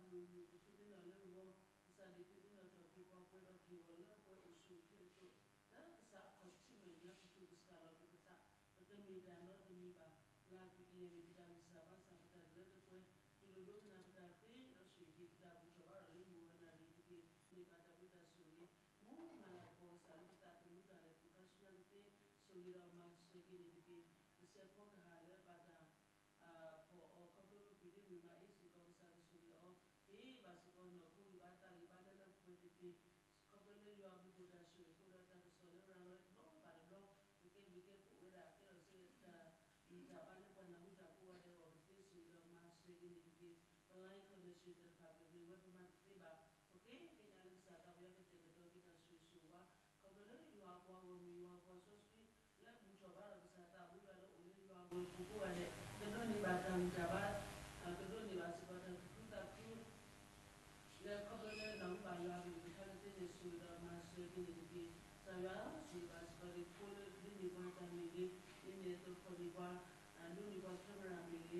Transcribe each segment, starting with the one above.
မုၢ်မုၢ်ကထူသ့ၣ်နီၣ်လၢအဂီၢ်, ကစၢ်ဒၣ်က့ၤသ့ၣ်နီၣ်ထီၣ်က့ၤပှၤပှဲၤဒီးက့ၤအီၤလၢအပှဲၤအိၣ်ဆူၣ်အိၣ်ချ့အသိး, လၢကစၢ်အခီၣ်ထံးမဲာ်ညါပတုာ်ကစၢ်လီၤပသး, ပတမ့ၢ်တၢ်နီတမံၤဘၣ်, လၢကယဲၢ်မ့ၢ်ပတၢ်ဂံၢ်စၢ်ဘါစၢ်ပတၢ်လၢတပှဲၤ, ပလိၣ်ဒိကနၣ်ပတၢ်သ့ဒီးဆိၣ်ဂ့ၤက့ၤပတၢ်ဘူၣ်ထီၣ်ဘါထီၣ်လၢမုၢ်ဂီၤနၣ်ရံၣ်တက့ၢ်, န့ၢ်ဘၣ်တၢ်ဘျုးတၢ်ဆိၣ်ဂ့ၤ, မူမၤလၤကပီၤကစၢ်လၢပသးသမူတၢ်လဲၤခူၣ်ခါဆူညါကသ့, ဆိၣ်ဂ့ၤဒီးမၤစၢၤက့ၤန့ၣ်တက့ၢ်, ကစဲးဖီကဟၣ်လၢဘၣ်တၢ် ဖီၣ်အီၤခီဖျိလၢပှၤဒ်မ့ၢ်မၤအ့ၣ်စ့ၢ်ကီး ကစၢ်ကဆိၣ်ဂ့ၤအီၤ, က့ၤဘၣ်စ့ၢ်ကီးနီၢ်ခိဂံၢ်ဘါသးဂံၢ်ဘါလၢလၢပှဲၤပှဲၤတက့ၢ်, ခီဖျိလၢယွၤအဘျုးအဖှိၣ်တၢ်ဆိၣ်ဂ့ၤအဃိဒီးတၢ်ကစီၣ်လၢရၤလီၤတဘျီဘၣ်တဘျီ, ပကဲဘျုးကဲဖှိၣ်ဝဲဒၣ်ကဲထီၣ်စ့ၢ်ကီးတၢ်ဂံၢ်တၢ်ဘါလၢပှၤနၢ်ဟူတၢ်ကိးဂၤဒဲးအဂီၢ်ကသ့, ဆိၣ်ဂ့ၤဒီးမၤစၢၤက့ၤန့ၣ်တက့ၢ်, ပ line connection သ့ၣ်တဖၣ်ကဂ့ၤဝဲပမၤတသ့ဘၣ်, ပဃ့ကညးလၢကစၢ်သးပယီၤကတဲာ်ကတီၤက့ၤတၢ်ဆိၣ်ဂ့ၤဆိၣ်ဝါ, ခီဖျိလၢယွၤအပှၤဂီၢ်မုၢ်ယွၤအပှၤစီဆှံ လၢဘူၣ်ထီၣ်ဘါထီၣ်ကစၢ်သးဘိယွၤလၢအိၣ်လၢယွၤအဂီၢ်ပူၤကိးဂၤဒဲး, ကဒိးန့ၢ်ဘၣ်တၢ်ဂံၢ်တၢ်ဘါ, ကဒိးန့ၢ်ဘၣ်စ့ၢ်ကီးတၢ်သူၣ်ခုသးခု လၢခီဖျိလၢနၢ်ဟူဘၣ်ယွၤအကလုၢ်ကထါကသ့န့ၣ် ဆိၣ်ဂ့ၤဒီးမၤစၢၤက့ၤန့ၣ်တက့ၢ်. ကစၢ်ယွၤဆိၣ်ဂ့ၤဘၣ်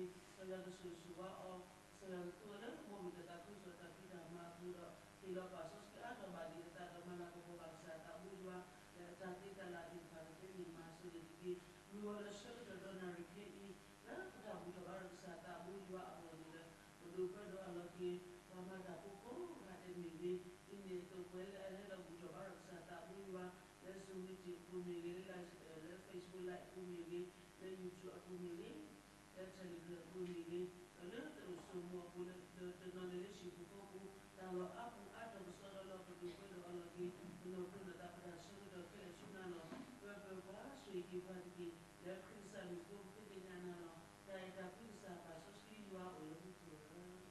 စ့ၢ်ကီးဒ်ဖိလၢဒိးန့ၢ်ပှၤတၢ်မ့ၢ်ဂ့ၤ, ဒ်န့ၣ်အသိးဖီၣ်န့ၢ်ပှၤ, ဒိးန့ၢ်ပှၤ camera မ့ၢ်ဂ့ၤ, ကစၢ်ယွၤကဆိၣ်ဂ့ၤဆိၣ်ဝါအီၤ, ကစၢ်ယွၤကသူအီၤလၢမူခိၣ်တၢ်သးခုကစီၣ်တၢ်ဖံးတၢ်မၤအပူၤဒီး ဟ့ၣ်လီၤပာ်စီဆှံအါထီၣ်ဘၣ်ဒ်အသးဒီးမၤလၤကပီၤဘၣ်ကစၢ်အသးဘိယွၤ, လၢအတၢ်သ့တၢ်လၢ်သ့ၣ်တဖၣ်ကသ့န့ၣ်မၤစၢၤန့ၣ်တက့ၢ်. မုၢ်ဂီၤဒီးဆၢကတီၢ်ဒီးနၣ်ရံၣ်ခဲအံၤ, လၢပတၢ်ဘူၣ်ထီၣ်ဘါထီၣ်ကစၢ်သးဘိယွၤအဂီၢ်န့ၣ်လၢ ပဒိးပှဲၤဒီးအလီၢ်က့ၤ ပှၤမၤတၢ်ဖိကိးဂၤဒဲးမ့ၢ်ဂ့ၤ, ဒ်န့ၣ်အသိးပှၤလၢအဟဲဒီးဘူၣ်ထီၣ်ဘါထီၣ်ကစၢ်သးဘိယွၤ, လၢ Zoom meeting အပူၤမ့ၢ်ဂ့ၤ, လၢ လၢ Facebook Live အပူၤမ့ၢ်ဂ့ၤ, လၢ YouTube အပူၤမ့ၢ်ဂ့ၤ, လၢ Telegram အပူၤမ့ၢ်ဂ့ၤ, ဒီးလၢတၢ်အိၣ်ဆိးမူအပူၤလၢ တနီၤန့ၣ်လၢဟံၣ်ပူၤဃီပူၤ, တၢ်လီၢ်အါပူၤအါတီၤကစီဒီလီၤ ပဒိးပှဲၤဒီးအလီၢ်က့ၤ ပနီၢ်ခိဒီးသးပတၢ်ဆၢကတီၢ်ခဲလၢာ်ဆူနၤလီၤ. ပၢၤပၢၤပှၤဆိၣ်ဂ့ၤက့ၤပှၤတက့ၢ်. လၢခရံာ်ကစၢ်မံၤအဃိပဃ့ကညးနၤလီၤ. တၢ်အဲၣ်တၢ်ကွံကစၢ်ပာ်စီဆှံယွၤအိၣ်လၢမူခိၣ်ဧၢ.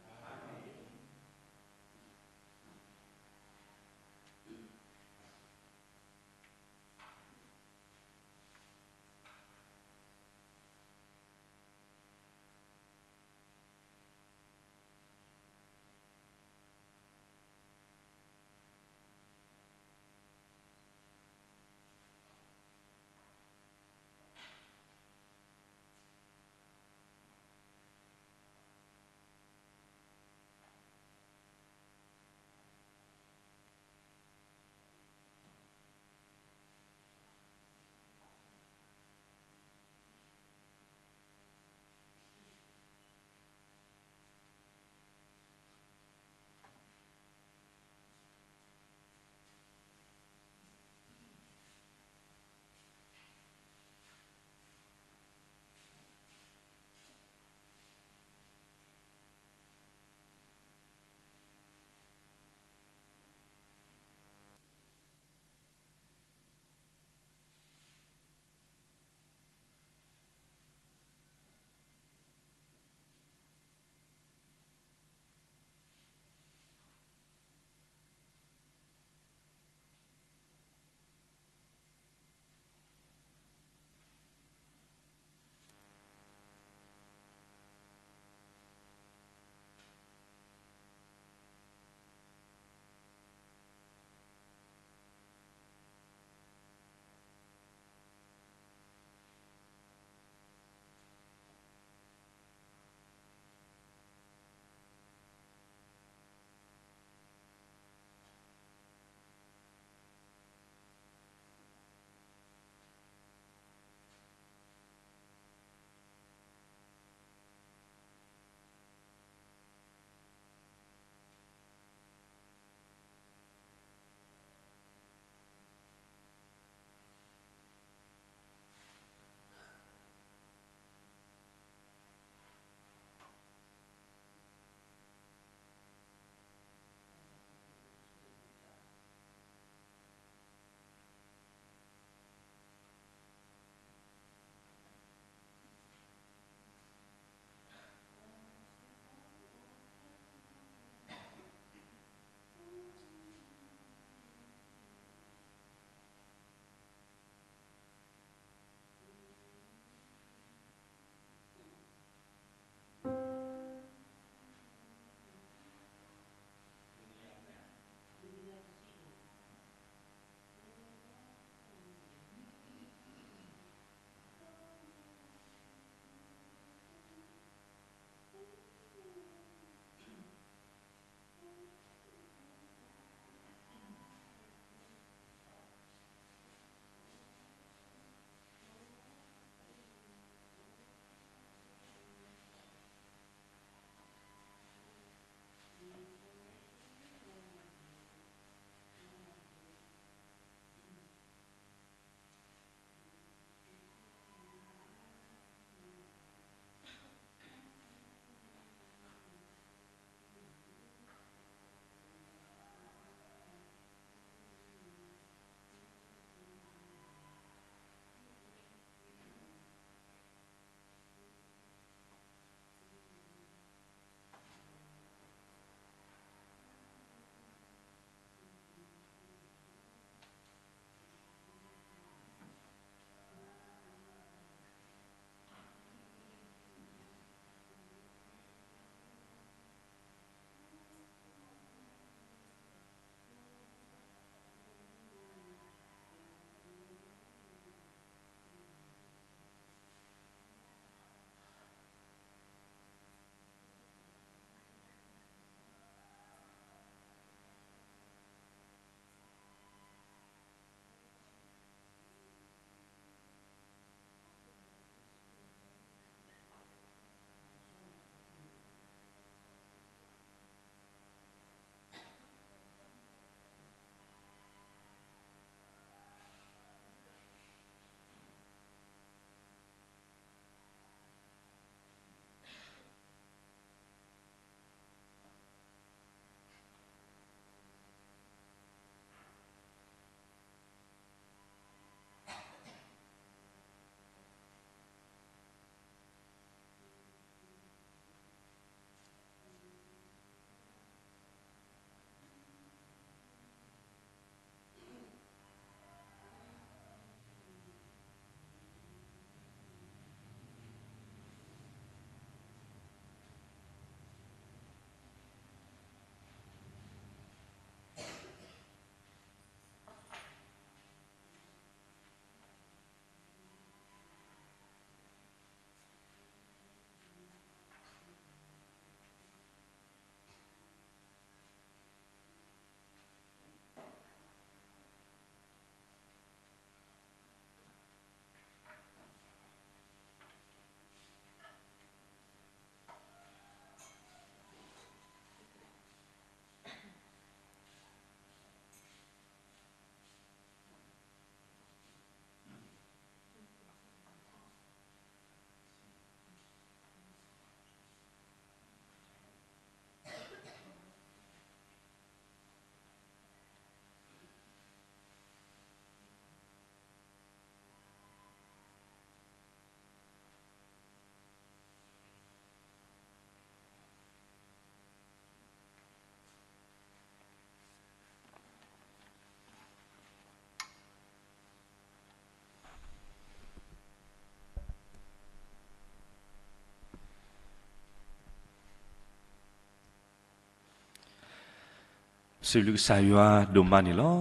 စံးဘျုးကစၢ်ယွၤဒိၣ်မးန့ၣ်လီၤ.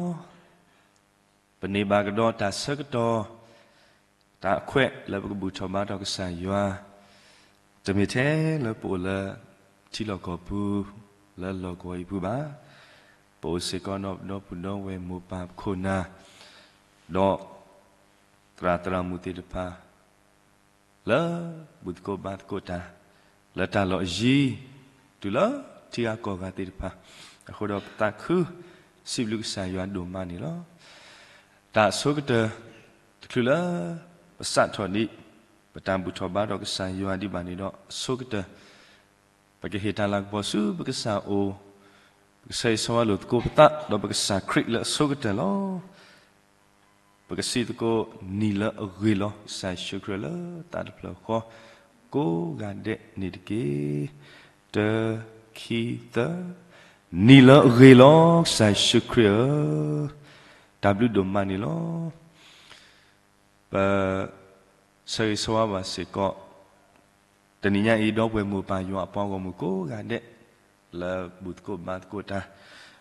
ပန့ၢ်ဘၣ်ကဒီးတၢ်ဆၢကတီၢ်, တၢ်အခွဲးလၢပကဘူၣ်ထီၣ်ဘါထီၣ်ကစၢ်ယွၤ, တမ့ၢ်ထဲလၢပအိၣ်လၢထံလီၢ်ကီၢ်ပူၤ လၢလီၢ်ကဝီၤအံၤပူၤဘၣ်. ပအိၣ်စ့ၢ်ကီးဒီးပဒီပုၢ်ဒီဝဲၢ်မိၢ်ပၢ်ပခိၣ်နၢ်, ဒီးသရၣ်သရၣ်မုၣ်သ့ၣ်တဖၣ် လၢဘူၣ်သကိးဘါသကိးတၢ် လၢတၢ်လီၢ်အယံၤ, တုၤလၢထံဂၤကီၢ်ဂၤသ့ၣ်တဖၣ်, အဃိဒီးပသးခုစံးဘျုးကစၢ်ယွၤဒိၣ်မးန့ၣ်လီၤ. တၢ်အဆိကတၢၢ်တချုးလၢ ပစးထီၣ်ဒံး ပတၢ်ဘူၣ်ထီၣ်ဘါထီၣ်ကစၢ်ယွၤဒံးဘၣ်န့ၣ်ဒီး အဆိကတၢၢ် ပကဟ့ၣ်တၢ်လၤကပီၤဆူပကစၢ်အအိၣ်, ပကဆၢဂ့ၤဆၢဝါလိာ်သကိးပသး ဒီးပကစၢ်ခရံာ်လၢအဆိကတၢၢ်လီၤ. ပကစံးသကိး နံၤလၢအဂ့ၤလီၤ ကစၢ်ယ့ၣ်ၡူးခရံာ်လၢသးတဖျၢၣ်ဃီ ကိးဂၤဒဲးန့ၣ်တက့ၢ်. တၢ ခံ သၢ, နံၤလၢအဂ့ၤလီၤ ကစၢ်ယ့ၣ်ၡူးခရံာ်ဧၢ, တၢ်ဘျုးဒိၣ်မးန့ၣ်လီၤ. ပဆၢဂ့ၤဆၢဝါဘၣ်စ့ၢ်ကီး တနံၤညါအံၤ ဒီပုၢ်ဝဲၢ်မိၢ်ပၢ်ယွၤအပှၤဂီၢ်မုၢ်ကိးဂၤဒဲး လၢဘူၣ်သကိးဘါသကိးတၢ်,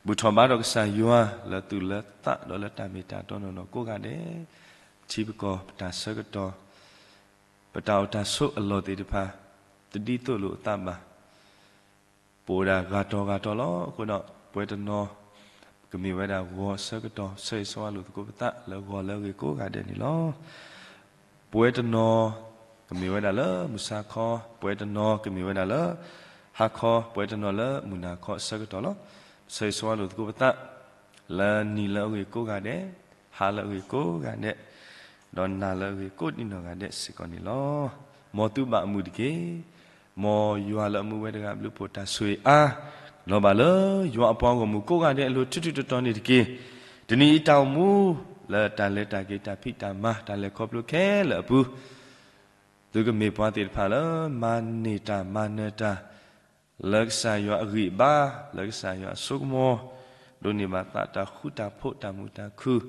ဘူၣ်ထီၣ်ဘါထီၣ်ကစၢ်ယွၤ လၢသူၣ်လၢသးဒီးလၢတၢ်မ့ၢ်တၢ်တီနီၢ်နီၢ်ကိးဂၤဒဲး, ထံပကီၢ်ပတၢ်ဆၢကတီၢ်, ပတၢ်အိၣ်တၢ်ဆိးအလီၢ်သ့ၣ်တဖၣ် တဒ်သိးလိာ်အသးဘၣ်. ပအိၣ်ဒၣ်ဂၤတီၤဂၤတီၤလီၤ. အဃိဒီး ပဝဲတနီၤ ကမ့ၢ်ဝဲဒၣ်ဂီၤအဆၢကတီၢ် ဆၢဂ့ၤဆၢဝါလိာ်သကိးပသး လၢဂီၤလၢအဂ့ၤကိးဂၤဒဲးန့ၣ်လီၤ. ပဝဲတနီၤ ကမ့ၢ်ဝဲဒၣ်လၢမုၢ်ဆါခီ, ပဝဲတနီၤ ကမ့ၢ်ဝဲဒၣ်လၢဟါခီ, ပဝဲတနီၤလၢမုၢ်နၤခီအဆၢကတီၢ်လီၤ. ပဆၢဂ့ၤဆၢဝါလိာ်သကိးပသး လၢနံၤလၢအဂ့ၤကိးဂၤဒဲး, ဟါလၢအဂ့ၤကိးဂၤဒဲး, ဒီးနၤလၢအဂ့ၤကိးဒံနီၢ်ဂၤဒဲးစ့ၢ်ကီးန့ၣ်လီၤ. မ်သုဘၣ်အမုာ်တက့ၢ်. မ်ယွၤလၢအမူဝဲတဂၤ ဘျုးဖှိၣ်တၢ်ဆိၣ်ဂ့ၤအါ လီၤဘၣ်လၢယွၤအပှၤဂီၢ်မုၢ်ကိးဂၤဒဲးအလိၤ ထူထူတီတီန့ၣ်တက့ၢ်. တနံၤအံၤတၢ်အိၣ်မူ လၢတၢ်လဲၤတၢ်က့ၤ တၢ်ဖံးတၢ်မၤ တၢ်လဲၤခီဖျိခဲလၢာ်အပူၤ သုကမ့ၢ်ပှၤသ့ၣ်တဖၣ်လၢ မၤန့ၢ်တၢ်မၤနၢၤတၢ် လၢကစၢ်ယွၤအဂံၢ်အဘါ, လၢကစၢ်ယွၤအစိကမီၤ, ဒိးန့ၢ်ဘၣ်သးတၢ်ဃူတၢ်ဖိးတၢ်မုာ်တၢ်ခုၣ်,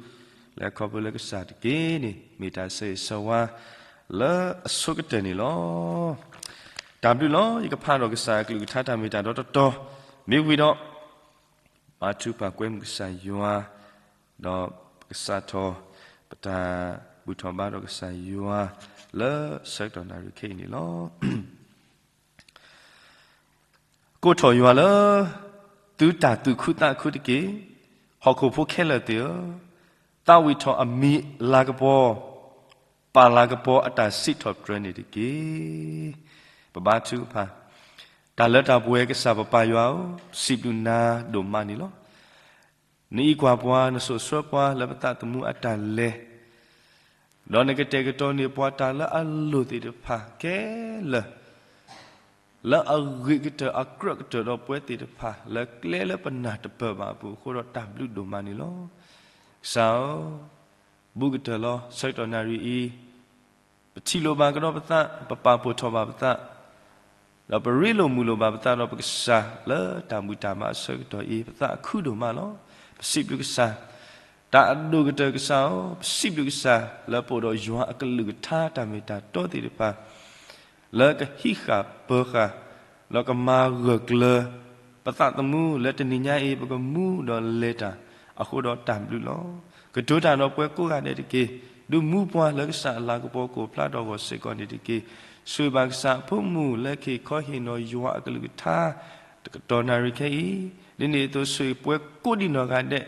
လဲၤခီဖျိလၢကစၢ်တက့ၢ်န့ၣ် မ့ၢ်တၢ်ဆၢဂ့ၤဆၢဝါ လၢအဆိကတၢၢ်န့ၣ်လီၤ. တၢ်ဘျုးလီၤ. ယကဖးဒီးကစၢ်အကလုၢ်ကထါတၢ်မ့ၢ်တၢ်တီတီတီ မ့ၢ်ဝံၤဒီး ဘါထုကဖၣ်ကွဲမုာ်ကစၢ်ယွၤ, ဒီးပကစးထီၣ် ပတၢ်ဘူၣ်ထီၣ်ဘါထီၣ်ကစၢ်ယွၤ လၢဆၢကတီၢ်နၣ်ရံၣ်ခဲအံၤန့ၣ်လီၤ. ကိးထီၣ်ယွၤလၢ သုတၢ်သူၣ်ခုသးခုတက့ၢ်. ဟီၣ်ခိၣ်ဖိခဲလၢာ်သ့ၣ်ဧၢ, သးဝံၣ်ထီၣ်အမံၤလၤကပီၤ, ပာ်လၤကပီၤအတၢ်စံးထီၣ်ပတြၢၤန့ၣ်တက့ၢ်. ပဘါထုကဖၣ်, တၢ်လၢတၢ်ပှဲၤကစၢ်ပပၢ်ယွၤဧၢ, ပစံးဘျုးနၤဒိၣ်မးန့ၣ်လီၤ. နအံးကွၢ်ပှၤ, နစိာ်ဆှၢပှၤလၢပသးသမူအတၢ်လဲၤ ဒီးနကတဲာ်ကတီၤန့ၢ်ပှၤတၢ်လၢအလိၣ်သ့ၣ်တဖၣ်ခဲလၢာ်, လၢအဂ့ၤကတၢၢ်အကြၢးကတၢၢ်ဒီးပဝဲသ့ၣ်တဖၣ် လၢကျဲလၢပနၢ်တပၢၢ်ဘၣ်အပူၤအဃိဒီးတၢ်ဘျုးဒိၣ်မးန့ၣ်လီၤ. ကစၢ်ဧၢ, ဘူးကတၢၢ်လီၤ. ဆၢကတီၢ်နၣ်ရံၣ်အံၤ ပထံၣ်လိာ်ဘၣ်ကဒီးပသး, ပပာ်ဖှိၣ်ထီၣ်ဘၣ်ပသး, ဒီးပရ့လိာ်မုာ်လိာ်ဘၣ်ပသးဒီးပကစၢ်လၢတၢ်ဘူၣ်တၢ်ဘါအဆၢကတီၢ်အံၤ ပသးအခုဒိၣ်မးလီၤ. ပစံးဘျုးကစၢ်, တၢ်အဒိၣ်ကတၢၢ်ကစၢ်ဧၢ, ပစံးဘျုးကစၢ်လၢပအိၣ်ဒီးယွၤအကလုၢ်ကထါတၢ်မ့ၢ်တၢ်တီသ့ၣ်တဖၣ် လၢကဟံးဃာ်ပၢဃာ် ဒီးကမၤဂၢၢ်ကျၢၤ ပသးသမူလၢတနံၤညါအံၤ ပကမူဒီးလဲၤတၢ်အဃိဒီးတၢ်ဘျုးလီၤ. ကတိၤတၢ်ဒီးပှၤကိးဂၤဒဲးတက့ၢ်. ဒုးမူပှၤလၢကစၢ်အလၤကပီၤကအိၣ်ဖျါထီၣ်အဂီၢ်စ့ၢ်ကီးန့ၣ်တက့ၢ်. ဆိၣ်ဂ့ၤဘၣ်ကစၢ်အဖိမုၣ်လၢကဟ့ၣ်ခီဟ့ၣ်နီၤယွၤအကလုၢ်ကထါ တကတီၢ်နၣ်ရံၣ်ခဲအံၤ, ဒ်န့ၣ်အသိး ဆိၣ်ဂ့ၤပှၤကိးဒံနီၢ်ဂၤဒဲး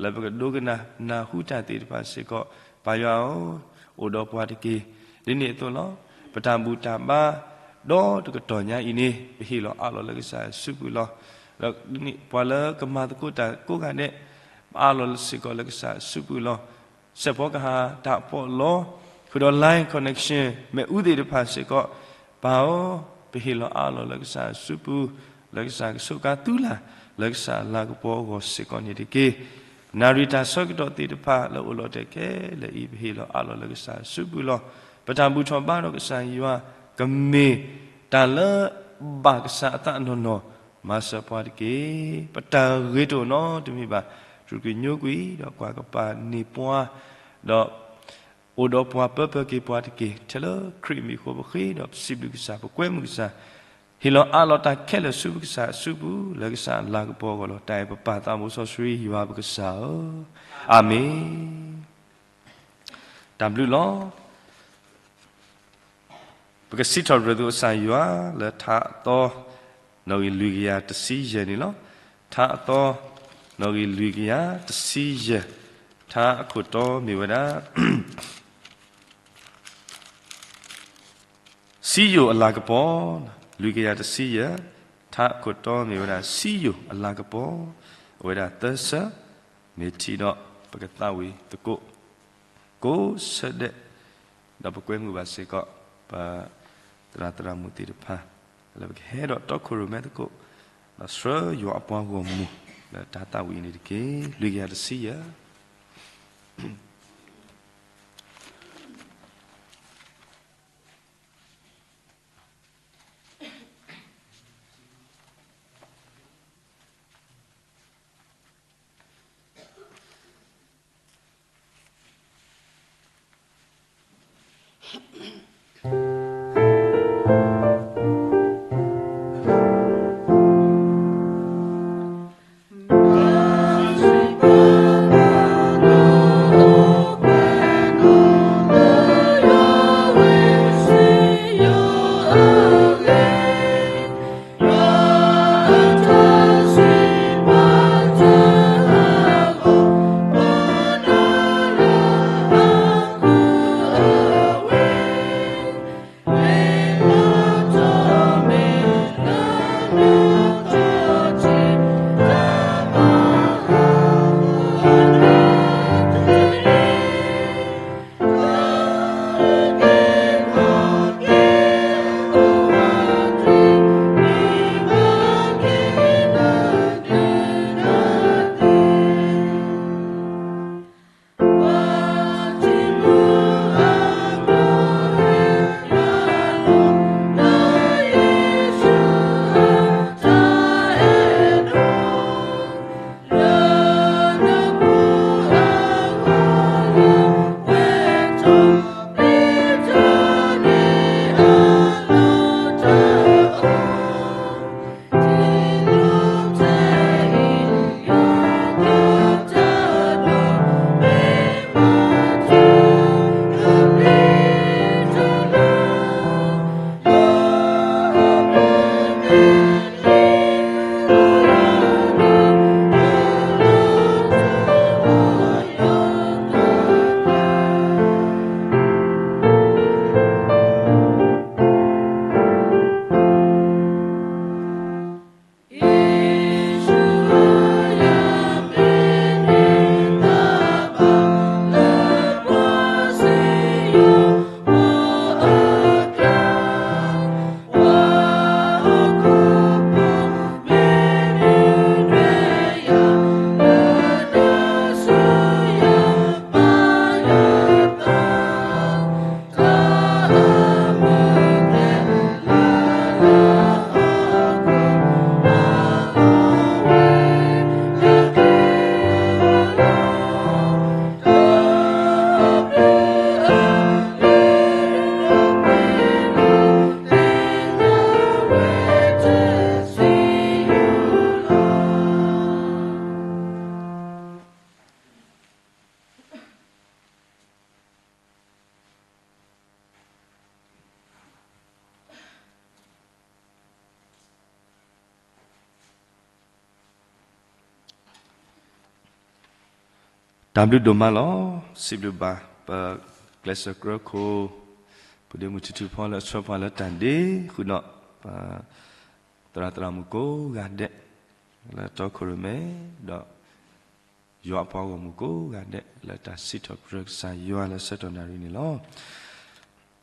လၢပကဒိကနၣ်နၢ်ဟူတၢ်သ့ၣ်တဖၣ်စ့ၢ်ကီး, ပၢ်ယွၤဧၢ, အိၣ်ဒီးပှၤတက့ၢ်. ဒ်န့ၣ်အသိးလီၤ. ပတၢ်ဘူၣ်တၢ်ဘါ ဒီးတကတီၢ်ညါအံၤန့ၣ် ပဟ့ၣ်လီၤအးလီၤလၢကစၢ်အစုပူၤလီၤ. ဒီးဒ်န့ၣ် ပှၤလၢကမၤသကိးတၢ်ကိးဂၤဒဲး ပအးလီၤစ့ၢ်ကီးလၢကစၢ်အစုပူၤလီၤ. စဲးဖီကဟၣ်တၢ်ပီးလီ ဃုာ်ဒီး line connection မ့ၣ်အူသ့ၣ်တဖၣ်စ့ၢ်ကီး, ပၢ်ဧၢ, ပဟ့ၣ်လီၤအးလီၤလၢကစၢ်အစုပူၤ, လၢကစၢ်ကဆိးကါသုလၢ် လၢကစၢ်အလၤကပီၤအဂီၢ်စ့ၢ်ကီးန့ၣ်တက့ၢ်. နၣ်ရံၣ်တၢ်ဆၢကတီၢ်သ့ၣ်တဖၣ်လၢအိၣ်လီၤတဲာ်ခဲလၢာ်အံၤ ပဟ့ၣ်လီၤအးလီၤလၢကစၢ်အစုပူၤလီၤ. ပတၢ်ဘူၣ်ထီၣ်ဘါထီၣ်ကစၢ်ယွၤ ကမ့ၢ်တၢ်လၢဘၣ်ကစၢ်အသးနီၢ်နီၢ်, မၤစၢၤပှၤတက့ၢ်. ပတၢ်ဂ့ၤတအိၣ်နီတမံၤဘၣ်, တြူာ်ကွံာ်ညိကွံာ် ဒီးကွၢ်ကပၤန့ၢ်ပှၤ, ဒီး အိၣ်ဒီးပှၤပၢပၢက့ၤပှၤတက့ၢ်. ထဲလၢခရံာ်အမံၤအဃိ ပဃ့ဒီးပစံးဘျုးကစၢ်, ပကွဲမုာ်ကစၢ်, ဟ့ၣ်လီၤအးလီၤတၢ်ခဲလၢာ်ဆူပကစၢ်အစုပူၤ လၢကစၢ်အလၤကပီၤအဂီၢ်လီၤ. တၢ်အဲၣ်ပပၢ်သးဘိစီဆှံယွၤပကစၢ်ဧၢ, အၤမ့ၣ်. တၢ်ဘျုးလီၤ. ပကစံးထီၣ်ပတြၢၤသုကစၢ်ယွၤလၢထါအသီ နီၣ်ဂံၢ်လွံၢ်ကယၤတဆံယဲၢ်န့ၣ်လီၤ. ထါအသီ နီၣ်ဂံၢ်လွံၢ်ကယၤတဆံယဲၢ်, ထါအခိၣ်တီမ့ၢ်ဝဲဒၣ် စံယိၣ်အလၤကပီၤ, လွံၢ်ကယၤတဆံယဲၢ်, ထါအခိၣ်တီမ့ၢ်ဝဲဒၣ် စံယိၣ်အလၤကပီၤ, အဝဲဒၣ်သၢဆၢ, မ့ၢ်ထံၣ်ဒီးပကသးဝံၣ်သကိး ကိးဆၢဒဲး, ဒီးပကွဲမုာ်ဘၣ်စ့ၢ်ကီး ပသရၣ်သရၣ်မုၣ်သ့ၣ်တဖၣ် လၢပကဟဲဒီးတီခိၣ်ရိၣ်မဲသကိး, ဒီးဆှၢယွၤအပှၤဂီၢ်မုၢ် လၢတၢ်သးဝံၣ်အံၤန့ၣ်တက့ၢ်. လွံၢ်ကယၤတဆံယဲၢ်. တၢ်ဘျုးဒိၣ်မးလီၤ. စံးဘျုးဘၣ် ပကျဲးစၢးကြၢးခိၣ် ပဒ့မုၢ်ထံထူဖီလၢအဆှၢပှၤလၢတၢ်ဒ့ ဃုာ်ဒီး ပသရၣ်သရၣ်မုၣ်ကိးဂၤဒဲး လၢတီခိၣ်ရိၣ်မဲ ဒီး ယွၤအပှၤဂီၢ်မုၢ်ကိးဂၤဒဲး လၢတၢ်စံးထီၣ်ပတြၢၤကစၢ်ယွၤလၢဆၢကတီၢ်နၣ်ရံၣ်န့ၣ်လီၤ.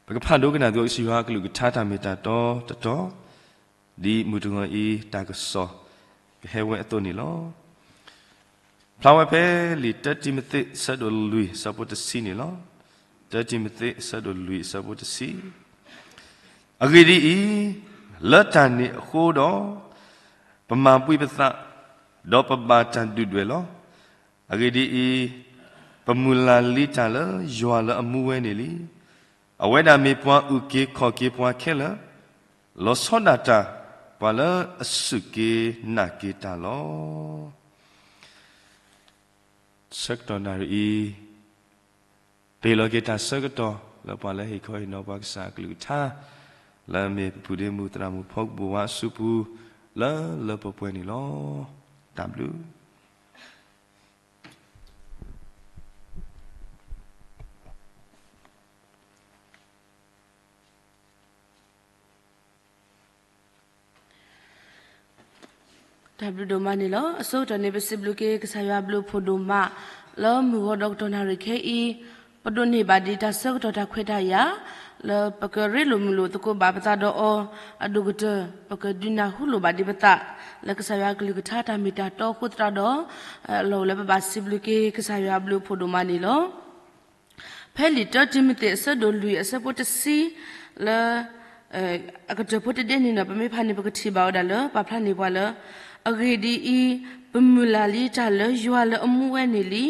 ပကဖးဒိကနၣ်သုကစၢ်ယွၤအကလုၢ်ကထါတၢ်မ့ၢ်တၢ်တီတတီၤ, ဒ်မုၢ်တဂီၤအံၤ တၢ်ကစီၣ်ကဟဲဝဲအသိးန့ၣ်လီၤ. ဖျါဝဲဖဲလံာ်တၢတံၤမသ့း ဆၢဒိၣ်လွံၢ် ဆၢဖိတဆံန့ၣ်လီၤ. တၢတံၤမသ့း ဆၢဒိၣ်လွံၢ် ဆၢဖိတဆံ. အဂ့ၢ်ဒ်အံၤ, လၢတၢ်န့ၣ်အဃိဒီး, ပမၤဘှံးပသး, ဒီးပဘၣ်တၢ်ဒုၣ်ဒွဲၣ်လီၤ. အဂ့ၢ်ဒ်အံၤ, ပမုၢ်လၢ်လံတၢ်လၢယွၤလၢအမူဝဲန့ၣ်လံ. အဝဲဒၣ်မ့ၢ်ပှၤအုၣ်က့ၤခီၣ်က့ၤပှၤခဲလၢာ်, လီၤဆီဒၣ်တၢ် ပှၤလၢအစူၢ်က့ၤနာ်က့ၤတၢ်လီၤ. ဆၢကတီၢ်နၣ်ရံၣ်အံၤ, ပ့ၤလီၤက့ၤတၢ်ဆၢကတီၢ် လၢပှၤလၢဟ့ၣ်ခီဟ့ၣ်နီၤပှၤကစၢ်အကလုၢ်ကထါ, လၢအမ့ၢ်ပဖုဒ့မုၣ်သရၣ်မုၣ်ဖီကဘိၣ်ဝါအစုပူၤ, လၢလၢပှဲၤပှဲၤန့ၣ်လီၤ. တၢ်ဘျုး တၢ်ဘျုးဒိၣ်မးန့ၣ်လီၤ. အဆိကတၢၢ်န့ၣ် ပစံးဘျုးက့ၤကစၢ်ယွၤအဘျုးအဖှိၣ်ဒိၣ်မး လၢမုၢ်ဂီၤဒီးကတီၢ်နၣ်ရံၣ်ခဲအံၤ, ပဒိးန့ၢ်ဘၣ်ဒံးတၢ်ဆၢကတီၢ်တၢ်ခွဲးတၢ်ယာ်, လၢပကရ့လိာ်မုာ်လိာ်သကိးဘၣ်ပသးဒီးအီၤ, အဒိၣ်ကတၢၢ် ပကဒုးနၢ်ဟူလိာ်ဘၣ်ဒံးပသး လၢကစၢ်ယွၤအကလုၢ်ကထါတၢ်မ့ၢ်တၢ်တီအဃိသတးဒီး, အလီၢ်အိၣ်လၢပဘၣ်စံးဘျုးက့ၤကစၢ်ယွၤအဘျုးအဖှိၣ်ဒိၣ်မးန့ၣ်လီၤ. ဖဲလံာ်တၢတံၤမသ့းအဆၢဒိၣ်လွံၢ်အဆၢဖိတဆံ လၢ အကတၢၢ်ဖိတဒ့န့ၣ်ဒီး ပမ့ၢ်ဖးန့ၣ် ပကထံၣ်ဘၣ်ဝဲဒၣ်လၢ ပာ်ဖျါန့ၢ်ပှၤလၢ အဂ့ၢ်ဒ်အံၤ, ပမုၢ်လၢ်လံတၢ်လၢယွၤလၢအမူဝဲန့ၣ်လံ.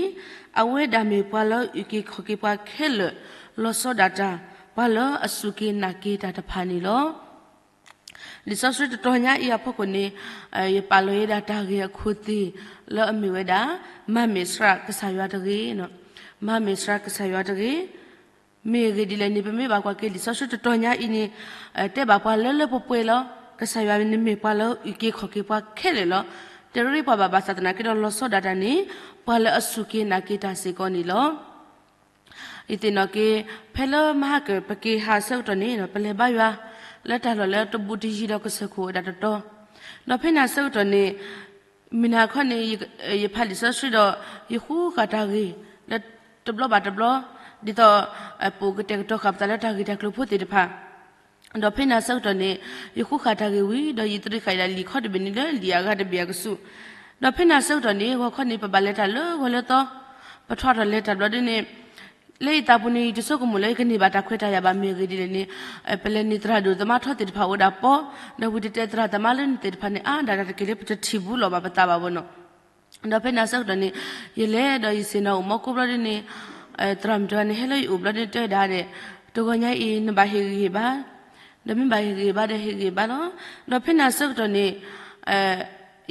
အဝဲဒၣ်မ့ၢ်ပှၤလၢအုၣ်က့ၤခီၣ်က့ၤပှၤခဲလၢာ်, လီၤဆီဒၣ်တၢ်, ပှၤလၢအစူၢ်က့ၤနာ်က့ၤတၢ်တဖၣ်န့ၣ်လီၤ. လံာ်စီဆှံတတီၤညါအံၤအဖီခိၣ်န့ၣ်, ယပာ်လီၤယဲဒၣ်တၢ်ဂ့ၢ်အခိၣ်သ့ၣ် လၢအမ့ၢ်ဝဲဒၣ် မၤမ့ၢ်စှၤကစၢ်ယွၤတဂ့ၤ, မၤမ့ၢ်စှၤကစၢ်ယွၤတဂ့ၤ. မ့ၢ်အဂ့ၢ်ဒ်လဲၣ်န့ၣ် ပမ့ၢ်ဘၣ်ကွၢ်က့ၤလံာ်စီဆှံတတီၤညါအံၤန့ၣ်, တဲဘၣ်ပှၤလၢလၢပှဲၤပှဲၤလီၤ. ကစၢ်ယွၤန့ၣ်မ့ၢ်ပှၤလၢအုၣ်က့ၤခီၣ်က့ၤပှၤခဲလၢာ်လီၤ. တရ့ပှၤဘၣ်ဘၣ်ဆၣ်သနာ်က့ဒီးလီၤဆီဒၣ်တၢ်န့ၣ်, ပှၤလၢအစူၢ်က့ၤနာ်က့ၤတၢ်စ့ၢ်ကီးန့ၣ်လီၤ. ယသ့ၣ်နီၣ်က့ၤ ဖဲလၢမဟါကၢၣ်ပက့ၤဟးဆၢကတီၢ်န့ၣ် ပလဲၤဘါယွၤ လၢတၢ်လီၢ်လၢတဘူးတယံၤဒီးကစၢၢ်ခိၣ်ဝဲဒၣ်တတီၤ, ဒီးဖဲန့ၣ်ဆၢကတီၢ်န့ၣ် မုၢ်နၤခီန့ၣ် ယဖးလံာ်စီဆှံဒီး ယဃုဃာ်တၢ်ဂ့ၢ် လၢတဘျီဘၣ်တဘျီ, ဒ်သိး ပအိၣ်ကတဲာ်ကတီၤဃာ်ပသးလၢတၢ်ဂ့ၢ်တၢ်ကျိၤဖိသ့ၣ်တဖၣ်, ဒီးဖဲန့ၣ်ဆၢကတီၢ်န့ၣ် ယဃုဃာ်တၢ်ဂ့ၢ်ဝံၤ ဒီးယတရံးဃာ်ဒၣ်လံာ်ခီတဘ့ၣ်န့ၣ်လၢလံာ်အဂၤတဘ့ၣ်အကဆူး, ဒီးဖဲန့ၣ်ဆၢကတီၢ်န့ၣ် ဂီၤခီန့ၣ် ပဘၣ်လဲၤတၢ်လၢဂီၤလၢသီ, ပထီၣ်ထီၣ်လဲၤတၢ်ဘျီဒ်န့ၣ် လၢယသးပူၤန့ၣ် ယတဆိကမိၣ်လၢယကန့ၢ်ဘၣ်တၢ်ခွဲးတၢ်ယာ်ဘၣ် မ့ၢ်အဂ့ၢ်ဒ်လဲၣ်န့ၣ်, ပလဲၤန့ၢ်သရၣ်ဒိၣ်သမါထီသ့ၣ်တဖၣ်အိၣ်ဝဲဒၣ်ပီ, ဒီးဝံၤတတဲသရၣ်သမါလၢန့ၣ်သ့ၣ်တဖၣ်န့ၣ် အါဒၣ်တၢ်တက့ၢ်လၢပတထံၣ်ဘူးလီၤဘၣ်ပသးဘၣ်ဘၣ်နီၤ. ဒီးဖဲန့ၣ်ဆၢကတီၢ်န့ၣ် ယလဲၤဒီးယဆ့ၣ်နီၤအိၣ်မီကိဘျီဒ်န့ၣ်, သရၣ်မုၣ်တဂၤန့ၣ် ဟဲလၢယအိၣ်ဘျီဒ်န့ၣ်တဲဝဲဒၣ်ဒီး, တဂီၤညါအံၤ နဘၣ်ဟ့ၣ်ဂံၢ်ဟ့ၣ်ဘါ, ဒီးမ့ၢ်ဘၣ်ဟ့ၣ်ဂံၢ်ဟ့ၣ်ဘါဒီးဟ့ၣ်ဂံၢ်ဟ့ၣ်ဘါလီၤ. ဒီးဖဲန့ၣ်ဆၢကတီၢ်န့ၣ်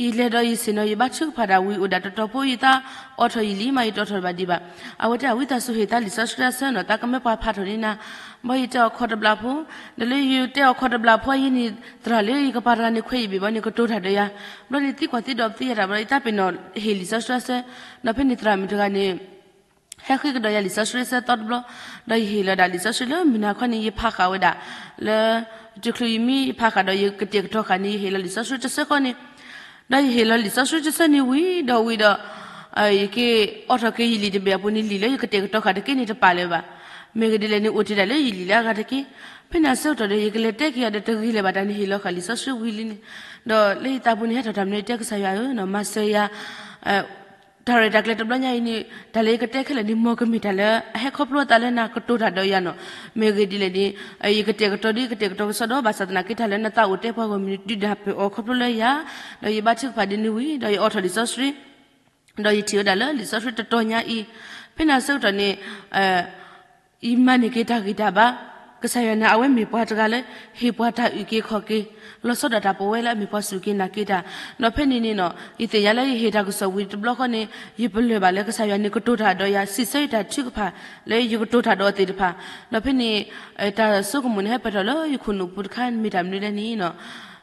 ယလဲၤဒီးယဆ့ၣ်နီၤ ယဘါထုကဖၣ်ဒၣ်ဝံၤအိၣ်ဒၣ်တတီၤဖိ ယသးအိးထီၣ်ယလံၤမး ယတအိးထီၣ်ဘၣ်ဒံးဘၣ်. အဝဲတဲ ဝံသးစူၤဟ့ၣ်သးလံာ်စီဆှံတဆၢနီၤ သးကမၢပှၤဖးထီၣ်န့ၢ်နၤ, ဘၣ်ယတဲအီၤခီတဘျီဖိ, ဒီးလၢယတဲအီၤခီတဘျီဖိအယံၤန့ၣ် သရၣ်လၢယကပၤတဂၤန့ၣ်ခွဲးယဘ့ၣ်ဘီန့ၣ် ကတိၤတၢ်ဒီးယၤ, ဘျီန့ၣ်သံကွၢ်သံဒိးပသံယၤတၢ်ဘျီ ယသးပ့ၤနီၣ်ဟ့ၣ်လံာ်စီဆှံတဆၢ, ဒီးဖဲန့ၣ်သရၣ်မုၣ်တဂၤန့ၣ် ဟဲဃ့ကဒီးယၤလံာ်စီဆှံတဆၢသီတဘျီ, ဒီးယဟ့ၣ်လီၤဒၣ်လံာ်စီဆှံလၢမုၢ်နၤခီန့ၣ် ယဖးဃာ်ဝဲဒၣ်, လၢ တချုးယမံယဖးဃာ်ဒီး ယကတဲာ်ကတီၤဃာ်န့ၣ် ယဟ့ၣ်လီၤလံာ်စီဆှံတဆၢဃီန့ၣ်, ဒီးယဟ့ၣ်လီၤလံာ်စီဆှံတဆၢန့ၣ်ဝံၤဒီးဝံၤဒီး ယက့ၤအိးထီၣ်က့ၤယလံာ်တဘ့ၣ်အပူၤန့ၣ် လံာ်လၢယကတဲာ်ကတီၤဃာ်တက့ၢ်န့ၣ်တပာ်လၢၤဘၣ်. မ့ၢ်ဂ့ၢ်ဒ်လဲၣ်န့ၣ် အိၣ်တ့ၢ်ဒၣ်လၢယလံာ်လၢအဂၤတက့ၢ်. ဖဲန့ၣ်အဆၢကတီၢ်ဒီး ယကလဲၤတဲက့ၤအီၤဒီးတဂ့ၤလၢၤဘၣ် တၢ်န့ၣ်ဟ့ၣ်လီၤဃာ်လံာ်စီဆှံဝံၤလံန့ၣ်, ဒီးလၢယသးပူၤန့ၣ် ဟဲထီၣ်တၢ်မနုၤ ယတဲကစၢ်ယွၤဧၢ, မၤစၢၤယၤ တၢ်ရဲၣ်တၢ်ကျဲၤတဘျီညါအံၤန့ၣ် တၢ်လၢယကတဲခဲလၢာ်န့ၣ် မ်ကမ့ၢ်တၢ်လၢအဟဲခီဖျိအသးလၢနၤ ကတိၤတၢ်ဒီးယၤနီၤ. မ့ၢ်ဂ့ၢ်ဒ်လဲၣ်န့ၣ် ယကတဲာ်ကတီၤဒ်ယကတဲာ်ကတီၤကစီဒီး ဘၣ်ဆၣ်သနာ်က့ တၢ်လၢနသးအိၣ်တဲပှၤဂီၢ်မုၢ်န့ၣ် ဒုးနၢ်ပၢၢ်အီၤခီဖျိလၢယၤ, ဒီးယဘါထုကဖၣ်ဒ်န့ၣ်ဝံၤ ဒီးယအိးထီၣ်လံာ်စီဆှံ ဒီးယထံၣ်ဝဲဒၣ်လၢလံာ်စီဆှံတတီၤညါအံၤ, ဖဲန့ၣ်အဆၢကတီၢ်န့ၣ် ယမၤန့ၢ်က့ၤတၢ်ဂံၢ်တၢ်ဘါ, ကစၢ်ယွၤန့ၣ် အဝဲမ့ၢ်ပှၤတဂၤလၢ ဟ့ၣ်ပှၤတၢ်အုၣ်က့ၤခီၣ်က့ၤ, လီၤဆီဒၣ်တၢ်ပဝဲလၢအမ့ၢ်ပှၤစူၢ်က့ၤနာ်က့ၤတၢ်, ဒီးဖဲန့ၣ်န့ၣ်နီၤ ယသ့ၣ်ညါလၢယဟ့ၣ်တၢ်ကစီၣ်ဝံၤတဘျီဃီန့ၣ် ယပလၢၢ်ဘၣ်လၢကစၢ်ယွၤန့ၣ်ကတိၤတၢ်ဒီးယၤ စံးဆၢယတၢ်ထုကဖၣ် လၢယကတိၤတၢ်ဒီးအီၤသ့ၣ်တဖၣ်, ဒီးဖဲန့ၣ် တၢ်ဆိကမိၣ်န့ၣ် ဟဲပၢၢ်ထီၣ်လၢယခိၣ်နူာ်ပူၤတခါ မ့ၢ်တၢ်မနုၤလဲၣ်န့ၣ်နီၤ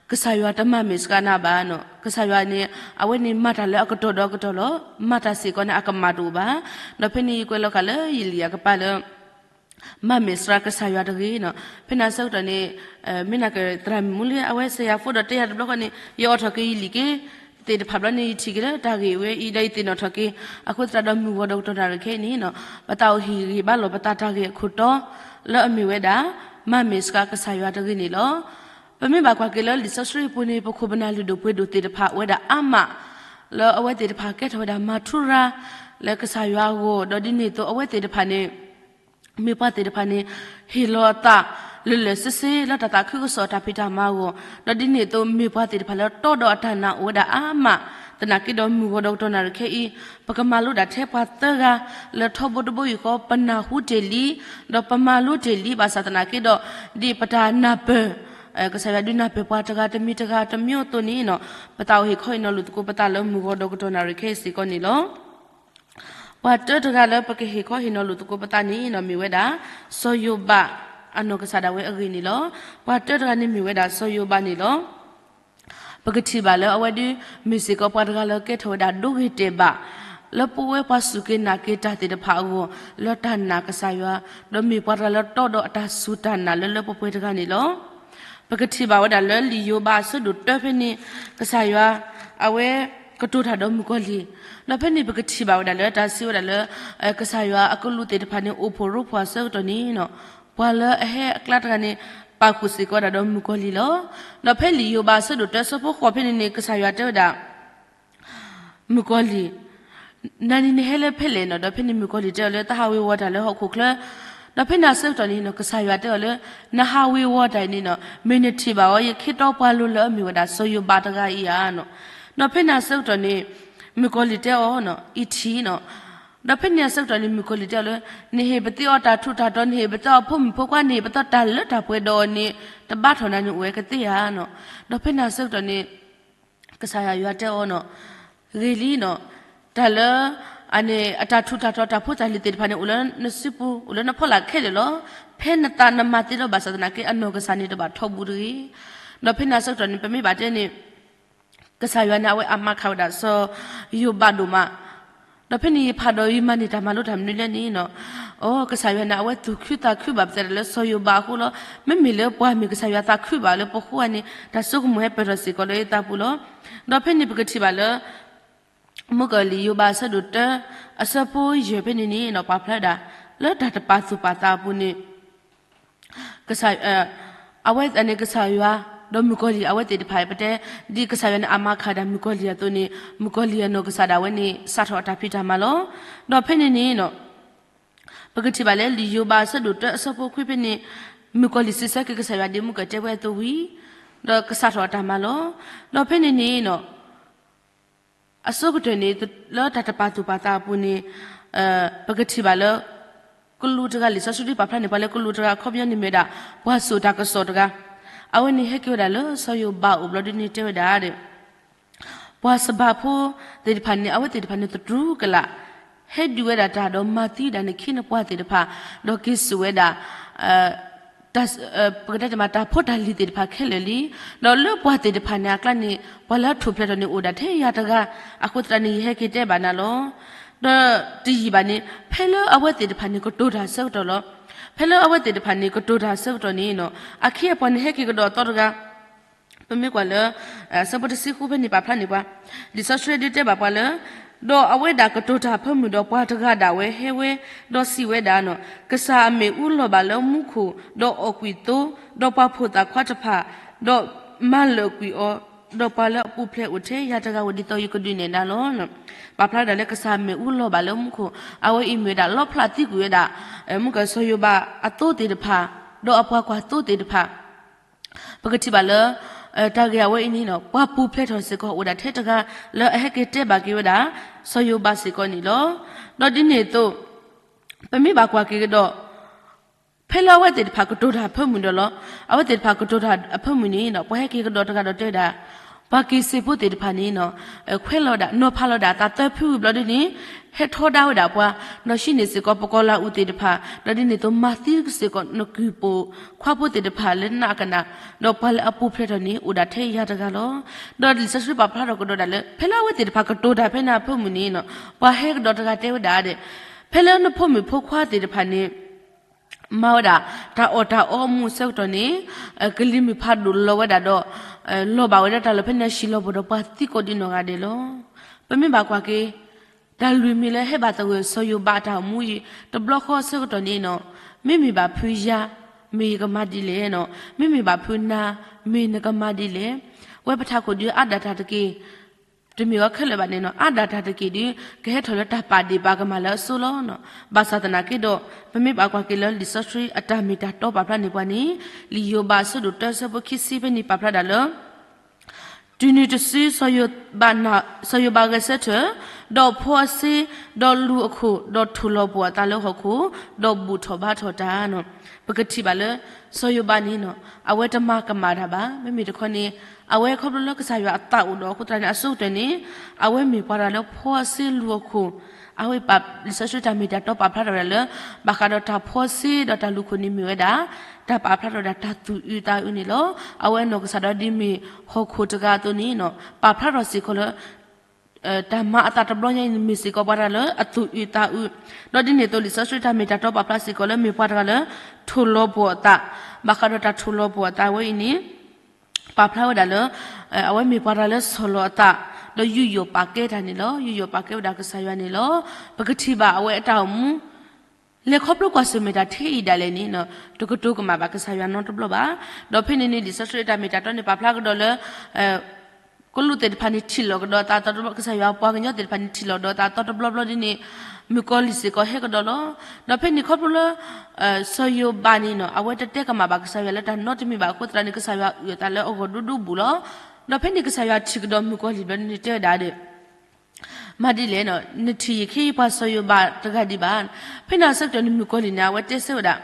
ကစၢ်ယွၤတမၤမ့ၢ်စှၤနၤဘၣ်နီၤ, ကစၢ်ယွၤန့ၣ် အဝဲန့ၣ်မၤတၢ်လၢအကတီၢ်ဒီးအကတီၢ်လီၤ, မၤတၢ်စ့ၢ်ကီးန့ၣ် အကမၣ်တအိၣ်ဘၣ်. ဒီးဖဲန့ၣ်ယကွဲးလီၤဃာ်လၢယလံာ်အကပၤလၢ မၤမ့ၢ်စှၤကစၢ်ယွၤတဂ့ၤနီၤ. ဖဲန့ၣ်အဆၢကတီၢ်န့ၣ် မ့ၢ်နကသရၣ်မုၣ်လၢအဝဲစဲးယၤဖိဒီးတဲယၤတဘျီဃီန့ၣ် ယအိးထီၣ်က့ၤယလံာ်က့ သ့ၣ်တဖၣ်ဘျီန့ၣ် ယထံၣ်က့ၤလၢတၢ်ဂ့ၢ်ဝဲအံၤ ဒီးယသ့ၣ်နီၣ်ထီၣ်က့ၤ အဃိသတးဒီးမုၢ်ဂီၤဒီးကတီၢ်နၣ်ရံၣ်ခဲအံၤန့ၣ်နီၤ ပသးအိၣ်ဟ့ၣ်ဂံၢ်ဟ့ၣ်ဘါလိာ်ပသးတၢ်ဂ့ၢ်အခိၣ်တီ လၢအမ့ၢ်ဝဲဒၣ် မၤမ့ၢ်စှၤကစၢ်ယွၤတဂ့ၤန့ၣ်လီၤ. ပမ့ၢ်ဘၣ်ကွၢ်က့ၤလၢလံာ်စီဆှံအပူၤန့ၣ် ပခိၣ်ပနၢ်လုၢ်ဒိၣ်ပှ့ၤဒိၣ်သ့ၣ်တဖၣ်အိၣ်ဝဲဒၣ်အါမး လၢအဝဲသ့ၣ်တဖၣ်ကဲထီၣ်ဝဲဒၣ်မၤထူရၤ လၢကစၢ်ယွၤအဂီၢ် ဒီးဒ်န့ၣ်အသိးအဝဲသ့ၣ်တဖၣ်န့ၣ် မ့ၢ်ပှၤသ့ၣ်တဖၣ်န့ၣ် ဟ့ၣ်လီၤအသးလၢာ်လၢာ်ဆ့ဆ့ လၢတၢ်သးခုကစီၣ်တၢ်ဖံးတၢ်မၤအဂီၢ်, ဒီးဒ်န့ၣ်အသိးမ့ၢ်ပှၤသ့ၣ်တဖၣ်လၢတီဒီးအတၢ်နာ်အိၣ်ဝဲဒၣ်အါမး, သနာ်က့ဒီးမုၢ်ဂီၤဒီးကတီၢ်နၣ်ရံၣ်ခဲအံၤ ပကမၤလိဒၣ်ထဲပှၤသၢဂၤ လၢထီဘိတဘိယူၢ်ဃီ ပနၢ်ဟူတ့ၢ်လံ, ဒီးပမၤလိတ့ၢ်လံ ဘၣ်ဆၣ်သနာ်က့ဒီး ဒ်ပတၢ်နၢ်ပၢၢ် ကစၢ်ယွၤဒုးနၢ်ပၢၢ်ပှၤတဂၤတမံၤတဂၤတမံၤအသိးန့ၣ်နီၤ, ပသးအိၣ်ဟ့ၣ်ခီဟ့ၣ်နီၤလိာ်သကိးပသးလၢမုၢ်ဂီၤဒီးကတီၢ်နၣ်ရံၣ်ခဲအံၤစ့ၢ်ကီးန့ၣ်လီၤ. ပှၤတၢတဂၤလၢပကဟ့ၣ်ခီဟ့ၣ်နီၤလိာ်သကိးပသးန့ၣ်နီၤ မ့ၢ်ဝဲဒၣ် စီၤယိၤဘး အနီၢ်ကစၢ်ဒၣ်ဝဲအဂ့ၢ်န့ၣ်လီၤ. ပှၤတၢတဂၤန့ၣ်မ့ၢ်ဝဲဒၣ်စီၤယိၤဘးန့ၣ်လီၤ. ပကထံၣ်ဘၣ်လၢအဝဲဒုး မ့ၢ်စ့ၢ်ကီးပှၤတဂၤလၢကဲထီၣ်ဝဲဒၣ်ဒိဂ့ၤတဲာ်ဘၣ် လၢပဝဲပှၤစူၢ်က့ၤနာ်က့ၤတၢ်သ့ၣ်တဖၣ်အဂီၢ် လၢတၢ်နာ်ကစၢ်ယွၤ, ဒီးမ့ၢ်ပှၤတဂၤလၢတီဒီးအတၢ်စူၢ်တၢ်နာ်လၢလၢပှဲၤပှဲၤတဂၤန့ၣ်လီၤ. ပကထံၣ်ဘၣ်ဝဲဒၣ်လၢလံာ်ယိၤဘးအဆၢဒိၣ်တၢဖဲန့ၣ် ကစၢ်ယွၤ အဝဲကတိၤတၢ်ဒီးမုၣ်ကီၤလံၢ်, ဒီးဖဲန့ၣ်ပကထံၣ်ဘၣ်ဝဲဒၣ်လၢတၢ်စံးဝဲဒၣ်လၢ ကစၢ်ယွၤအကလူးသ့ၣ်တဖၣ်န့ၣ် အိၣ်ဖှိၣ်ရိဖှိၣ်အဆၢကတီၢ်န့ၣ်နီၤ, ပှၤလၢအဟဲအကျါတဂၤန့ၣ် ပာ်ဃုာ်စ့ၢ်ကီးဝဲဒၣ်ဒီးမုၣ်ကီၤလံၢ်လီၤ. ဒီးဖဲလံာ်ယိၤဘးအဆၢဒိၣ်တၢအဆၢဖိဃိးဖဲန့ၣ်န့ၣ် ကစၢ်ယွၤတဲဝဲဒၣ် မုၣ်ကီၤလံၢ်, နၤန့ၣ်နဟဲလၢဖဲလဲၣ်နီၤ, ဒီးဖဲန့ၣ်မုၣ်ကီၤလံၢ်တဲအီၤလၢ တၢ်ဟးဝ့ၤဝီၤတၢ်လၢဟီၣ်ခိၣ်ချၢ, ဒီးဖဲန့ၣ်အဆၢကတီၢ်န့ၣ်နီၤ ကစၢ်ယွၤတဲအီၤလၢ နဟးဝ့ၤဝီၤတၢ်အံၤန့ၣ်နီၤ မ့ၢ်နထံၣ်ဘၣ်အီၤ ယခ့တီပှၤလိၤလၢအမ့ၢ်ဝဲဒၣ်စီၤယိၤဘးတဂၤအံၤဧါနီၤ. ဒီးဖဲန့ၣ်အဆၢကတီၢ်န့ၣ် မုၣ်ကီၤလံၢ်တဲအီၤနီၤ အံၤထံၣ်နီၤ, ဒီးဖဲန့ၣ်အဆၢကတီၢ်န့ၣ် မုၣ်ကီၤလံၢ်တဲအီၤလၢ နဟ့ၣ်ပသ့အီၤတၢ်ထူးတၢ်တီၤ နဟ့ၣ်ပသ့အီၤဖိမုၣ်ဖိခွါ နဟ့ၣ်ပသ့တၢ်လၢတၢ်ပှဲၤဒီးအီၤန့ၣ် တဘၣ်ထီၣ်နၤန့ၣ်အိၣ်ဝဲကသ့ဧါနီၤ. ဒီးဖဲန့ၣ်အဆၢကတီၢ်န့ၣ် ကစၢ်ယွၤတဲအီၤနီၤ, ဂ့ၤလံနီၤ, တၢ်လၢ အန့ၣ် အတၢ်ထူးတၢ်တီၤတၢ်ဖိတၢ်လံၤသ့ၣ်တဖၣ်န့ၣ် အိၣ်လၢနစုပူၤ အိၣ်လၢနဖီလာ်ခဲလၢာ်လီၤ. ဖဲနသးနမၤသ့လီၤ ဘၣ်ဆၣ်သနာ်က့ အနီၢ်ကစၢ်န့ၣ်တဘၣ်ထီဘူးတဂ့ၤ. ဒီးဖဲန့ၣ်အဆၢကတီၢ်န့ၣ် ပမ့ၢ်ဘၣ်တဲန့ၣ် ကစၢ်ယွၤန့ၣ် အဝဲအမၤခးဝဲဒၣ်စီၤယိၤဘးဒိၣ်မး, ဒီးဖဲန့ၣ်ယဖးဒီးယမၤန့ၢ်တၢ်မၤလိတၢ်မနုၤလဲၣ်န့ၣ်နီၤ, အိ ကစၢ်ယွၤန့ၣ် အဝဲသူၣ်ခုသးခုဘၣ်ပသဲဒၣ်လၢစီၤယိၤဘးအဃိလီၤ. မ့မ့ၢ်လၢပှၤမ့ၢ်ကစၢ်ယွၤသးခုဘၣ်လၢပဃိဧါန့ၣ် တၢ်ဆိကမိၣ်ဟဲပၢၢ်ထီၣ်စ့ၢ်ကီးလၢယသးပူၤလီၤ. ဒီးဖဲန့ၣ်ပကထံၣ်ဘၣ်လၢ မုၣ်ကီၤလံၢ်ယိၤဘးအဆၢဒိၣ်တၢ အဆၢဖိယဲၢ်ဖဲန့ၣ်န့ၣ်နီၤ ပာ်ဖျါဝဲဒၣ် လၢတၢ်တပာ်သူၣ်ပာ်သးအပူၤန့ၣ် ကစၢ် အဝဲန့ၣ်ကစၢ်ယွၤ ဒီးမုၣ်ကီၤလံၢ်အဝဲသ့ၣ်တဖၣ် ပတဲ ဒ်ကစၢ်ယွၤန့ၣ် အမၤခးဒၣ်မုၣ်ကီၤလံၢ်အသိးန့ၣ် မုၣ်ကီၤလံၢ်အနီၢ်ကစၢ်ဒၣ်ဝဲန့ၣ် စးထီၣ်အတၢ်ဖံးတၢ်မၤလီၤ. ဒီးဖဲန့ၣ်န့ၣ်နီၤ ပကထံၣ်ဘၣ်လၢလံာ်ယိၤဘးအဆၢဒိၣ်တၢအဆၢဖိခွံဖဲန့ၣ် မုၣ်ကီၤလံၢ်စံးဆၢက့ၤကစၢ်ယွၤဒ်မုၢ်ကတဲဝဲအသိးဝံၤ ဒီးကစးထီၣ်အတၢ်မၤလီၤ. ဒီးဖဲန့ၣ်န့ၣ်နီၤ အဆိကတၢၢ်န့ၣ် လၢတၢ်တပာ်သူၣ်ပာ်သးအပူၤန့ၣ် ပကထံၣ်ဘၣ်လၢ ကလူးတဂၤ လံာ်စီဆှံဒ်ပာ်ဖျါန့ၣ် ပှၤလၢကလူးတဂၤ အခီပညီန့ၣ်မ့ၢ်ဝဲဒၣ် ပှၤစိာ်တၢ်ကစီၣ်တဂၤ, အဝဲန့ၣ်ဟဲက့ၤဝဲဒၣ်လၢစီၤယိၤဘးအိၣ်ဘျီဒ်န့ၣ်တဲဝဲဒၣ်ဒီး ပှၤစဘၤဖိသ့ၣ်တဖၣ်န့ၣ် အဝဲသ့ၣ်တဖၣ်န့ၣ်သတူၢ်ကလာ် ဟဲဒုးဝဲဒၣ်တၢ်ဒီးမၤသံဒၣ်န့ၣ်ခံန့ၣ်ပှၤသ့ၣ်တဖၣ်, ဒီးက့ၤစိာ်ဝဲဒၣ် တၢ် ပကတဲတမး တၢ်ဖိတၢ်လံၤသ့ၣ်တဖၣ်ခဲလၢာ်လံ. ဒီးလၢပှၤသ့ၣ်တဖၣ်န့ၣ်အကျါန့ၣ် ပှၤလၢအထူၣ်ဖျဲးထီၣ်န့ၣ်အိၣ်ဒၣ်ထဲယၤတဂၤ, အဃိသတးန့ၣ် ယဟဲက့ၤတဲဘၣ်နၤလီၤ. ဒီးတယံာ်ဘၣ်န့ၣ် ဖဲလၢအဝဲသ့ၣ်တဖၣ်န့ၣ်ကတိၤတၢ်ဆၢကတီၢ်လီၤ. ဖဲလၢအဝဲသ့ၣ်တဖၣ်န့ၣ်ကတိၤတၢ်ဆၢကတီၢ်န့ၣ်နီၤ အခ့အပှၤန့ၣ်ဟဲက့ၤကဒီးအသီတဂၤ ပမ့ၢ်ကွၢ်လၢ ဆၢဖိတဆံဃုဖဲန့ၣ် ပာ်ဖျါန့ၢ်ပှၤ, လံာ်စီဆှံဒုးတဲဘၣ်ပှၤလၢ ဒီးအဝဲဒၣ်ကတိၤတၢ်အဖၢမုၢ်ဒီးပှၤတဂၤဒၣ်ဝဲဟဲဝဲ, ဒီးစံးဝဲဒၣ်နီၤ, ကစၢ်အမ့ၣ်အူလီၤဘၣ်လၢမူခိၣ်, ဒီးအီၣ်ကွံာ်သိ, ဒီးပှၤဖိသၣ်ခွါတဖၣ်, ဒီးမၤလၢာ်ကွံာ်အီၤ, ဒီးပှၤလၢအပူၤဖျဲးအိၣ်ထဲယၤတဂၤဝဲဒ်သိးယကဒုးနဲၣ်နၤလီၤ. ပာ်ဖျါဒၣ်လၢကစၢ်အမ့ၣ်အူလီၤဘၣ်လၢမူခိၣ်, အဝဲအံၤမ့ၢ်ဝဲဒၣ်လီဖျးသံကွံာ်ဝဲဒၣ် မုၣ်ကီၤစီၤယိၤဘးအသိသ့ၣ်တဖၣ်, ဒီးအပှၤကွၢ်သိသ့ၣ်တဖၣ် ပကထံၣ်ဘၣ်လၢ တၢ်ဂ့ၢ်အဝဲအံၤန့ၣ်နီၤ ပှၤပူၤဖျဲးထီၣ်စ့ၢ်ကီးအိၣ်ဒၣ်ထဲတဂၤ လၢအဟဲက့ၤတဲဘၣ်က့ၤဝဲဒၣ် စီၤယိၤဘးစ့ၢ်ကီးန့ၣ်လီၤ. ဒီးဒ်န့ၣ်အသိး ပမ့ၢ်ဘၣ်ကွၢ်က့ၤကဒီး ဖဲလၢအဝဲသ့ၣ်တဖၣ်ကတိၤတၢ်အဖၢမုၢ်ဒီးလီၤ. အဝဲသ့ၣ်တဖၣ်ကတိၤတၢ်အဖၢမုၢ်န့ၣ်နီၤ ပှၤဟဲက့ၤကဒီးတဂၤဒီးတဲဝဲဒၣ် ပှၤက့ၤစ့းဖိသ့ၣ်တဖၣ်န့ၣ်နီၤ ခွဲးလီၤဒၣ် နီၤဖးလီၤဒၣ် သးသၢဖုဝံၤဘျီဒ်န့ၣ် ဟဲထီဒါဝဲဒၣ်ပှၤ, ဒီးဟံးန့ၢ်စ့ၢ်ကီးပှၤကီၤလၤအူးသ့ၣ်တဖၣ်, ဒီးဒ်န့ၣ်အသိးမၤသံစ့ၢ်ကီးနကုၢ်ပိာ်ခွါဖိသ့ၣ်တဖၣ်လၢနးကနး, ဒီးပှၤလၢအပူၤဖျဲးထီၣ်န့ၣ် အိၣ်ဒၣ်ထဲယၤတဂၤလီၤ. ဒီးလံာ်စီဆှံပာ်ဖျါထီၣ်ကဒီးဒၣ်လၢ ဖဲလၢအဝဲသ့ၣ်တဖၣ်ကတိၤတၢ်ဖဲန့ၣ်အဖၢမုၢ်န့ၣ်နီၤ ပှၤဟဲကဒီးတဂၤတဲဝဲဒၣ်ဒီး ဖဲလၢနဖိမုၣ်ဖိခွါသ့ၣ်တဖၣ်န့ၣ် မၤဝဲဒၣ် တၢ်အီၣ်တၢ်အီအမူးအဆၢကတီၢ်န့ၣ် ကလံၤမုၢ်ဖးဒိၣ်လီၤဝဲဒၣ်ဒီး လီၤဘၣ်ဝဲဒၣ်တၢ်လီၢ်ဖဲန့ၣ်အဟံၣ်လီၤဘီၣ်ဒီးပှၤသံကိးဒံနီၢ်ဂၤဒဲးလီၤ. ပမ့ၢ်ဘၣ်ကွၢ်က့ၤ တၢ်လွံၢ်မံၤလၢဟဲဘၣ်သဂၢၢ်စီၤယိၤဘးအတၢ်အိၣ်မူအံၤ တဘျီဃီအဆၢကတီၢ်န့ၣ်နီၤ မ့မ့ၢ်ဘၣ်ဖုယၤ မ့ၢ်ယကမၤဒ်လဲၣ်နီၤ မ့မ့ၢ်ဘၣ်ဖုနၤ မ့ၢ်နကမၤဒ်လဲၣ်. ဝဲပထးခိၣ်ဒုးအါဒၣ်တၢ်တက့ၢ် တမ့ၢ်ဝဲခဲလၢာ်ဘၣ်န့ၣ်နီၤ အါဒၣ်တၢ်တက့ၢ်ဒုး ကဟဲထီၣ်လၢတၢ်ပာ်ဒ့ၣ်ပာ်ကမၣ်လၢအစိလီၤ. ဘၣ်ဆၣ်သနာ်က့ဒီး ပမ့ၢ်ဘၣ်ကွၢ်က့ၤလၢလံာ်စီဆှံအတၢ်မ့ၢ်တၢ်တီပာ်ဖျါန့ၢ်ပှၤန့ၣ် လံာ်ယိၤဘးအဆၢဒိၣ်တၢအဆၢဖိခံဆံဖဲန့ၣ်ပာ်ဖျါဒၣ်လၢ တုၤနုၤတစု စီၤယိၤဘးဂဲၤဆၢထၢၣ် ဒီးဖှီအစ့, ဒီးလူၤအခိၣ်, ဒီးထိၣ်လီၤပှီၢ်အသးလၢဟီၣ်ခိၣ်, ဒီးဘူၣ်ထီၣ်ဘါထီၣ်တၢ်နီၤ. ပကထံၣ်ဘၣ်လၢ စီၤယိၤဘးန့ၣ်နီၤ အဝဲတမၤကမၣ်တၢ်ဘၣ်. မ့မ့ၢ်တခီန့ၣ် အဝဲခီဖျိလၢကစၢ်ယွၤအသးအိၣ်ဒီးအဃိသတးန့ၣ် အဆိကတၢၢ်န့ၣ် အဝဲမ့ၢ်ပှၤတဂၤလၢဖှီအစ့လူၤအခိၣ်, အဝဲပာ်လံာ်စီဆှံတၢ်မ့ၢ်တၢ်တီပာ်ဖျါထီၣ်ဝဲဒၣ်လၢ ဘၣ်ဃးဒီးတၢ်ဖှီစ့ဒီးတၢ်လူၤခိၣ်န့ၣ်မ့ၢ်ဝဲဒၣ် တၢ်ပာ်ဖျါထီၣ်ဝဲဒၣ်တၢ်သူၣ်အုးသးအုးန့ၣ်လီၤ. အဝဲနီၢ်ကစၢ်ဒီးဒ်မ့ၢ်ဟီၣ်ခိၣ်တဂၤအသိးန့ၣ်နီၤ ပာ်ဖျါထီၣ်စ့ၢ်ကီးလၢ တၢ်မၤအသးတဘျီညါအံၤန့ၣ် မ့ၢ်စ့ၢ်ကီးပှၤတဂၤလၢအသူၣ်အုးသးအုး, ဒီးဒ်န့ၣ်အသိးလံာ်စီဆှံတၢ်မ့ၢ်တၢ်တီပာ်ဖျါစ့ၢ်ကီးလၢမ့ၢ်ပှၤတဂၤလၢ ထိၣ်လီၤပှီၢ်အသး, ဘၣ်ဃးဒီးတၢ်ထိၣ်လီၤပှီၢ်အသးဝဲအံၤန့ၣ် ပာ်ဖျါဝဲဒၣ်လၢ အဝဲမ့ၢ်ပှၤတဂၤလၢဆီၣ်လီၤအသး, ဒီးယူးယီၣ်ပာ်ကဲတၢ်န့ၣ်လီၤ. ယူးယီၣ်ပာ်ကဲဝဲဒၣ်ကစၢ်ယွၤန့ၣ်လီၤ. ပကထံၣ်ဘၣ်အဝဲအတၢ်အိၣ်မူ လဲၤခီဖျိကွၢ်ဆၢၣ်မဲာ်တၢ်ထဲအံၤဒၣ်လဲာ်န့ၣ် တကတိၤကမၣ်ဘၣ်ကစၢ်ယွၤနီတဘျီဘၣ်. ဒီးဖဲန့ၣ်န့ၣ် လံာ်စီဆှံတၢ်မ့ၢ်တၢ်တီန့ၣ် ပာ်ဖျါကဒီးလၢ ကလူးသ့ၣ်တဖၣ်န့ၣ်ထံၣ်လီၤကဒီးအသးအသီတဘျီ, ကစၢ်ယွၤပှၤကညီသ့ၣ်တဖၣ်န့ၣ်ထံၣ်လီၤကဒီးအသးအသီတဘျီဘျီဒ်န့ၣ် မုၣ်ကီၤလံၢ်စ့ၢ်ကီးဟဲကဒီးလီၤ. ဒီးဖဲန့ၣ်ခီဖျိလၢ စီၤယိၤဘးန့ၣ်နီၤ အဝဲတတဲကမၣ်ဘၣ်ကစၢ်ယွၤလၢတၢ်နီတမံၤဘၣ်အဃိသတးန့ၣ် ကစၢ်ယွၤအုၣ်အသးလၢအဂီၢ်ဒိၣ်ဒိၣ်ဘူးလီၤ. ဒီးဖဲန့ၣ်ကစၢ်ယွၤထံၣ်ကဒီးမုၣ်ကီၤလံၢ်ဘျီန့ၣ်တဲဝဲဒၣ်ဒီး မၤဒ်လဲၣ်နီၤ, နထံၣ်ယခ့ယပှၤစီၤယိၤဘးတဂၤဒံးဘၣ်. ဖဲန့ၣ်အဆၢကတီၢ်န့ၣ် မုၣ်ကီၤလံၢ်န့ၣ် အဝဲတဲဆၢဝဲဒၣ်,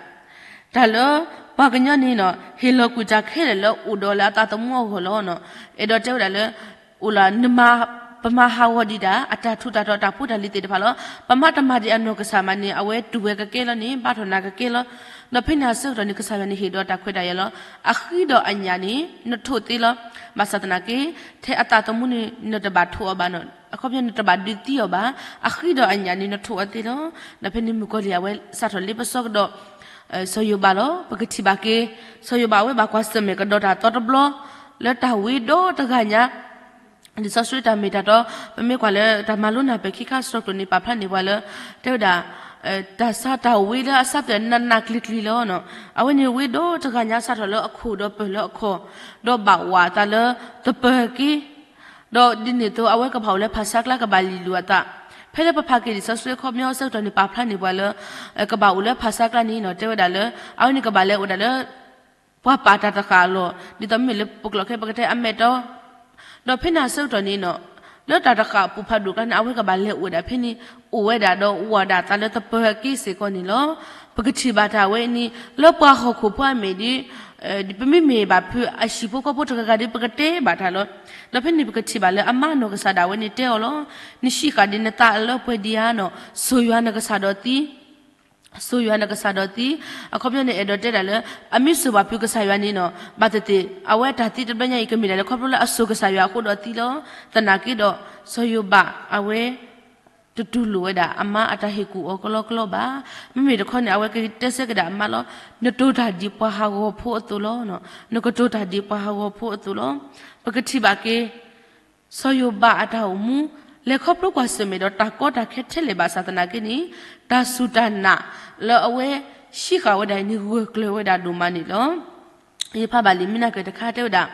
တၢ်လၢပှၤကညီန့ၣ်နီၤ ဟ့ၣ်လီၤကွံာ်တၢ်ခဲလၢာ်လၢအိၣ်ဒီးလၢအသးသမူအဂီၢ်လီၤ. အဲၣ်ဒိးတဲဝဲဒၣ်လၢ အိၣ်လီၤ နမၤ ပမၤဟးဂီၤဒံးတၢ် အတၢ်ထူးတၢ်တီၤတၢ်ဖိတၢ်လံၤသ့ၣ်တဖၣ်လီၤ. ပမၤတမၤဒံးအနီၢ်ကစၢ်မးန့ၣ် အဝဲတူၢ်ဝဲကကဲလီၤန့ၣ် ဘါထီၣ်နၤကကဲလီၤ. ဒီးဖဲန့ၣ်အဆၢကတီၢ်န့ၣ် ကစၢ်ယွၤန့ၣ်ဟ့ၣ်ဒီးတၢ်ခွဲးတၢ်ယာ်လီၤ. အဃံဒီးအညၣ်န့ၣ် နထိးသ့လီၤ. ဘၣ်ဆၣ်သနာ်က့ ထဲအသးသမူန့ၣ် နတဘၣ်ထိးအီၤဘၣ်နီၤ, အခီပညီနတဘၣ်ဒုးသံအီၤဘၣ်. အဃံဒီးအညၣ်န့ၣ် နထိးအီၤသ့လီၤ. ဒီးဖဲန့ၣ်မုၣ်ကီၤလံၢ်အဝဲ စးထီၣ်လ့ပစီကဒီး စီၤယိၤဘးလီၤ. ပကထံၣ်ဘၣ်က့ၤ စီၤယိၤဘးအဝဲဘၣ်ကွၢ်ဆၢၣ်မဲာ်ကဒီးတၢ်သီတဘျီ လၢတၢ်ဝံဒီတဂၤညါ လံာ်စီဆှံတၢ်မ့ၢ်တၢ်တီ ပမ့ၢ်ကွၢ်လၢတၢ်မၤလိနၢ်ပၢၢ်ခံခါစှီၤကျိၤန့ၣ် ပာ်ဖျါန့ၢ်ပှၤလၢ တဲဝဲဒၣ် တၢ်ဆါတၢ်ဝံလၢအစးတၢ်နးနးကျံၤကျံၤလီၤ. အဝဲန့ၣ်ဝံဒီတဂၤညါစးထီၣ်လၢအခိၣ်ဒီးပၢၢ်လၢအခီၣ် ဒီးဘၣ်ဝးအသးလၢသပၢၤက့ ဒီးဒ်န့ၣ်အသိး အဝဲကဘၣ်အိၣ်လၢဖၣ်ဆါကျါ ကဘၣ်လံၣ်လူၤအသး. ဖဲလၢပဖးက့ၤလံာ်စီဆှံအခီပညီအဆၢကတီၢ်န့ၣ် ပာ်ဖျါန့ၢ်ပှၤလၢ ကဘၣ်အိၣ်လၢဖၣ်ဆါကျါန့ၣ်နီၤ တဲဝဲဒၣ်လၢ အဝဲန့ၣ်ကဘၣ်လဲၤအိၣ်ဒၣ်လၢ ပှၤပာ်တၢ်တဃာ်အလီၢ် ဒ်သိးမ့ၢ်လၢပကျိာ်ခဲပကတဲအမဲာ်တီ ဒီးဖဲန့ၣ်အဆၢကတီၢ်န့ၣ်နီၤ လၢတၢ်တဃာ်အပူၤဖးဒိၣ်ကျါန့ၣ် အဝဲကဘၣ်လဲၤအိၣ်ဝဲဒၣ်ဖဲန့ၣ် အိၣ်ဝဲဒၣ်ဒီးဝးဒၣ်အသးလၢသပၢၤအက့စ့ၢ်ကီးန့ၣ်လီၤ. ပကထံၣ်ဘၣ်တၢ်ဝဲအံၤန့ၣ် လၢပှၤဟီၣ်ခိၣ်ဖိအမဲာ်ဒ် ပမ့မ့ၢ်ဘၣ်ဖုးအဟံၣ်ဖိဃီဖိတဂၤဂၤဒီး ပကတဲဘၣ်တၢ်လီၤ. ဒီးဖဲန့ၣ်ပကထံၣ်ဘၣ်လၢအမါနီၢ်ကစၢ်ဒၣ်ဝဲန့ၣ်တဲအီၤလီၤ. နဟံးဃာ်ဒံးနသးလၢပှဲၤဒံးဧါနီၤ, စိၤယွၤနကစၢ်ဒီးသံ စိၤယွၤနကစၢ်ဒီးသံ. အခီပညီန့ၣ် အဲၣ်ဒိးတဲဒၣ်လၢ အမ့ၢ်စိၤဘၣ်ဖုးကစၢ်ယွၤန့ၣ်နီၤ ဘၣ်သ့ၣ်သ့ၣ် အဝဲတၢ်သံတဘျီညါအံၤ ကမ့ၢ်ဒၣ်လၢခီဖျိလၢအစိၤကစၢ်ယွၤအဃိဒီးသံလီၤ. သနာ်က့ဒီး စီၤယိၤဘးအဝဲ တတူၢ်လိာ်ဝဲဒၣ်အမါအတၢ်ဟ့ၣ်ကူၣ်အီၤကလီကလီဘၣ်. မ့မ့ၢ်တခီန့ၣ် အဝဲကတဲဆၢကဒါအမါလီၤ. နတိၤတၢ်ဒ်ပှၤဟးဂီၤဖိအသိးလီၤ. နကတိၤတၢ်ဒ်ပှၤဟးဂီၤဖိအသိးလီၤ. ပကထံၣ်ဘၣ်က့ၤ စီၤယိၤဘးအတၢ်အိၣ်မူ လဲၤခီဖျိကွၢ်ဆၢၣ်မဲာ်ဒီးတၢ်ကီတၢ်ခဲထဲလဲၣ်ဘၣ်ဆၣ်သနာ်က့န့ၣ် တၢ်စူၢ်တၢ်နာ်လၢအဝဲဟံးဃာ်ဝဲဒၣ်အံၤန့ၣ် ဂၢၢ်ကျၢၤဝဲဒၣ်ဒိၣ်မးန့ၣ်လီၤ. ယဖးဘၣ်လံာ်မံနၢ်ကၢၢ်တခါတဲဝဲဒၣ်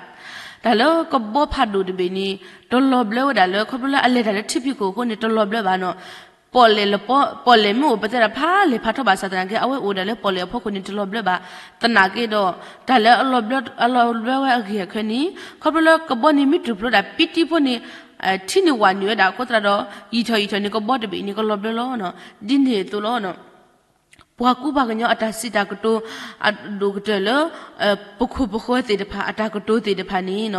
တၢ်လၢကဘီဖးဒိၣ်တဘ့ၣ်န့ၣ် တလီၤဘျၢဝဲဒၣ်လၢ ခီဖျိလၢအလဲၤတၢ်လၢထံဖံးခိၣ်အဃိန့ၣ် တလီၤဘျၢဘၣ်နီၤ. ပီၣ်လဲၣ်လၢပီ ပီၣ်လဲၣ်မ့ၢ်အိၣ်ပတဲဒၣ်ဖးလဲၣ်ဖးထီဘၣ်ဆၣ်သနာ်က့ အဝဲအိၣ်ဝဲဒၣ်လၢပီၣ်လဲၣ်အဖီခိၣ်န့ၣ် တလီၤဘျၢဘၣ်. သနာ်က့ဒီး တၢ်လၢအလီၤဘျၢ အလီၤဘျၢဝဲအဂ့ၢ်အကျိၤန့ၣ် ခီဖျိလၢကဘီန့ၣ်မ့ၢ်တူၢ်ဖျိဒၣ်ပံတံဖိန့ၣ် ထံန့ၣ်ဝးနုာ်ဝဲဒၣ်အဃိသတးဒီး ယံာ်ထီၣ်ယံာ်ထီၣ်န့ၣ် ကဘီတဘ့ၣ်န့ၣ် ကလီၤဘျၢလီၤ. ဒ်န့ၣ်အသိးလီၤ. ပှၤကူပှၤကညီအတၢ်စံးတၢ်ကတိၤ အဒိၣ်ကတၢၢ်လၢ ပခိၣ်ပဃၢၤသ့ၣ်တဖၣ် အတၢ်ကတိၤသ့ၣ်တဖၣ်န့ၣ်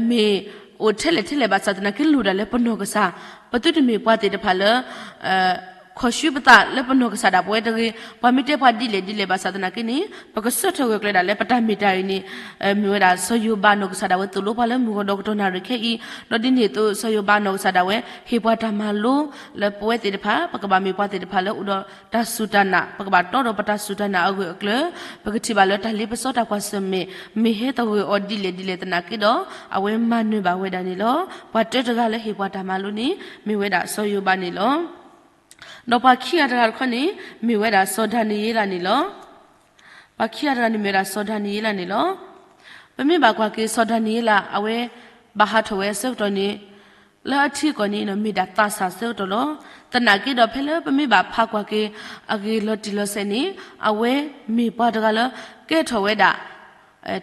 မ့ၢ်အိၣ်ထဲလဲၣ်ထဲလဲၣ်ဘၣ်ဆၣ်သနာ်က့ လိၣ်ဒၣ်လၢပနီၢ်ကစၢ်, ပသုတမ့ၢ်ပှၤသ့ၣ်တဖၣ်လၢ ခီၣ်ဆူပသးလၢပနီၢ်ကစၢ်ဒၣ်ပဝဲတဂ့ၤ, ပှၤမ့ၢ်တဲပှၤဒ်လဲၣ်ဒ်လဲၣ်ဘၣ်ဆၣ်သနာ်က့န့ၣ် ပကစၢၢ်ထီၣ်ဂၢၢ်ကျၢၤဒၣ်လၢပတၢ်မ့ၢ်တၢ်ဂ့ၤန့ၣ် မ့ၢ်ဝဲဒၣ်စီၤယိၤဘးနီၢ်ကစၢ်ဒၣ်ဝဲသိၣ်လိပှၤလၢမုၢ်ဂီၤဒီးကတီၢ်နၣ်ရံၣ်ခဲအံၤ, ဒီးဒ်န့ၣ်အသိးစီၤယိၤဘးနီၢ်ကစၢ်ဒၣ်ဝဲ ဟ့ၣ်ပှၤတၢ်မၤလိလၢပဝဲသ့ၣ်တဖၣ် ပကဘၣ်မ့ၢ်ပှၤသ့ၣ်တဖၣ်လၢအိၣ်ဒီးတၢ်စူၢ်တၢ်နာ်, ပကဘၣ်တီဒီးပတၢ်စူၢ်တၢ်နာ်အဂၢၢ်အကျၢၤ, ပကထံၣ်ဘၣ်လၢတၢ်လ့ပစီတၢ်ကွၢ်ဆၢၣ်မဲာ် မ့ၢ်ဟဲသဂၢၢ်အီၤဒ်လဲၣ်ဒ်လဲၣ်သနာ်က့ဒီး အဝဲမၤနၢၤဘၣ်ဝဲဒၣ်န့ၣ်လီၤ. ပှၤတၢတဂၤလၢဟ့ၣ်ပှၤတၢ်မၤလိန့ၣ် မ့ၢ်ဝဲဒၣ်စီၤယိၤဘးန့ၣ်လီၤ. ဒီးပှၤခံဂၤတဂၤတခီန့ၣ် မ့ၢ်ဝဲဒၣ်စီၤဒၤနံးယ့လးန့ၣ်လီၤ. ပှၤခံဂၤတဂၤန့ၣ်မ့ၢ်ဝဲဒၣ်စီၤဒၤနံးယ့လးန့ၣ်လီၤ. ပမ့ၢ်ဘၣ်ကွၢ်က့ၤစီၤဒၤနံးယ့လး အဝဲဘၣ်ဟးထီၣ်ဝဲအဆၢကတီၢ်န့ၣ် လၢအထံအကီၢ်န့ၣ် မ့ၢ်ဒၣ်သးစၢ်အဆၢကတီၢ်လီၤ. သနာ်က့ဒီးဖဲလၢပမ့ၢ်ဘၣ်ဖးကွၢ်က့ၤ အဂ့ၢ်လီၤတံၢ်လီၤဆဲးန့ၣ် အဝဲမ့ၢ်ပှၤတဂၤလၢ ကဲထီၣ်ဝဲဒၣ်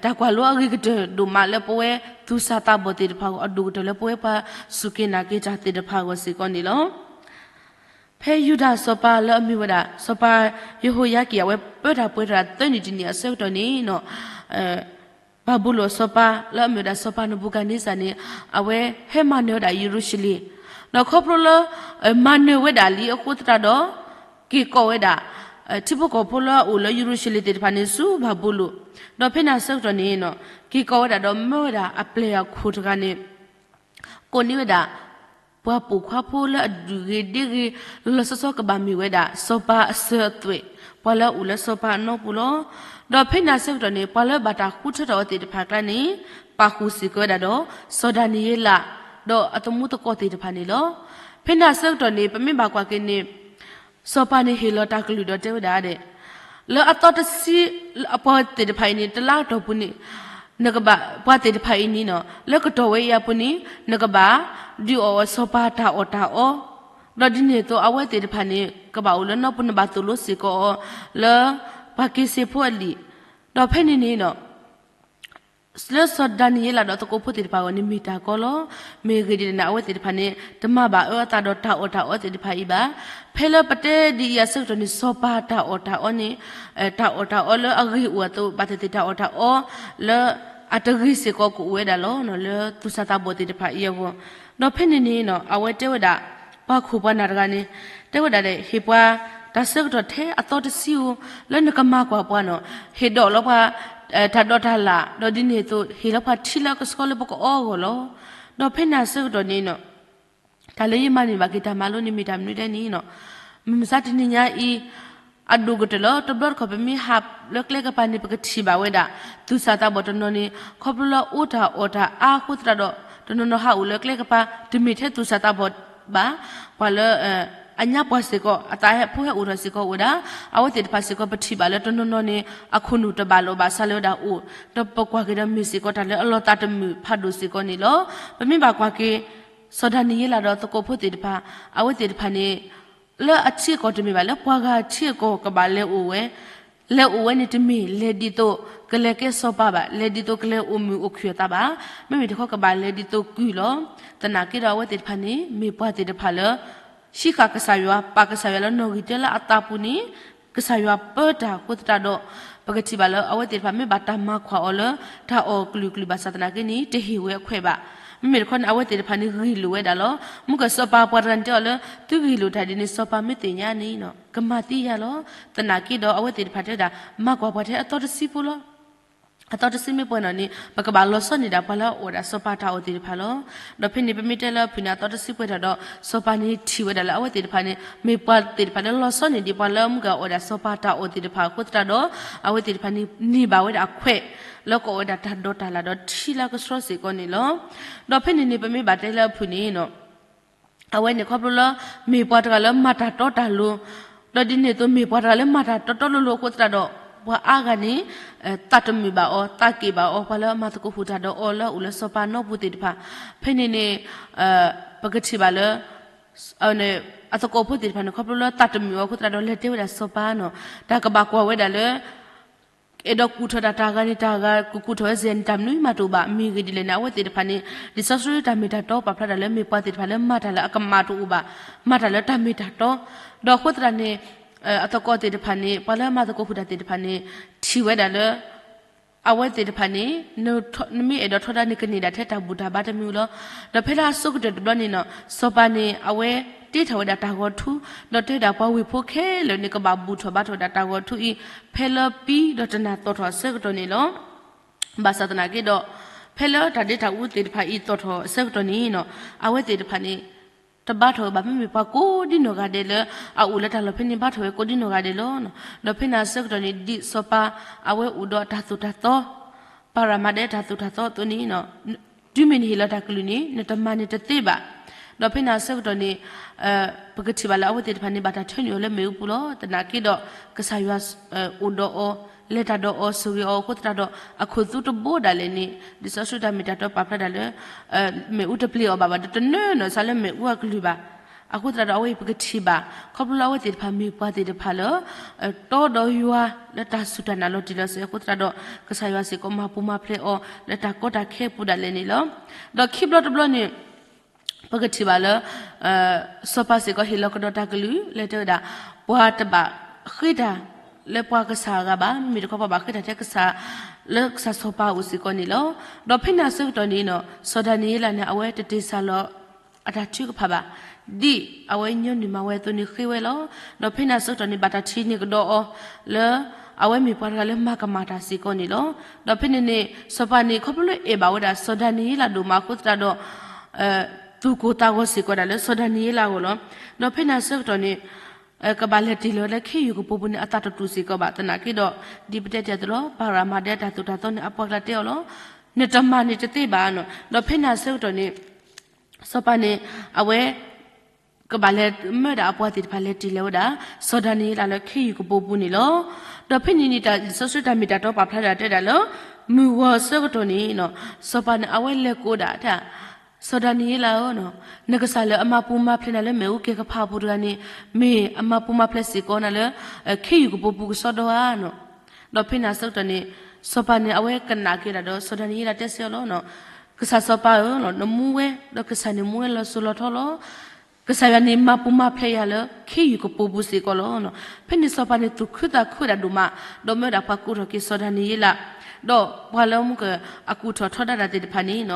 တၢ်ကွၢ်လိအဂ့ၤကတၢၢ်ဒိၣ်မးလၢပဝဲသူၣ်စၢ်သးဘီၣ်သ့ၣ်တဖၣ်အဂီၢ် အဒိၣ်ကတၢၢ်လၢပဝဲပှၤစူၢ်က့ၤနာ်က့ၤတၢ်သ့ၣ်တဖၣ်အဂီၢ်စ့ၢ်ကီးန့ၣ်လီၤ. ဖဲယူဒၤစီၤပၤလၢအမ့ၢ်ဝဲဒၣ် စီၤပၤယဟိယၤကံၣ် အဝဲပၢတၢ်ပှဲၤထီၣ်သၢနံၣ်တနံၣ်အဆၢကတီၢ်န့ၣ် ဘၤဘူလိၣ်အစီၤပၤလၢအမ့ၢ်ဝဲဒၣ်စီၤပၤနဘူၤခၣ်န့စၢ်န့ၣ် အဝဲဟဲမၤနၢၤဝဲဒၣ်ယရူၤၡလ့ၣ်, ဒီးခီဖျိလၢ မၤနၢၤဝဲဒၣ်လံအဃိသတးဒီး က့ၤကိးဝဲဒၣ် ထံဖိကီၢ်ဖိလၢအအိၣ်လၢယရူၤၡလ့ၣ်သ့ၣ်တဖၣ်န့ၣ်ဆူဘၤဘူလိၣ်, ဒီးဖဲန့ၣ်အဆၢကတီၢ်န့ၣ် က့ၤကိးဝဲဒၣ်ဒီးမၢဝဲဒၣ်အပျဲၢ်အခိၣ်တဂၤန့ၣ် ကိးန့ၢ်ဝဲဒၣ် ပှၤပိာ်ခွါဖိလၢအဒုးဂ့ၤဒ့ဂ့ၤ လီၤဆီဆီကဘၣ်မ့ၢ်ဝဲဒၣ် စီၤပၤအစၢၤအသွဲၣ်, ပှၤလၢအအိၣ်လၢစီၤပၤအနီၢ်ပူၤလီၤ. ဒီးဖဲန့ၣ်အဆၢကတီၢ်န့ၣ် ပှၤလၢဘၣ်တၢ်ဃုထၢထီၣ်အီၤသ့ၣ်တဖၣ်အကျါန့ၣ် ပာ်ဃုာ်စ့ၢ်ကီးဝဲဒၣ်ဒီး စီၤဒၤနံးယ့လး ဒီးအသမူသကိးသ့ၣ်တဖၣ်န့ၣ်လီၤ. ဖဲန့ၣ်အဆၢကတီၢ်န့ၣ် ပမ့ၢ်ဘၣ်ကွၢ်က့ၤန့ၣ် စီၤပၤန့ၣ်ဟ့ၣ်လီၤတၢ်ကလုၢ်ဒီးတဲဝဲဒၣ်ဒဲး လၢအသီတဆံ ပှၤသ့ၣ်တဖၣ်အံၤန့ၣ် တလါအတီၢ်ပူၤန့ၣ် နကဘၣ် ပှၤသ့ၣ်တဖၣ်အံၤန့ၣ် လၢကတီၢ်ဝဲအံၤအပူၤန့ၣ် နကဘၣ်ဒုးအီၣ်အီၤစီၤပၤတၢ်အီၣ်တၢ်အီ, ဒီးဒ်န့ၣ်အသိးအဝဲသ့ၣ်တဖၣ်န့ၣ် ကဘၣ်အိၣ်လၢနီၢ်ပူၤ နဘၣ်သိၣ်လိစ့ၢ်ကီးအီၤ လၢပှၤက့ၤစ့ဖိအလံာ်, ဒီးဖဲန့ၣ်န့ၣ် လၢစီၤဒၤနံးယ့လးဒီးသကိးဖိသ့ၣ်တဖၣ်အဂီၢ်န့ၣ်မ့ၢ်တၢ်ကီလီၤ. မ့ၢ်ဂ့ၢ်ဒ်လဲၣ်န့ၣ် အဝဲသ့ၣ်တဖၣ်န့ၣ် တမၤဘၣ်အၢအသးဒီးတၢ်အီၣ်တၢ်အီသ့ၣ်တဖၣ်အံၤဘၣ်. ဖဲလၢပတဲဒ်အံၤအဆၢကတီၢ်န့ၣ် စီၤပၤတၢ်အီၣ်တၢ်အီန့ၣ် တၢ်အီၣ်တၢ်အီလၢအဂ့ၤအိၣ်အသိး ဘၣ်သ့ၣ်သ့ၣ်တၢ်အီၣ်တၢ်အီ လၢအတဂ့ၤစ့ၢ်ကီးကအိၣ်ဝဲဒၣ်လီၤ လၢသူၣ်စၢ်သးဘီၣ်သ့ၣ်တဖၣ်အံၤအဂီၢ်, ဒီးဖဲန့ၣ်န့ၣ် အဝဲတဲဝဲဒၣ် ပှၤခိၣ်ပှၤနၢ်တဂၤန့ၣ် တဲဝဲဒၣ်ဒဲး ဟ့ၣ်ပှၤ တၢ်ဆၢကတီၢ်ထဲအသီတဆံဧိၤ လၢနကမၤကွၢ်ပှၤန့ၣ် ဟ့ၣ်ဒိးလီၤပှၤ တၢ်ဒိးတၢ်လၣ် ဒီးဒ်န့ၣ်အသိး ဟ့ၣ်လီၤပှၤထံလၢအကဆှီလၢပကအီအဂီၢ်လီၤ. ဒီးဖဲန့ၣ်အဆၢကတီၢ်န့ၣ် တၢ်လၢယမၤန့ၢ်ဘၣ်က့ၤတၢ်မၤလိန့ၣ်မ့ၢ်တၢ်မနုၤဒဲးန့ၣ် မုၢ်မဆါတနံၤညါအံၤ အဒိၣ်ကတၢၢ်လၢတဘျီတခီၣ် ပမ့ၢ်ဟးလၢကျဲကပၤန့ၣ် ပကထံၣ်ဘၣ်ဝဲဒၣ် သူၣ်စၢ်သးဘီၣ်တနီၤန့ၣ် ခီဖျိလၢအအိၣ်တၢ်အီၣ်တၢ်အါအဃိသတးဒီး တနီၤနီၤဟးအိၣ်လၢကျဲကပၤ တမ့ၢ်ထဲသူၣ်စၢ်သးဘီၣ်ဘၣ်, ပှၤလၢ အညါပှၢ်စ့ၢ်ကီး အသးဟဲဖိဟဲအိၣ်ထီၣ်စ့ၢ်ကီးအိၣ်ဝဲဒၣ်, အဝဲသ့ၣ်တဖၣ်စ့ၢ်ကီး ပထံၣ်ဘၣ်လၢတနီၤနီၤန့ၣ် အခိၣ်နူာ်တဘၣ်လိာ်ဘၣ်ဆၣ်လၢဝဲဒၣ်အိၣ်, ဒီးပကွၢ်က့ၤဒီးမ့ၢ်စ့ၢ်ကီးတၢ်လၢအလီၤသးတမုာ်ဖးဒိၣ်စ့ၢ်ကီးန့ၣ်လီၤ. ပမ့ၢ်ဘၣ်ကွၢ်က့ၤ စီၤဒၤနံးယ့လးဒီးသကိးဖိသ့ၣ်တဖၣ် အဝဲသ့ၣ်တဖၣ်န့ၣ် လၢအထံအကီၢ်တမ့ၢ်ဘၣ် လၢပှၤဂၤအထံအကီၢ်ကဘၣ်လဲၤအိၣ်ဝဲ, လဲၤအိၣ်ဝဲန့ၣ်တမ့ၢ်လဲၤဒ်သိး ကလဲၤကဲစီၤပၤဘၣ်, လဲၤဒ်သိးကလဲၤအိၣ်မုာ်အိၣ်ခုၣ်အသးဘၣ်, မ့မ့ၢ်တခီကဘၣ်လဲၤဒ်သိးကုၢ်လီၤ. သနာ်က့ဒီးအဝဲသ့ၣ်တဖၣ်န့ၣ် မ့ၢ်ပှၤသ့ၣ်တဖၣ်လၢ ဟံးဃာ်ကစၢ်ယွၤ ပာ်ကစၢ်ယွၤလၢနီၣ်ဂံၢ်တၢလၢအသးပူၤန့ၣ် ကစၢ်ယွၤပၢတၢ်အဃိသတးဒီး ပကထံၣ်ဘၣ်လၢအဝဲသ့ၣ်တဖၣ်မ့ၢ်ဘၣ်တၢ်မၤခွၢ်အီၤလၢ တၢ်အီၣ်ကလုာ်ကလုာ်ဘၣ်ဆၣ်သနာ်က့န့ၣ် တဟ့ၣ်ဝဲအခွဲးဘၣ်. မ့မ့ၢ်တခီန့ၣ် အဝဲသ့ၣ်တဖၣ်န့ၣ်ဂ့ၢ်လိာ်ဝဲဒၣ်လီၤ. မုၢ်ကစီၤပၤပှၤတဂၤန့ၣ်တဲအီၤလၢ သုဂ့ၢ်လိာ်တၢ်ဒ်န့ၣ် စီၤပၤမ့ၢ်သ့ၣ်ညါန့ၣ် ကမၤသံယၤလီၤ. သနာ်က့ဒီးအဝဲသ့ၣ်တဖၣ်တဲဝဲဒၣ် မၤကွၢ်ပှၤထဲအသီတဆံဖိလီၤ. အသီတဆံမ့ၢ်ပှဲၤထီၣ်န့ၣ် ပကဘၣ်လီၤဆီန့ၢ်ဒၣ်ပှၤလၢအအိၣ်ဝဲဒၣ်စီၤပၤတၢ်အီၣ်သ့ၣ်တဖၣ်လီၤ. ဒီးဖဲန့ၣ် ပမ့ၢ်တဲလၢအဖုၣ်န့ၣ် အသီတဆံပှဲၤထီၣ်ဒီး စီၤပၤန့ၣ်ထံၣ်ဝဲဒၣ်လၢအဝဲသ့ၣ်တဖၣ်န့ၣ် မ့ၢ်ပှၤသ့ၣ်တဖၣ်လၢလီၤဆီန့ၢ်ဒံးပှၤလၢအမုၢ်ဂၤအိၣ်ဝဲဒၣ်စီၤပၤတၢ်အီၣ်သ့ၣ်တဖၣ်အဃိသတးဒီး အဝဲသ့ၣ်တဖၣ်န့ၣ် န့ၢ်ဘၣ်ဝဲဒၣ်အခွဲး လၢကအီၣ်ဝဲဒၣ်တၢ်ဒိးတၢ်လၣ်ဒီးထံလၢအကဆှီစ့ၢ်ကီးန့ၣ်လီၤ. ဒီးဖဲန့ၣ်န့ၣ် ပမ့ၢ်ဘၣ်တဲလၢအဖုၣ်န့ၣ် အဝဲန့ၣ်ခီဖျိလၢ မ့ၢ်ပှၤတဂၤလၢမၤတၢ်တီတၢ်လိၤ, ဒီးဒ်န့ၣ်အသိးမ့ၢ်ပှၤတဂၤလၢမၤတၢ်တီတီလိၤလိၤအဃိသတးဒီး ပှၤအါဂၤန့ၣ် သးတမုာ်ဘၣ်အီၤ, သးက့ၣ်ဘၣ်အီၤ, ပှၤလၢအမၤသကိးဟူးတၢ်ဒီးအီၤလၢအအိၣ်လၢစီၤပၤနီၢ်ပူၤသ့ၣ်တဖၣ်, ဖဲန့ၣ်န့ၣ် ပကထံၣ်ဘၣ်လၢ အသကိးဖိသ့ၣ်တဖၣ်န့ၣ် ခီဖျိလၢသးတမုာ်အီၤအဃိသတးဒီး လဲၤတဲဝဲဒၣ်စီၤပၤန့ၣ် တၢ်ကဘၣ်ကွၢ်ဝဲဒၣ်လၢ အဲၣ်ဒိးကူၣ်ထီၣ်ဒၣ်တၢ်ဂၤန့ၣ် တၢ်ဂၤကကူၣ်ထီၣ်ဝဲစ့ၢ်န့ၣ် တၢ်မနုၤမးတအိၣ်ဘၣ်. မ့ၢ်ဂ့ၢ်ဒ်လဲၣ်န့ၣ် အဝဲသ့ၣ်တဖၣ်န့ၣ် လံာ်စီဆှံတၢ်မ့ၢ်တၢ်တီပာ်ဖျါဒၣ်လၢ မ့ၢ်ပှၤသ့ၣ်တဖၣ်လၢမၤတၢ်လၢအကမၣ်တအိၣ်ဘၣ်, မၤတၢ်လၢတၢ်မ့ၢ်တၢ်တီ, ဒီးအဃိသတးန့ၣ် အသကိးသ့ၣ်တဖၣ်န့ၣ် ပှၤလၢမၤသကိးဟူးတၢ်သ့ၣ်တဖၣ်န့ၣ် ထံၣ်ဝဲဒၣ်လၢ အဝဲသ့ၣ်တဖၣ်န့ၣ် နမ့ၢ်အဲၣ်ဒိးထီဒါန့ၣ် ကန့ၢ်ဒၣ်ထဲတၢ်ဘူၣ်တၢ်ဘါတမံၤလီၤ. ဒီးဖဲလၢအဆိကတၢၢ်တဘျီန့ၣ်နီၤ စီၤပၤန့ၣ် အဝဲတ့ထီၣ်ဝဲဒၣ်တၢ်ဂီၤထူ, ဒီးတဲဝဲဒၣ်ပှၤဝ့ၢ်ဖိခဲလၢာ်န့ၣ် ကဘၣ်ဘူၣ်ထီၣ်ဘါထီၣ်ဝဲဒၣ်တၢ်ဂီၤထူအံၤ ဖဲလၢပံၤဒီးတနၤသီၣ်ထီၣ်အဆၢကတီၢ်န့ၣ်လီၤ. ဘၣ်ဆၣ်သနာ်က့ဒီး ဖဲလၢတၢ်ဒ့တၢ်အူသ့ၣ်တဖၣ်အံၤသီၣ်ထီၣ်အဆၢကတီၢ်န့ၣ်နီၤ အဝဲသ့ၣ်တဖၣ်န့ၣ် တဘါထီၣ်ဝဲဘၣ် မ့မ့ၢ်ပှၤကိးဒ်နီၢ်ဂၤဒဲးလၢ အအိၣ်လၢတၢ်လီၢ်ဖဲန့ၣ် ဘါထီၣ်ဝဲကိးဒ်နီၢ်ဂၤဒဲးလီၤ. ဒီးဖဲန့ၣ်အဆၢကတီၢ်န့ၣ် ဒ်စီၤပၤအဝဲအိၣ်ဒီးတၢ်သိၣ်တၢ်သီ ပၤရမၤဒဲးတၢ်သိၣ်တၢ်သီအသိးန့ၣ် တုၤမ့ၢ်နဟ့ၣ်လီၤတၢ်ကလုၢ်န့ၣ် နတမၤန့ၣ်တသ့ဘၣ်. ဒီးဖဲန့ၣ်အဆၢကတီၢ်န့ၣ် ပကထံၣ်ဘၣ်လၢအဝဲသ့ၣ်တဖၣ်န့ၣ် ဘၣ်တၢ်ထၢနုာ်အီၤလၢမ့ၣ်အူပူၤလီၤ. သနာ်က့ဒီး ကစၢ်ယွၤအိၣ်ဒီးအီၤ လဲၤတၢ်ဒီးအီၤ ဆိၣ်ဂ့ၤအီၤအဃိသတးဒီး အခိၣ်သူတဘိဒၣ်လဲာ်န့ၣ် လံာ်စီဆှံတၢ်မ့ၢ်တၢ်တီပာ်ဖျါဒၣ်လၢ မ့ၣ်အူတပျ့ၤအီၤဘၣ်ဘၣ် ဒီးတနၢၤနီၢ်ဆါလၢမ့ၣ်အူအကလုၢ်ဘၣ်. အဃိသတးဒီးအဝဲအံၤပကထံၣ်ဘၣ် ခီဖျိလၢအဝဲသ့ၣ်တဖၣ်မ့ၢ်ပှၤသ့ၣ်တဖၣ်လၢ တီဒီးယွၤလၢတၢ်စူၢ်တၢ်နာ်လီၤတံၢ်လီၤဆဲးအဃိသတးဒီး ကစၢ်ယွၤစ့ၢ်ကီးမၤပူၤမၤဖျဲးအီၤလၢတၢ်ကီတၢ်ခဲအပူၤဒၣ်လဲာ်န့ၣ်လီၤ. ဒီးခံဘျီတဘျီန့ၣ် ပကထံၣ်ဘၣ်လၢ စီၤပၤစ့ၢ်ကီးဟ့ၣ်လီၤကဒီးတၢ်ကလုၢ်လၢတဲဝဲဒၣ် ပှၤတဘၣ်ဃ့တၢ် လၢပှၤကစၢ်အဂၤဘၣ်, မ့မ့ၢ်တခီပှၤဘၣ်ဃ့တၢ်ထဲကစၢ် လၢကစၢ်စီၤပၤအအိၣ်စ့ၢ်ကီးန့ၣ်လီၤ. ဒီးဖဲန့ၣ်အဆၢကတီၢ်န့ၣ် စီၤဒၤနံးယ့လးန့ၣ် အဝဲတတ့ၢ်စၢ်လီၤအတၢ်ထုကဖၣ်ဘၣ်, ဒ်အဝဲညီနုၢ်မၤဝဲအသိးန့ၣ်ဃ့ဝဲလီၤ. ဒီးဖဲန့ၣ်အဆၢကတီၢ်န့ၣ် ဘၣ်တၢ်ထံၣ်န့ၢ်ကဒီးအီၤ လၢအဝဲမ့ၢ်ပှၤတဂၤလၢမၤကမၣ်တၢ်စ့ၢ်ကီးန့ၣ်လီၤ. ဒီးဖဲန့ၣ်န့ၣ် စီၤပၤန့ၣ် ခီဖျိလၢအဲၣ်ဘၣ်ဝဲဒၣ်စီၤဒၤနံးယ့လးဒိၣ်မးအဃိသတးဒီး သူၣ်ကိၢ်သးဂီၤစ့ၢ်ကီးဒၣ်လၢစီၤဒၤနံးယ့လးအဂီၢ်လီၤ. ဒီးဖဲန့ၣ်အဆၢကတီၢ်န့ၣ် ကဘၣ်လဲၤတ့ၢ်လီၤလၢခ့ယုၢ်ကပိာ်ပူၤန့ၣ် အသးတတူၢ်စ့ၢ်ကီးဘၣ်သနာ်က့ဒီး ဒ်ပတဲတ့ၢ်အသိးလီၤ, ပၤရၤမၤဒဲတၢ်သိၣ်တၢ်သီန့ၣ် အပှၤကျါတဲအီၤလီၤ, နတမၤန့ၣ်တသ့ဘၣ်နီၤ. ဒီးဖဲန့ၣ်အဆၢကတီၢ်န့ၣ် စီၤပၤန့ၣ် အဝဲ ကဘၣ်လဲၤမၢဒၣ်အပှၤသ့ၣ်တဖၣ်လဲၤတ့ၢ်လီၤဝဲဒၣ် စီၤဒၤနံးယ့လးလၢခ့ယုၢ်ကပိာ်ပူၤန့ၣ်လီၤ. ဒီးဖဲန့ၣ်န့ၣ် တၢ်လံာ်စီဆှံတၢ်မ့ၢ်တၢ်တီပာ်ဖျါဒၣ်တဲဒၣ်လၢ မုၢ်ဂီၤအဆၢကတီၢ်န့ၣ် စီၤပၤန့ၣ် အဝဲလဲၤကိးဒၣ်တၢ် စီၤဒၤနံးယ့လးဧၢ, နကစၢ်လၢအမၤပူၤမၤဖျဲးနၤလၢမ့ၣ်အူကဲၤကဖၣ်အပူၤတဂၤန့ၣ် မ့ၢ်အမၤပူၤမၤဖျဲးစ့ၢ်ကီးနၤလၢ ခ့ယုၢ်ကပိာ်ပူၤကစီဒီဧါနီၤ. ဒီးဖဲန့ၣ်အဆၢကတီၢ်န့ၣ် စီၤပၤန့ၣ် အဝဲကနၣ်က့ၤဒၣ်ဒီး စီၤဒၤနံးယ့လးတဲဆၢအီၤလီၤ, ကစၢ်စီၤပၤဧၢ, နမူဝဲ ဒီးကစၢ်န့ၣ်မူဝဲလီၤစိၤလီၤထီလီၤ. ကစၢ်ယွၤန့ၣ်မၤပူၤမၤဖျဲးယၤလၢ ခ့ယုၢ်ကပိာ်ပူၤစ့ၢ်ကီးလီၤ. ဖဲန့ၣ်စီၤပၤန့ၣ်သူၣ်ခုသးခုဝဲဒၣ်ဒိၣ်မး, ဒီးမၢဒၣ်ပှၤကူၣ်ထီၣ်က့ၤစီၤဒၤနံးယ့လး, ဒီးပှၤလၢမူကအကူၣ်ထီၣ်ထီဒါတၢ်သ့ၣ်တဖၣ်န့ၣ်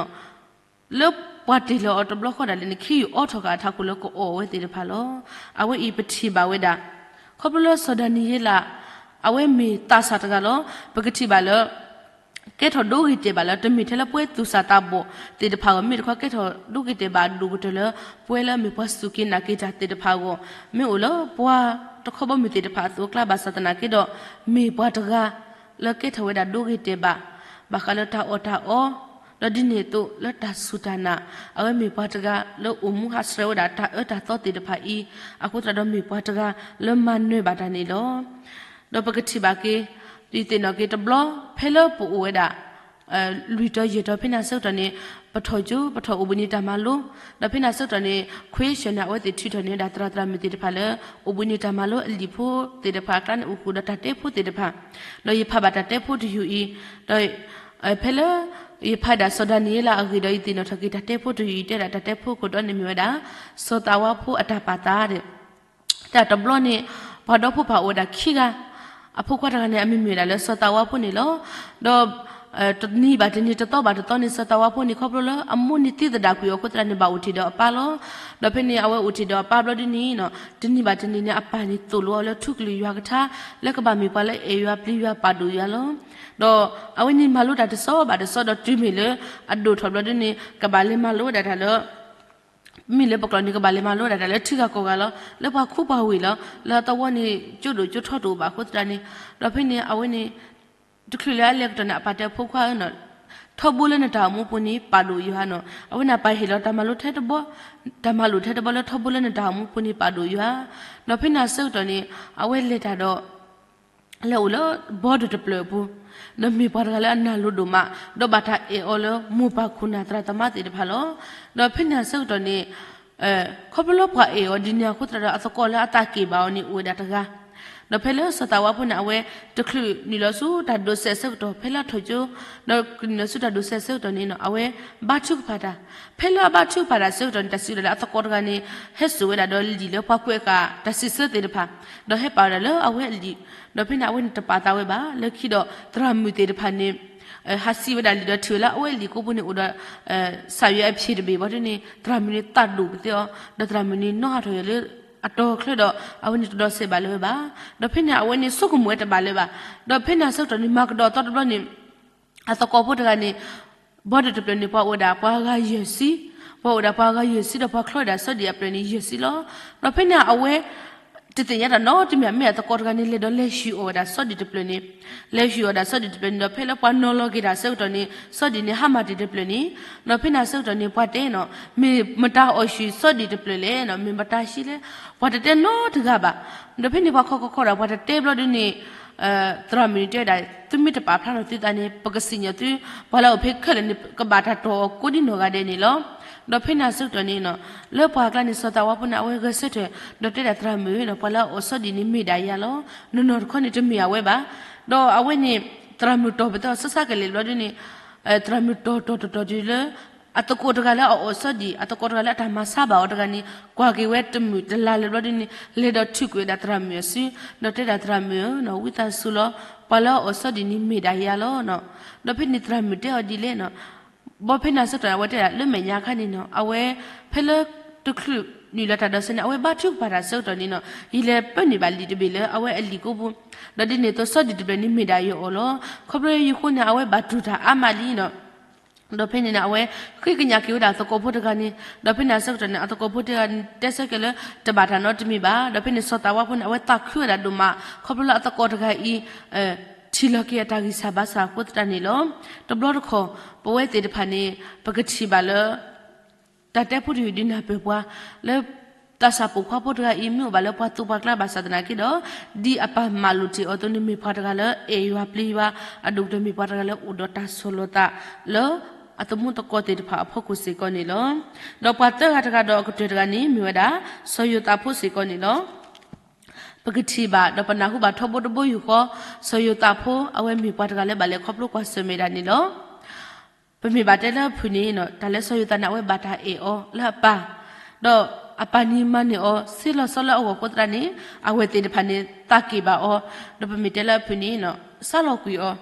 လၢပှၤတ့ၢ်လီၤအီၤတဘျီဃီဒၣ်လဲာ်န့ၣ် ခ့ယုၢ်အိးထီၣ်ဃာ်အထးခိၣ်လၢကအီၣ်ဝဲသ့ၣ်တဖၣ်လီၤ. အဝဲအံၤပထံၣ်ဘၣ်ဝဲဒၣ် ခီဖျိလၢစီၤဒၤနံးယ့လး အဝဲမ့ၢ်သးစၢ်တဂၤလီၤ. ပကထံၣ်ဘၣ်လၢ ကဲထီၣ်ဒိဂ့ၤတဲာ်ဘၣ်လၢ တမ့ၢ်ထဲလၢပှဲၤသူၣ်စၢ်သးဘီၣ်သ့ၣ်တဖၣ်အဂီၢ် မ့မ့ၢ်တခီကဲထီၣ်ဒိဂ့ၤတဲာ်ဘၣ်အဒိၣ်ကတၢၢ်လၢ ပှၤလၢအမ့ၢ်ပှၤစူၢ်က့ၤနာ်က့ၤတၢ်သ့ၣ်တဖၣ်အဂီၢ် မ့ၢ်အိၣ်လၢပှၤတခီဘီမုၢ်သ့ၣ်တဖၣ်အသိးအကျါဘၣ်ဆၣ်သနာ်က့ဒီး မ့ၢ်ပှၤတဂၤလၢကဲထီၣ်ဝဲဒၣ်ဒိဂ့ၤတဲာ်ဘၣ် ဘၣ်ဃးလၢတၢ်အီၣ်တၢ်အီ ဒီးဒ်န့ၣ်အသိးလၢတၢ်စူၢ်တၢ်နာ် အဝဲမ့ၢ်ပှၤတဂၤလၢအိၣ်မူဟးဆှဲးဝဲဒၣ်တၢ်အၢတၢ်သီသ့ၣ်တဖၣ်အံၤ အဃိသတးဒီးမ့ၢ်ပှၤတဂၤလၢမၤနၢၤဘၣ်တၢ်န့ၣ်လီၤ. ဒီးပကထံၣ်ဘၣ်က့ၤ ဒ်သ့ၣ်နီၣ်က့ၤတဘျီ ဖဲလၢပအိၣ်ဝဲဒၣ် လွံၢ်တီၤယဲၢ်တီၤဖဲန့ၣ်အဆၢကတီၢ်န့ၣ် ပထီၣ်ကၠိ ပထီၣ်အိၣ်ဘှံးနံၤတၢ်မၤလိ, ဒီးဖဲန့ၣ်အဆၢကတီၢ်န့ၣ် ခွ့ၡၢၣ်န့ၣ် အဝဲသ့ၣ်ထုးထီၣ်န့ၢ်ဝဲဒၣ်သရၣ်သရၣ်မုၣ်သ့ၣ်တဖၣ်လၢ အိၣ်ဘှံးနံၤတၢ်မၤလိအလံာ်ဖိသ့ၣ်တဖၣ်အကျါန့ၣ် အိၣ်ဃုာ်ဒီးတၢ်တဲဖိသ့ၣ်တဖၣ်, ဒီးယဖးဘၣ်တၢ်တဲဖိတယုၢ်အံၤ, ဒီး ဖဲလၢယဖးဒၣ်စီၤဒၤနံးယ့လးအဂ့ၢ်ဒီး ယသ့ၣ်နီၣ်ထီၣ်က့ၤတၢ်တဲဖိတယုၢ်အံၤ တဲဒၣ်တၢ်တဲဖိခိၣ်တီန့ၣ်မ့ၢ်ဝဲဒၣ် စီၤသးဝါဖိအတၢ်ပာ်သးဒီး တၢ်တဘျီန့ၣ် ပှၤဒီဖိပၢ်အိၣ်ဝဲဒၣ်ခံဂၤ, အဖိခွါတဂၤန့ၣ် အမံၤမ့ၢ်ဝဲဒၣ်လၢစီၤသးဝါဖိန့ၣ်လီၤ. ဒီး တနံၤဘၣ်တနံၤ တသီဘၣ်တသီန့ၣ် စီၤသးဝါဖိန့ၣ် ခီဖျိလၢအမိၢ်န့ၣ်သံသဒၣ်ကွံာ်အီၤအဃိသတးန့ၣ် ဘၣ်အိၣ်တ့ၢ်ဒီးအပၢ်လီၤ. ဒီးဖဲန့ၣ် အဝဲအိၣ်တ့ၢ်ဒီးအပၢ်ဘျီဒ်န့ၣ် တနံၤဘၣ်တနံၤန့ၣ် အပၢ်န့ၣ်သိၣ်လိအီၤလၢထူကလုၢ်ယွၤကထါ လၢကဘၣ်မ့ၢ်ပှၤလၢအဲၣ်ယွၤပျံၤယွၤပာ်ဒိၣ်ယွၤလီၤ. ဒီးအဝဲန့ၣ်မၤလိတၢ်တစီဘၣ်တစီဒီးတုၤမ့ၢ်လၢအဒိၣ်ထီၣ်ဘျီဒ်န့ၣ် ကဘၣ်လဲၤမၤလိဝဲဒၣ်တၢ်လၢ မ့ၢ်လၢပကျိာ်န့ၣ် ကဘၣ်လဲၤမၤလိဒၣ်တၢ်လၢထံဂၤကီၢ်ဂၤလီၤ. လၢပှၤခူပှၤဝ့ၢ်လီၤ. လၢအသဝီန့ၣ် ကၠိဒိၣ်ကၠိထီတအိၣ်ဘၣ်အဃိသတးန့ၣ်, ဒီးဖဲန့ၣ် အဝဲန့ၣ် တချုးလၢအလဲၤကတီၢ်န့ၣ် အပၢ်တဲဖိခွါဧၢ, ထီဘိလၢနတၢ်အိၣ်မူပူၤန့ၣ် ပာ်ဒိၣ်ယွၤနီၤ. အဝဲန့ၣ်အပၢ်ဟ့ၣ်လီၤတၢ်မၤလိထဲတဘီ, တၢ်မၤလိထဲတဘီလၢထီဘိလၢနတၢ်အိၣ်မူပူၤန့ၣ် ပာ်ဒိၣ်ယွၤ. ဒီးဖဲန့ၣ်အဆၢကတီၢ်န့ၣ် အဝဲလဲၤတၢ်ဒီး လဲၤအိၣ်လၢဘီဒီးတပျၢၢ်အပူၤ, ဒီးမ့ၢ်ပှၤတဂၤလၢအနာ်လိၤဒိၣ်မး, ဒီးဘၣ်တၢ်အဲၣ်အီၤလၢမိၢ်ပၢ်ခိၣ်နၢ်သရၣ်သမါသ့ၣ်တဖၣ်လီၤ. ဒီးဖဲန့ၣ်အဆၢကတီၢ်န့ၣ် ခီဖျိလၢပှၤအဲၣ်အီၤဒ်န့ၣ်အဃိသတးဒီး အသကိးလၢအသးက့ၣ်ဘၣ်အီၤန့ၣ် အိၣ်ဝဲဒၣ်တဂၤ, ဒီးဖဲလၢစီၤသးဝါဖိန့ၣ် အဝဲတချုးနုာ်လီၤဆူတၢ်ဒိးစဲးအဆၢကတီၢ် ဖဲလၢအထီၣ်ကၠိ, ဒီးကနုာ်လီၤဆူတၢ်ဒိးစဲးအဆၢကတီၢ်န့ၣ် အဝဲဘါထုကဖၣ်တၢ်, ဖဲလၢအဘါထုကဖၣ်တၢ်အဆၢကတီၢ်န့ၣ် တၢ်စံးဝဲဒၣ်လၢအသကိးတဂၤန့ၣ် ဟဲစိာ်ဝဲဒၣ်ဒီးလံာ်လၢပှၤကွဲးဃာ်တၢ်စံးဆၢသ့ၣ်တဖၣ်, ဒီးဟဲပာ်ဝဲဒၣ်လၢအဝဲအလံာ်, ဒီးဖဲန့ၣ် အဝဲန့ၣ်တပာ်သးဝဲဘၣ်, လၢခံဒီးသရၣ်မုၣ်သ့ၣ်တဖၣ်န့ၣ် ဟးစံးဝဲဒၣ်လံာ်ဒီး ထံၣ်ဝဲလၢအဝဲအလံာ်ကိးပူၤန့ၣ် အိၣ်ဒီး စၢ်ယွဲအဖျ့တဘ့ၣ်ဘၣ်ဒ်န့ၣ် သရၣ်မုၣ်န့ၣ်သးဒိၣ်ကသ့အီၤ, ဒီးသရၣ်မုၣ်န့ၣ်နီၣ်ဟးထီၣ်ယဲလၢအတီၤချၢဒီး အဝဲန့ၣ်တဒီးစဲးဘၣ်လၢၤဝဲဘၣ်. ဒီးဖဲန့ၣ် အဝဲန့ၣ်ဆိကမိၣ်ဝဲတဘၣ်လၢၤဘၣ်. ဒီးဖဲန့ၣ်အဆၢကတီၢ်န့ၣ် မၤကဒီးအသီတဘျီန့ၣ် အသကိးဖိတဂၤန့ၣ် ဘီဒီးတပျၢၢ်န့ၣ် ပှၤအိၣ်ဝဲဒၣ်ပှၤဂၤယဲၢ်ဆံ, ပှၤအိၣ်ဝဲဒၣ်ပှၤဂၤယဲၢ်ဆံဒီး ပှၤချီဝဲဒၣ်စီၤဒံၣ်အပျၢၢ်န့ၣ်ယဲၢ်ဆံလီၤ. ဒီးဖဲန့ၣ် အဝဲတသ့ၣ်ညါတၢ်နီတမံၤ မ့ၢ်အသကိးတဂၤန့ၣ် လဲၤဒီးလဲၤဟံးအီၣ်ဝဲဒၣ်စီၤဒံၣ်တပျၢၢ်န့ၣ်, လဲၤဟံးအီၣ်ဝဲဒၣ်စီၤဒံၣ်တပျၢၢ်န့ၣ်ဒီး ဖဲလၢပှၤနီၤလီၤက့ၤတၢ်အဆၢကတီၢ်န့ၣ် စီၤဒံၣ်န့ၣ်ဟါမၢ်တ့ၢ်တပျၢၢ်န့ၣ်, ဒီးဖဲန့ၣ်အဆၢကတီၢ်န့ၣ် ပှၤတဲနီၤ မ့ၢ်မတၤအီၣ်ဟံးစီၤဒံၣ်တပျၢၢ်လဲၣ်နီၤ, မ့ၢ်မတၤဟံးလဲၣ်, ပှၤတတဲနီတဂၤဘၣ်. ဒီးဖဲန့ၣ် ပှၤခီခီခီဒီး ပှၤတတဲဘျီဒ်န့ၣ် သရၣ်မုၣ်န့ၣ်တဲဝဲဒၣ် သုမ့ၢ်တပာ်ဖျါထီၣ်သုသးန့ၣ် ပကစံၣ်ညီၣ်သု, ပှၤလၢအအိၣ်ဖဲခဲလၢာ်န့ၣ် ကဘၣ်တၢ်တီၢ်အီၤကိးဒ်နီၢ်ဂၤဒဲးန့ၣ်လီၤ. ဒီးဖဲန့ၣ်အဆၢကတီၢ်န့ၣ်နီၤ, လၢပှၤကျါန့ၣ် စီၤသးဝါဖိန့ၣ် အဝဲဂဲၤဆၢထၢၣ် ဒီးတဲဒၣ်သရၣ်မုၣ်နီၤ, ပှၤလၢအအိၣ်စီဒံၣ်န့ၣ်မ့ၢ်ဒၣ်ယၤလီၤ. နီၢ်နီၢ်တခီန့ၣ်တမ့ၢ်အဝဲဘၣ်. ဒီးအဝဲန့ၣ် သရၣ်မုၣ်တီၢ်ပသဲအီၤဆံးဆံးကလဲာ်ဘျီဒ်န့ၣ်, သရၣ်မုၣ်တီၢ်တီၢ်တီၢ်တီၢ်တုၤလၢ အသကိးတဂၤလၢအအိၣ်စီဒံၣ်, အသကိးတဂၤလၢအတၢ်မၤဆါဘၣ်အီၤတဂၤန့ၣ် ကွၢ်က့ၤဝဲတမုာ်တလၤလၢၤဘျီဒ်န့ၣ် လဲၤဒီးထုးကွံာ်ဝဲဒၣ်သရၣ်မုၣ်အစု, ဒီးတဲဒၣ်သရၣ်မုၣ်ဧၢ, ဝံသးစူၤလီၤ, ပှၤလၢအအိၣ်စီဒံၣ်န့ၣ်မ့ၢ်ဒၣ်ယၤလီၤ. ဒီးဖဲန့ၣ်သရၣ်မုၣ်တဲအီၤဒ်လဲၣ်နီၤ, ဘီဖဲန့ၣ်အဆၢကတီၢ်န့ၣ် အဝဲတဲဒၣ်လၢမဲာ်ညါခါန့ၣ်နီၤ, အဝဲ ဖဲလၢတချုးနုာ်လီၤတၢ်ဒီးစဲန့ၣ် အဝဲဘါထုကဖၣ်တၢ်ဆၢကတီၢ်န့ၣ်နီၤ, ယလဲၤပၢနုာ်ဘၣ်လံာ်တဘ့ၣ်လၢအဝဲအလံာ်ကိးပူၤ, ဒီးဒ်န့ၣ်အသိးစီဒံၣ်တဖျၢၣ်န့ၣ်မ့ၢ်ဒၣ်ယအီၤလီၤ. ခီဖျိယဃိန့ၣ် အဝဲဘၣ်တူၢ်တၢ်အါမးလံနီၤ. ဒီးဖဲန့ၣ်န့ၣ် အဝဲဃ့ကညးက့ၤဝဲဒၣ်အသကိးဖိတဂၤန့ၣ်, ဒီးဖဲန့ၣ်အဆၢကတီၢ်န့ၣ် အသကိးဖိတဂၤန့ၣ် တဲဆၢက့ၤလၢ တဘၣ်တၢ်နီတမံၤဘၣ်. ဒီးဖဲန့ၣ်စီၤသးဝါဖိန့ၣ် အဝဲသးခုဝဲဒၣ်ဒိၣ်မး ခီဖျိလၢအသကိးတဂၤအံၤ ထံၣ်လီၤက့ၤအတၢ်ဂံၢ်စၢ်ဘါစၢ်အဃိသတးန့ၣ်လီၤ. တဘျီတခီၣ် ပဝဲသ့ၣ်တဖၣ်န့ၣ် ပကထံၣ်ဘၣ်လၢ တၢ်တဲဖိတယုၢ်ဒုးနၢ်ပၢၢ်ပှၤ လၢသးစၢ်ပိာ်ခွါဖိတဂၤအံၤ မ့ၢ်အိၣ်ဘၣ်လၢပှၤသူပှၤကျါဘၣ်ဆၣ်သနာ်က့ဒီး ဒ်အပၢ်မၤလိာ်တ့ၢ်အီၤအသိးန့ၣ် မ့ၢ်ပှၤတဂၤလၢအဲၣ်ယွၤပျံၤယွၤ အဒိၣ်ကတၢၢ်မ့ၢ်ပှၤတဂၤလၢအိၣ်ဒီးတၢ်ဆီၣ်လီၤသးလၢ အသမူသကိးသ့ၣ်တဖၣ်အဖီခိၣ်စ့ၢ်ကီးန့ၣ်လီၤ. ဒီးပှၤသၢဂၤတဂၤဒီးအကတၢၢ်တဂၤန့ၣ် မ့ၢ်ဝဲဒၣ် စီၤယိၤသးဖိစ့ၢ်ကီးန့ၣ်လီၤ. ပကထံၣ်ဘၣ် ဒီးပနၢ်ဟူဘၣ်ထီဘိတဘိယူၢ်ဃီ, စီၤယိၤသးဖိ အဝဲမ့ၢ်ပှၤတဂၤလၢဘၣ်လဲၤခီဖျိကွၢ်ဆၢၣ်မဲာ်ဒၣ်န့ၣ်လီၤ. ပမ့ၢ်ဘၣ်တဲလၢအဖုၣ်န့ၣ် တၢ်လၢစီၤယိၤသးန့ၣ် အဝဲဘၣ်တၢ်အဲၣ်အီၤလၢအပၢ်, ဒီးအပၢ်န့ၣ်မၤန့ၢ်အီၤ စ့လီၤဆီလၢအဂီၢ်အဃိသတးန့ၣ် အဝဲသ့ၣ်တဖၣ်န့ၣ် သးက့ၣ်ဘၣ်အီၤ, ဒီးပမ့ၢ်တဲလၢအဖုၣ်န့ၣ် စးလီၤကွံာ်အီၤ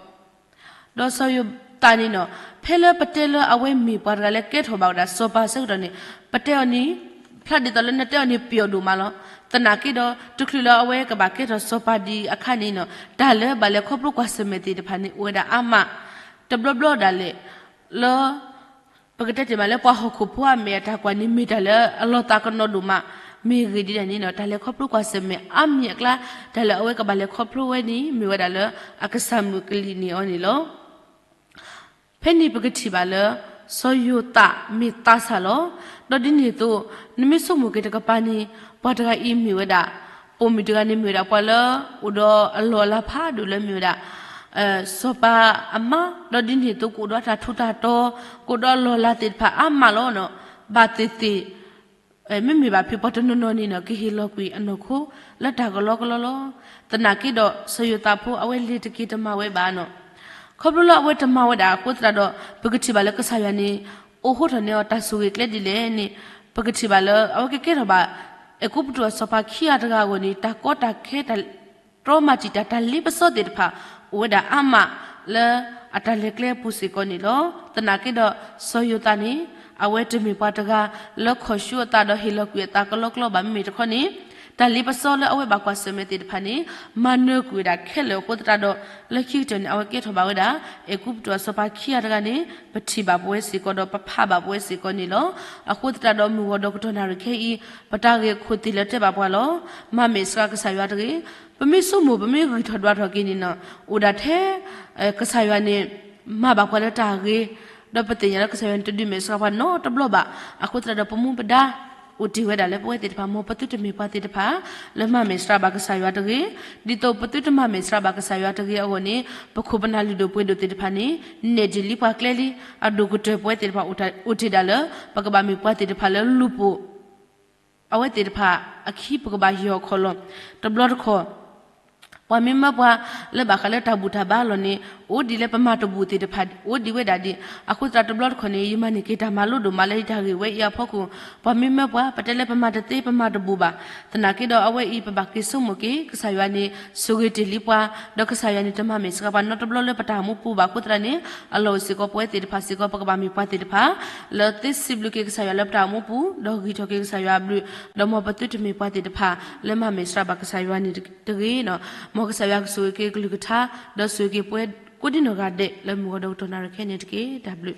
ဒီးစီၤယိၤသးန့ၣ်နီၤ, ဖဲလၢပတဲလၢအဝဲမ့ၢ်ပှၤတဂၤလၢကဲထီၣ်ဘၣ်ဝဲဒၣ်စီၤပၤဆၢကတီၢ်န့ၣ်, ပတဲအီၤန့ၣ် ဖျါဒ်သိးလၢနတဲအီၤန့ၣ်ပျီဒိၣ်မးလီၤ. သနာ်က့ဒီး တချုးလၢအဝဲကဘၣ်ကဲထီၣ်စီၤပၤဒံးအခါန့ၣ်နီၤ, တၢ်လၢဘၣ်လဲၤခီဖျိကွၢ်ဆၢၣ်မဲာ်သ့ၣ်တဖၣ်န့ၣ် အိၣ်ဝဲဒၣ်အါမး တဘျီဘျီဒၣ်လဲာ် လၢ ပကတဲတ့ၢ်မးလၢပှၤဟီၣ်ခိၣ်ဖိအမဲာ်အတၢ်ကွၢ်န့ၣ် မ့ၢ်တၢ်လၢအလီၤသးကနီၤဒိၣ်မး, မ့ၢ်ဂ့ၢ်ဒ်လဲၣ်န့ၣ်နီၤ, တၢ်လဲၤခီဖျိကွၢ်ဆၢၣ်မဲာ်အါမံၤအကျါ, တၢ်လၢအဝဲကဘၣ်လဲၤခီဖျိဝဲန့ၣ် မ့ၢ်ဝဲဒၣ်လၢအကစၢ်မုၣ်ကလံၤန့ၣ်အီၤန့ၣ်လီၤ. ဖဲန့ၣ်ပကထံၣ်ဘၣ်လၢ စီၤယိၤသးမ့ၢ်သးစၢ်လီၤ. ဒီးဒ်န့ၣ်အသိး နမ့ၢ်ဆိကမိၣ်က့ၤတကပၤန့ၣ် ပှၤတဂၤအံၤမ့ၢ်ဝဲဒၣ် ပိာ်မုၣ်တဂၤန့ၣ်မ့ၢ်ဝဲဒၣ် ပှၤလၢအိၣ်ဒီးအလီၢ်အလၤဖးဒိၣ်လၢမ့ၢ်ဝဲဒၣ် စီၤပၤအမါ, ဒီးဒ်န့ၣ်အသိးကအိၣ်ဒီးတၢ်ထူးတၢ်တီၤ, ကအိၣ်ဒီးအလီၢ်အလၤသ့ၣ်တဖၣ်အါမးလီၤနီၤ. ဘၣ်သ့ၣ်သ့ၣ် မ့မ့ၢ်ဘၣ်ဖုးပှၤတနီၤနီၤန့ၣ်နီၤ ကဟ့ၣ်လီၤကွံာ်အနီၢ်ခိလၢတၢ်ကလီကလီလီၤ. သနာ်က့ဒီးစီၤယိၤသးဖိအဝဲလဲၤတက့ၤတမၤဝဲဘၣ်နီၤ. ခီဖျိလၢအဝဲတမၤဝဲဒၣ်အဃိသတးဒီး ပကထံၣ်ဘၣ်လၢကစၢ်ယွၤန့ၣ် အိးထီၣ်န့ၢ်အီၤတၢ်ဆိၣ်ဂ့ၤကျဲဒ်လဲၣ်န့ၣ်, ပကထံၣ်ဘၣ်လၢအဝဲကကဲထီၣ်ဘၣ် အဲၤကူပတူးအစီၤပၤခံဂၤတဂၤအဂီၢ်န့ၣ် တၢ်ကီတၢ်ခဲ တၢ်တြီမၤတံာ်တာ် တၢ်လ့ပစီသ့ၣ်တဖၣ် အိၣ်ဝဲဒၣ်အါမးလၢအတၢ်လဲၤကျဲအပူၤစ့ၢ်ကီးန့ၣ်လီၤ. သနာ်က့ဒီးစီၤယိၤသးန့ၣ် အဝဲတမ့ၢ်ပှၤတဂၤလၢခီၣ်ဆူအသးဒီးဟ့ၣ်လီၤကွံာ်အသးကလီကလီဘၣ် မ့မ့ၢ်တခီန့ၣ် တၢ်လ့ပစီလၢအဝဲဘၣ်ကွၢ်ဆၢၣ်မဲာ်သ့ၣ်တဖၣ်န့ၣ် မၤနၢၤကွံာ်ဝဲဒၣ်ခဲလၢာ်အဃိသတးဒီး လၢခံကတၢၢ်န့ၣ် အဝဲကဲထီၣ်ဘၣ်ဝဲဒၣ် အဲၤကူပတူးအစီၤပၤခံဂၤတဂၤန့ၣ် ပထံၣ်ဘၣ်ပဝဲစ့ၢ်ကီးဒီးပဖးဘၣ်ပဝဲစ့ၢ်ကီးန့ၣ်လီၤ. အဃိသတးဒီးမုၢ်ဂီၤဒီးကတီၢ်နၣ်ရံၣ်ခဲအံၤ ပတၢ်ဂ့ၢ်အခိၣ်သ့ၣ်လၢတဲဘၣ်ပှၤလီၤ. မၤမဲာ်ဆှးကစၢ်ယွၤတဂ့ၤ. ပမ့ၢ်ဆိကမိၣ် ပမ့ၢ်ဂံၢ်ထီၣ်ဒွးထီၣ်က့ၤန့ၣ်နီၤ အိၣ်ဒၣ်ထဲ ကစၢ်ယွၤန့ၣ် မၤဘၣ်ပှၤလၢတၢ်ဂ့ၤ, ဒီးပသ့ၣ်ညါလၢကစၢ်ယွၤန့ၣ်တဒုးမဲာ်ဆှးပှၤနီတဘျီဘၣ်. အဃိသတးဒီးပမူပဒါ အိၣ်တ့ၢ်ဝဲဒၣ်လၢပဝဲသ့ၣ်တဖၣ် မ်ပသုတမ့ၢ်ပှၤသ့ၣ်တဖၣ် လၢမၤမဲာ်ဆှးဘၣ်ကစၢ်ယွၤတဂ့ၤ. ဒ်သိးပသုတမၤမဲာ်ဆှးဘၣ်ကစၢ်ယွၤတဂ့ၤအဂီၢ်န့ၣ် ပခိၣ်ပနၢ်လုၢ်ဒိၣ်ပှ့ၤဒိၣ်သ့ၣ်တဖၣ်န့ၣ် နဲၣ်တ့ၢ်လံပှၤကျဲလံ. အဒိၣ်ကတၢၢ်ပဝဲသ့ၣ်တဖၣ် အိၣ်တ့ၢ်ဒၣ်လၢ ပကဘၣ်မ့ၢ်ပှၤသ့ၣ်တဖၣ်လၢလူၤပိာ် အဝဲသ့ၣ်တဖၣ်အခံ ပကဘၣ်ဟ့ၣ်အီၤခီၣ်လီၢ်. တဘျီတခီၣ် ပှၤမ့ၢ်မၢပှၤလၢဘၣ်ဃးလၢတၢ်ဘူၣ်တၢ်ဘါအလီၢ်န့ၣ် အိၣ်ဒံးလၢပမၤတဘူၣ်သ့ၣ်တဖၣ် အိၣ်ဒံးဝဲဒၣ်ဒံး. အဃိသတးတဘျီတခီၣ်န့ၣ် ယမၤန့ၢ်က့ၤတၢ်မၤလိဒိၣ်မးလၢယတၢ်ဂ့ၢ်ဝဲအံၤအဖီခိၣ်, ပှၤမ့ၢ်မၢပှၤ ပတဲလၢပမၤတသ့ ပမၤတဘူၣ်ဘၣ်. သနာ်က့ဒီးအဝဲအံၤ ပဘၣ်က့ၤဆိကမိၣ်က့ၤ ကစၢ်ယွၤန့ၣ် ဆိၣ်ဂ့ၤတ့ၢ်လံပှၤ, ဒီးကစၢ်ယွၤန့ၣ် တမၤမဲာ်ဆှးပှၤနီတဘျီလၢပတၢ်အိၣ်မူပူၤဘၣ်အဃိသတးန့ၣ် အလီၢ်အိၣ်စ့ၢ်ကီးပဝဲသ့ၣ်တဖၣ်စ့ၢ်ကီး ပကဘၣ်မ့ၢ်ပှၤသ့ၣ်တဖၣ် လၢသ့စံးဘျုးက့ၤကစၢ်ယွၤလၢပတၢ်အိၣ်မူပူၤ, ဒီးဂံၢ်ထီၣ်က့ၤကစၢ်ယွၤအဘျုး, ဒီးမ်ပသုတမ့ၢ်ပှၤသ့ၣ်တဖၣ် လၢမၤမဲာ်ဆှးဘၣ်ကစၢ်ယွၤန့ၣ်တဂ့ၤ. မ်ကစၢ်ယွၤကဆိၣ်ဂ့ၤက့ၤကလုၢ်ကထါ, ဒီးဆိၣ်ဂ့ၤက့ၤပဝဲကိးဒံနီၢ်ဂၤဒဲး လၢမုၢ်ဂီၤဒီးကတီၢ်နၣ်ရံၣ်ခဲအံၤန့ၣ်တက့ၢ်. တၢ်ဘျုး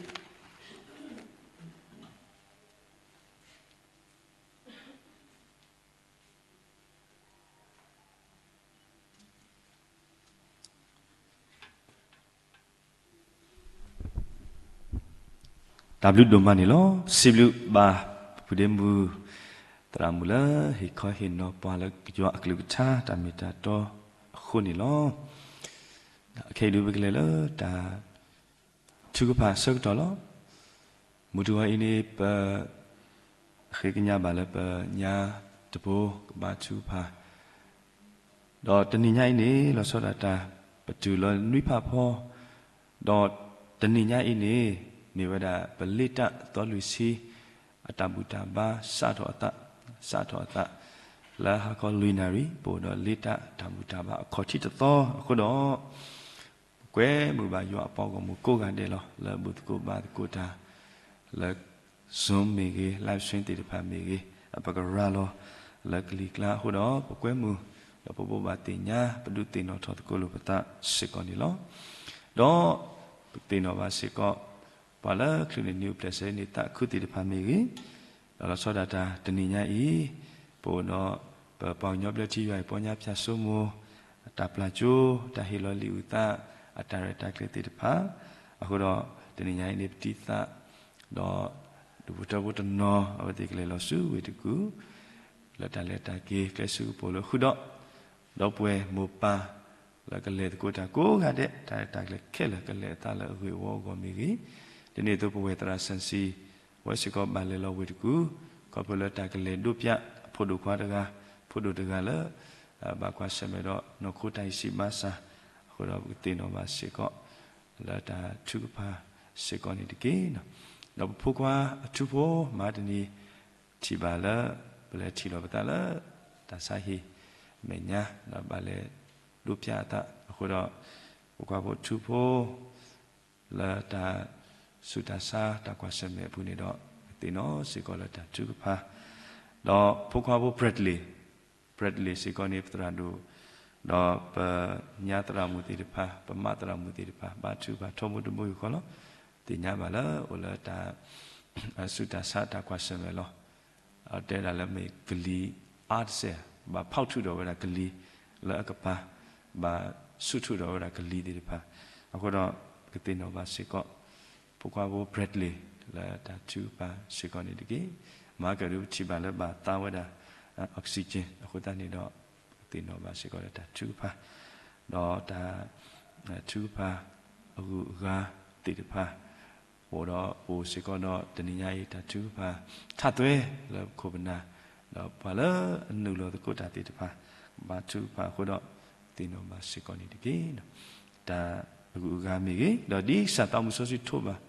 တၢ်ဘျုးဒိၣ်မးန့ၣ်လီၤ. စံးဘျုးဘၣ် ပဖုဒ့မုၣ် သရၣ်မုၣ်လၢ ဟ့ၣ်ခီဟ့ၣ်နီၤပှၤလၢယွၤအကလုၢ်ကထါ တၢ်မ့ၢ်တၢ်တီအဃိန့ၣ်လီၤ. ခဲအံၤဒုးပကလဲၤလၢတၢ်ထုကဖၣ်အဆၢကတီၢ်လီၤ. မုၢ်တဂီၤအံၤန့ၣ် ပဃ့ကညးဘၣ်လၢပညါတဘိကဘါထုကဖၣ်, ဒီးတနံၤညါအံၤန့ၣ် လီၤဆီဒၣ်တၢ် ပတုၤလၢနွံဖးဖီ, ဒီးတနံၤညါအံၤန့ၣ် မ့ၢ်ဝဲဒၣ်ပလ့တၢ်သီလွံၢ်ဆံ အတၢ်ဘူၣ်တၢ်ဘါစးထီၣ်အသး, စးထီၣ်အသး လၢဟါခီလွံၢ်နၣ်ရံၣ် ပအိၣ်ဒီးလ့တၢ်တၢ်ဘူၣ်တၢ်ဘါအခီၣ်ထံးတသီအဃိဒီး ပကွဲမုာ်ဘၣ်ယွၤအပှၤဂီၢ်မုၢ်ကိးဂၤဒဲးလီၤ. လၢဘူၣ်သကိးဘါသကိးတၢ် လၢ Zoom မ့ၢ်ဂ့ၤ, live stream သ့ၣ်တဖၣ်မ့ၢ်ဂ့ၤ, ပကရၤလီၤလၢကလံၤကျါအဃိဒီး ပကွဲမုာ်, ဒီးပဘိးဘၣ်သ့ၣ်ညါ ပဒုးသ့ၣ်နီၣ်ထီၣ်သကိးလိာ်ပသးစ့ၢ်ကီးန့ၣ်လီၤ. ဒီးပသ့ၣ်နီၣ်ဘၣ်စ့ၢ်ကီး ပှၤလၢချုးန့ၣ်နံၤအိၣ်ဖျဲၣ်ဆၢန့ၣ်သးခုသ့ၣ်တဖၣ်မ့ၢ်ဂ့ၤ, ဒီးလီၤဆီဒၣ်တၢ်တနံၤညါအံၤ ပအိၣ်ဒီး ပပှၤကညီဘျၢထံယွၤအံၤ ပီညါဖၠၣ်စိမိၤ အတၢ်ပျၢ်ကၠိ, တၢ်ဟ့ၣ်လီၤလံာ်အုၣ်သး, အတၢ်ရဲၣ်တၢ်ကျဲၤသ့ၣ်တဖၣ်, အဃိဒီး တနံၤညါအံၤန့ၣ် ပတံသး ဒီး ဒူၣ်ဖိထၢဖိတနီၤ အဝဲသ့ၣ်ကလဲၤလီၤဆူဝ့ၢ်တကူၣ် လၢတၢ်လဲၤတၢ်က့ၤ ကျဲးစၢးကပိာ်လၢဃုာ်ဒီး ဒီပုၢ်ဝဲၢ်မိၢ်ပၢ် လၢကလဲၤသကိးတၢ်ကိးဂၤဒဲး တၢ်ရဲၣ်တၢ်ကျဲၤခဲလၢာ် ကလဲၤအသးလၢအဂ့ၢ်အဝီအဂီၢ်မ့ၢ်ဂ့ၤ, ဒ်န့ၣ်အသိးပဝဲၢ်သရၣ်စၣ်စံၤ အဝဲစ့ၢ်ကီးဘၣ်လဲၤလီၤဝ့ၢ်တကူၣ် ခီဖျိလၢတၢ်ကလဲၤဒိးပၠး အဖိဒိၣ်ခွါတဂၤ ဖိဒိၣ်တဂၤလၢ ဘၣ်ကွၢ်ဆၢၣ်မဲာ်ဒီးနီၢ်ခိတၢ်အံၤစံးဘၣ်ဆၣ်, အဃိဒီးပကသ့ၣ်နီၣ်ဘၣ်စ့ၢ်ကီး လၢတၢ်ထုကဖၣ်စ့ၢ်ကီးန့ၣ်တက့ၢ်. ဒီးပဖိခွါအထူဖိ မဟါတနံၤ ထံၣ်ဘၣ်လၢ ပလဲၤထံၣ်လီၤပသးလၢ တၢ်ဆါဟံၣ်မဲာ်ညါ ဒီးဘၣ်လဲၤဒိးပၠးအသးအဃိဒီး ဖိခွါဖိထူဖိ လၢတၢ်ဆူးတၢ်ဆါတၢ်ကွၢ်ဆၢၣ်မဲာ်အပူၤန့ၣ်ဒီး ကသ့ၣ်နီၣ်စ့ၢ်ကီးလၢတၢ်ထုကဖၣ်, ဒီးဖိခွါဖိ Bradley, Bradley စ့ၢ်ကီးန့ၣ် ပသရၣ်ဒိၣ် ဒီးပညါသရၣ်မုၣ်သ့ၣ်တဖၣ် ပမါသရၣ်မုၣ်သ့ၣ်တဖၣ် ဘါထုကဖၣ်ထီဘိတဘိယူၢ်ဃီလီၤ. သ့ၣ်ညါဘၣ်လၢအိၣ်လၢတၢ် ဆူးတၢ်ဆါတၢ်ကွၢ်ဆၢၣ်မဲာ်လီၤ. တဲဒၣ်လၢမ့ၢ်ကလံၤအါတစဲး ဘၣ်ဖီၣ်ထူးဒီးဝဲဒၣ်ကလံၤလၢအကပၤ ဘၣ်ဆူၣ်ထူးဒီးဝဲဒၣ်ကလံၤသ့ၣ်တဖၣ်, အဃိဒီး ပကသ့ၣ်နီၣ်ဘၣ်စ့ၢ်ကီး ဖိခွါဖိ Bradley လၢတၢ်ထုကဖၣ်စ့ၢ်ကီးန့ၣ်တက့ၢ်. မၤကဒုးပထံၣ်ဘၣ်လၢဘၣ်သါဝဲဒၣ် oxygen အဃိသတးန့ၣ်ဒီး ပကသ့ၣ်နီၣ်ဘၣ်စ့ၢ်ကီးလၢတၢ်ထုကဖၣ်, ဒီးတၢ်ထုကဖၣ်အဂုၤအဂၤသ့ၣ်တဖၣ် အိၣ်ဒီးအိၣ်စ့ၢ်ကီးဒီးတနံၤညါအံၤ တၢ်ထုကဖၣ်ထးသွဲလၢပခိၣ်ပနၢ်, ဒီးပှၤလၢအနုာ်လီၤသကိးတၢ်သ့ၣ်တဖၣ် ဘါထုကဖၣ်အဃိဒီး သ့ၣ်နီၣ်ဘၣ်စ့ၢ်ကီးန့ၣ်တက့ၢ်. တၢ်အဂုၤအဂၤမ့ၢ်ဂ့ၤ, ဒီးဒ်ကစၢ်သးမူစီဆှံထိးဘၣ်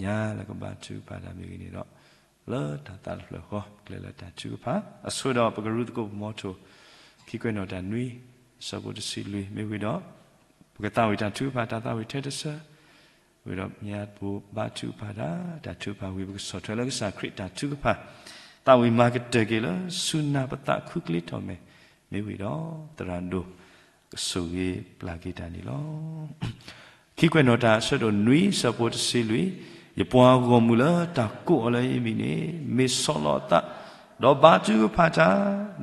ညါလၢကဘါထုကဖၣ်တၢ်မ့ၢ်ဂ့ၤန့ၣ်ဒီး လၢတၢ်သးတဖျၢၣ်ဃီ ကျဲလၢတၢ်ထုကဖၣ် အဆိဒီးပကရူသကိးပမီထိၣ် ခံကွဲးနီၣ်တၢ်နွံ ဆၢဖိတဆံလွံၢ် မ့ၢ်ဝံၤဒီး ပကသးဝံၣ်တၢ်ထုကဖၣ် တၢ်သးဝံၣ်ထဲတဆၢ ဝံၤဒီးမ့ၢ်ပဘါထုကဖၣ်တၢ် တၢ်ထုကဖၣ်ဝံၤ ပကဆီၣ်ထွဲလၢကစၢ်ခရံာ်တၢ်ထုကဖၣ် သးဝံၣ်မၤကတၢၢ်က့ၤလၢ ဆူနၢ်ပသးခူကျ့ထီၣ်မဲာ် မ့ၢ်ဝံၤဒီး သရၣ်ဒိၣ် ကဆိၣ်ဂ့ၤပျၢ်က့ၤတၢ်န့ၣ်လီၤ. ခံကွဲးနီၣ်တၢ်အဆၢဒိၣ်နွံ ဆၢဖိတဆံလွံၢ်, ယပှၤဂီၢ်မုၢ်လၢတၢ်ကိးအီၤလၢယမံၤန့ၣ် မ့ၢ်ဆီၣ်လီၤအသး, ဒီးဘါထုကဖၣ်တၢ်,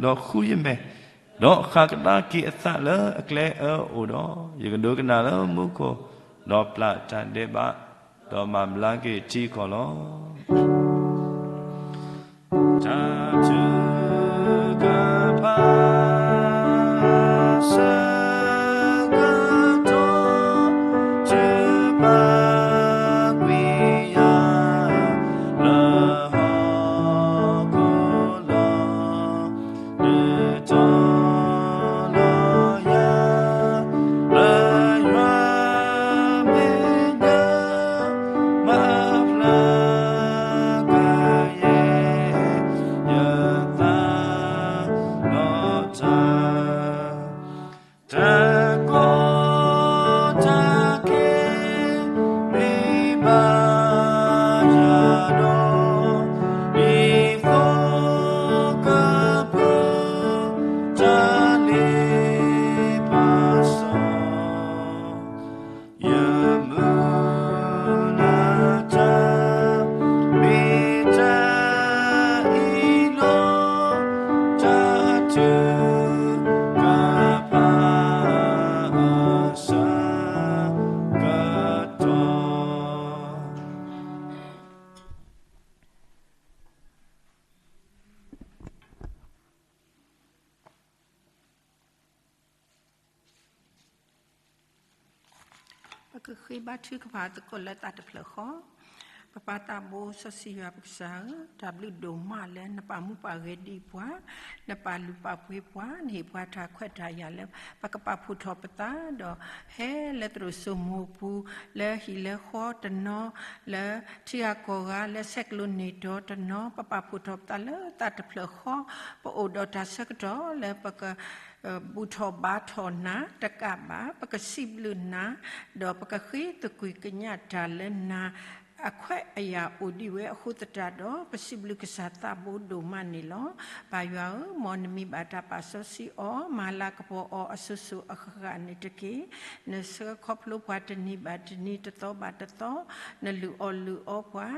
ဒီးဃုယမဲာ်, ဒီးဃၣ်ကဒါက့ၤအသးလၢအကျဲအၢအအိၣ်ဒီး, ယကဒိကနၣ်လၢမူခိၣ်, ဒီးပျၢ်တၢ်ဒဲးဘး, ဒီးမၤဘျါက့ၤထံကီၢ်လီၤ. တၢ်ထုကဖၣ် ဆၢကတီၢ် ထုကဖၣ်ကွံာ်ယၤ လၢဟီၣ်ခိၣ်လီၤ. နုာ်ထီၣ်လီၤယၤ လၢယွၤမဲာ်ညါ မၤဖျါကယဲၢ် ယသးဒီးတၢ် တၢ်ကီတၢ်ခဲ မ့ၢ်ဘၣ်ယၤဒီး ဒ်သိးကပၢၤ တၢ်လ့ပစီ ယမုၢ်လၢ်တၢ် မ့ၢ်တၢ်အံၤလီၤ. တၢ်ထုကဖၣ် ဆၢကတီၢ် ပကဃ့ဘါထုကဖၣ်သကိးလၢသးတဖျၢၣ်ဃီ. ပပၢ်သးဘိစီဆှံယွၤပကစၢ်ဧၢ, တၢ်ဘျုးဒိၣ်မးလၢနပာ်မူပာ်ဂဲၤဒံးပှၤ, နပာ်လုၢ်ပာ်ပှ့ၤပှၤ, နဟ့ၣ်ပှၤတၢ်ခွဲးတၢ်ယာ်လၢ ပကပာ်ဖှိၣ်ထီၣ်ပသးဒီး ဟဲလၢသရိာ်စိမိၤပူၤ, လၢဟံၣ်လၢဃီတနီၤ, လၢထံဂၤကီၢ်ဂၤ, လၢဆဲးကျိးန့ၢ်တီတနီၤ, ပပာ်ဖှိၣ်ထီၣ်ပသးလၢသးတဖျၢၣ်ဃီ, ပအိၣ်ဒီးတၢ်ဆၢကတီၢ်လၢပက ဘူၣ်ထီၣ်ဘါထီၣ်နၤတကးဘၣ်, ပကစံးဘျုးနၤ, ဒီးပကဃ့သကွံာ်ကညးတၢ်လၢနၤ အခွဲးအယာ်အိၣ်ဒံးဝဲအဃိသတးဒီး ပစံးဘျုးကစၢ်သးဘိဒိၣ်မးန့ၣ်လီၤ. ပၢ်ယွၤဧၢ, မ်နမံၤဘၣ်တၢ်ပာ်စီဆှံအီၤ, မၤလၤကပီၤအီၤအစိၤစိၤအဃၣ်ဃၣ်န့ၣ်တက့ၢ်. နဆှၢခီဖျိပှၤတနံၤဘၣ်တနံၤ တသီဘၣ်တသီ, နလုၢ်အီၣ်လုၢ်အီပှၤ,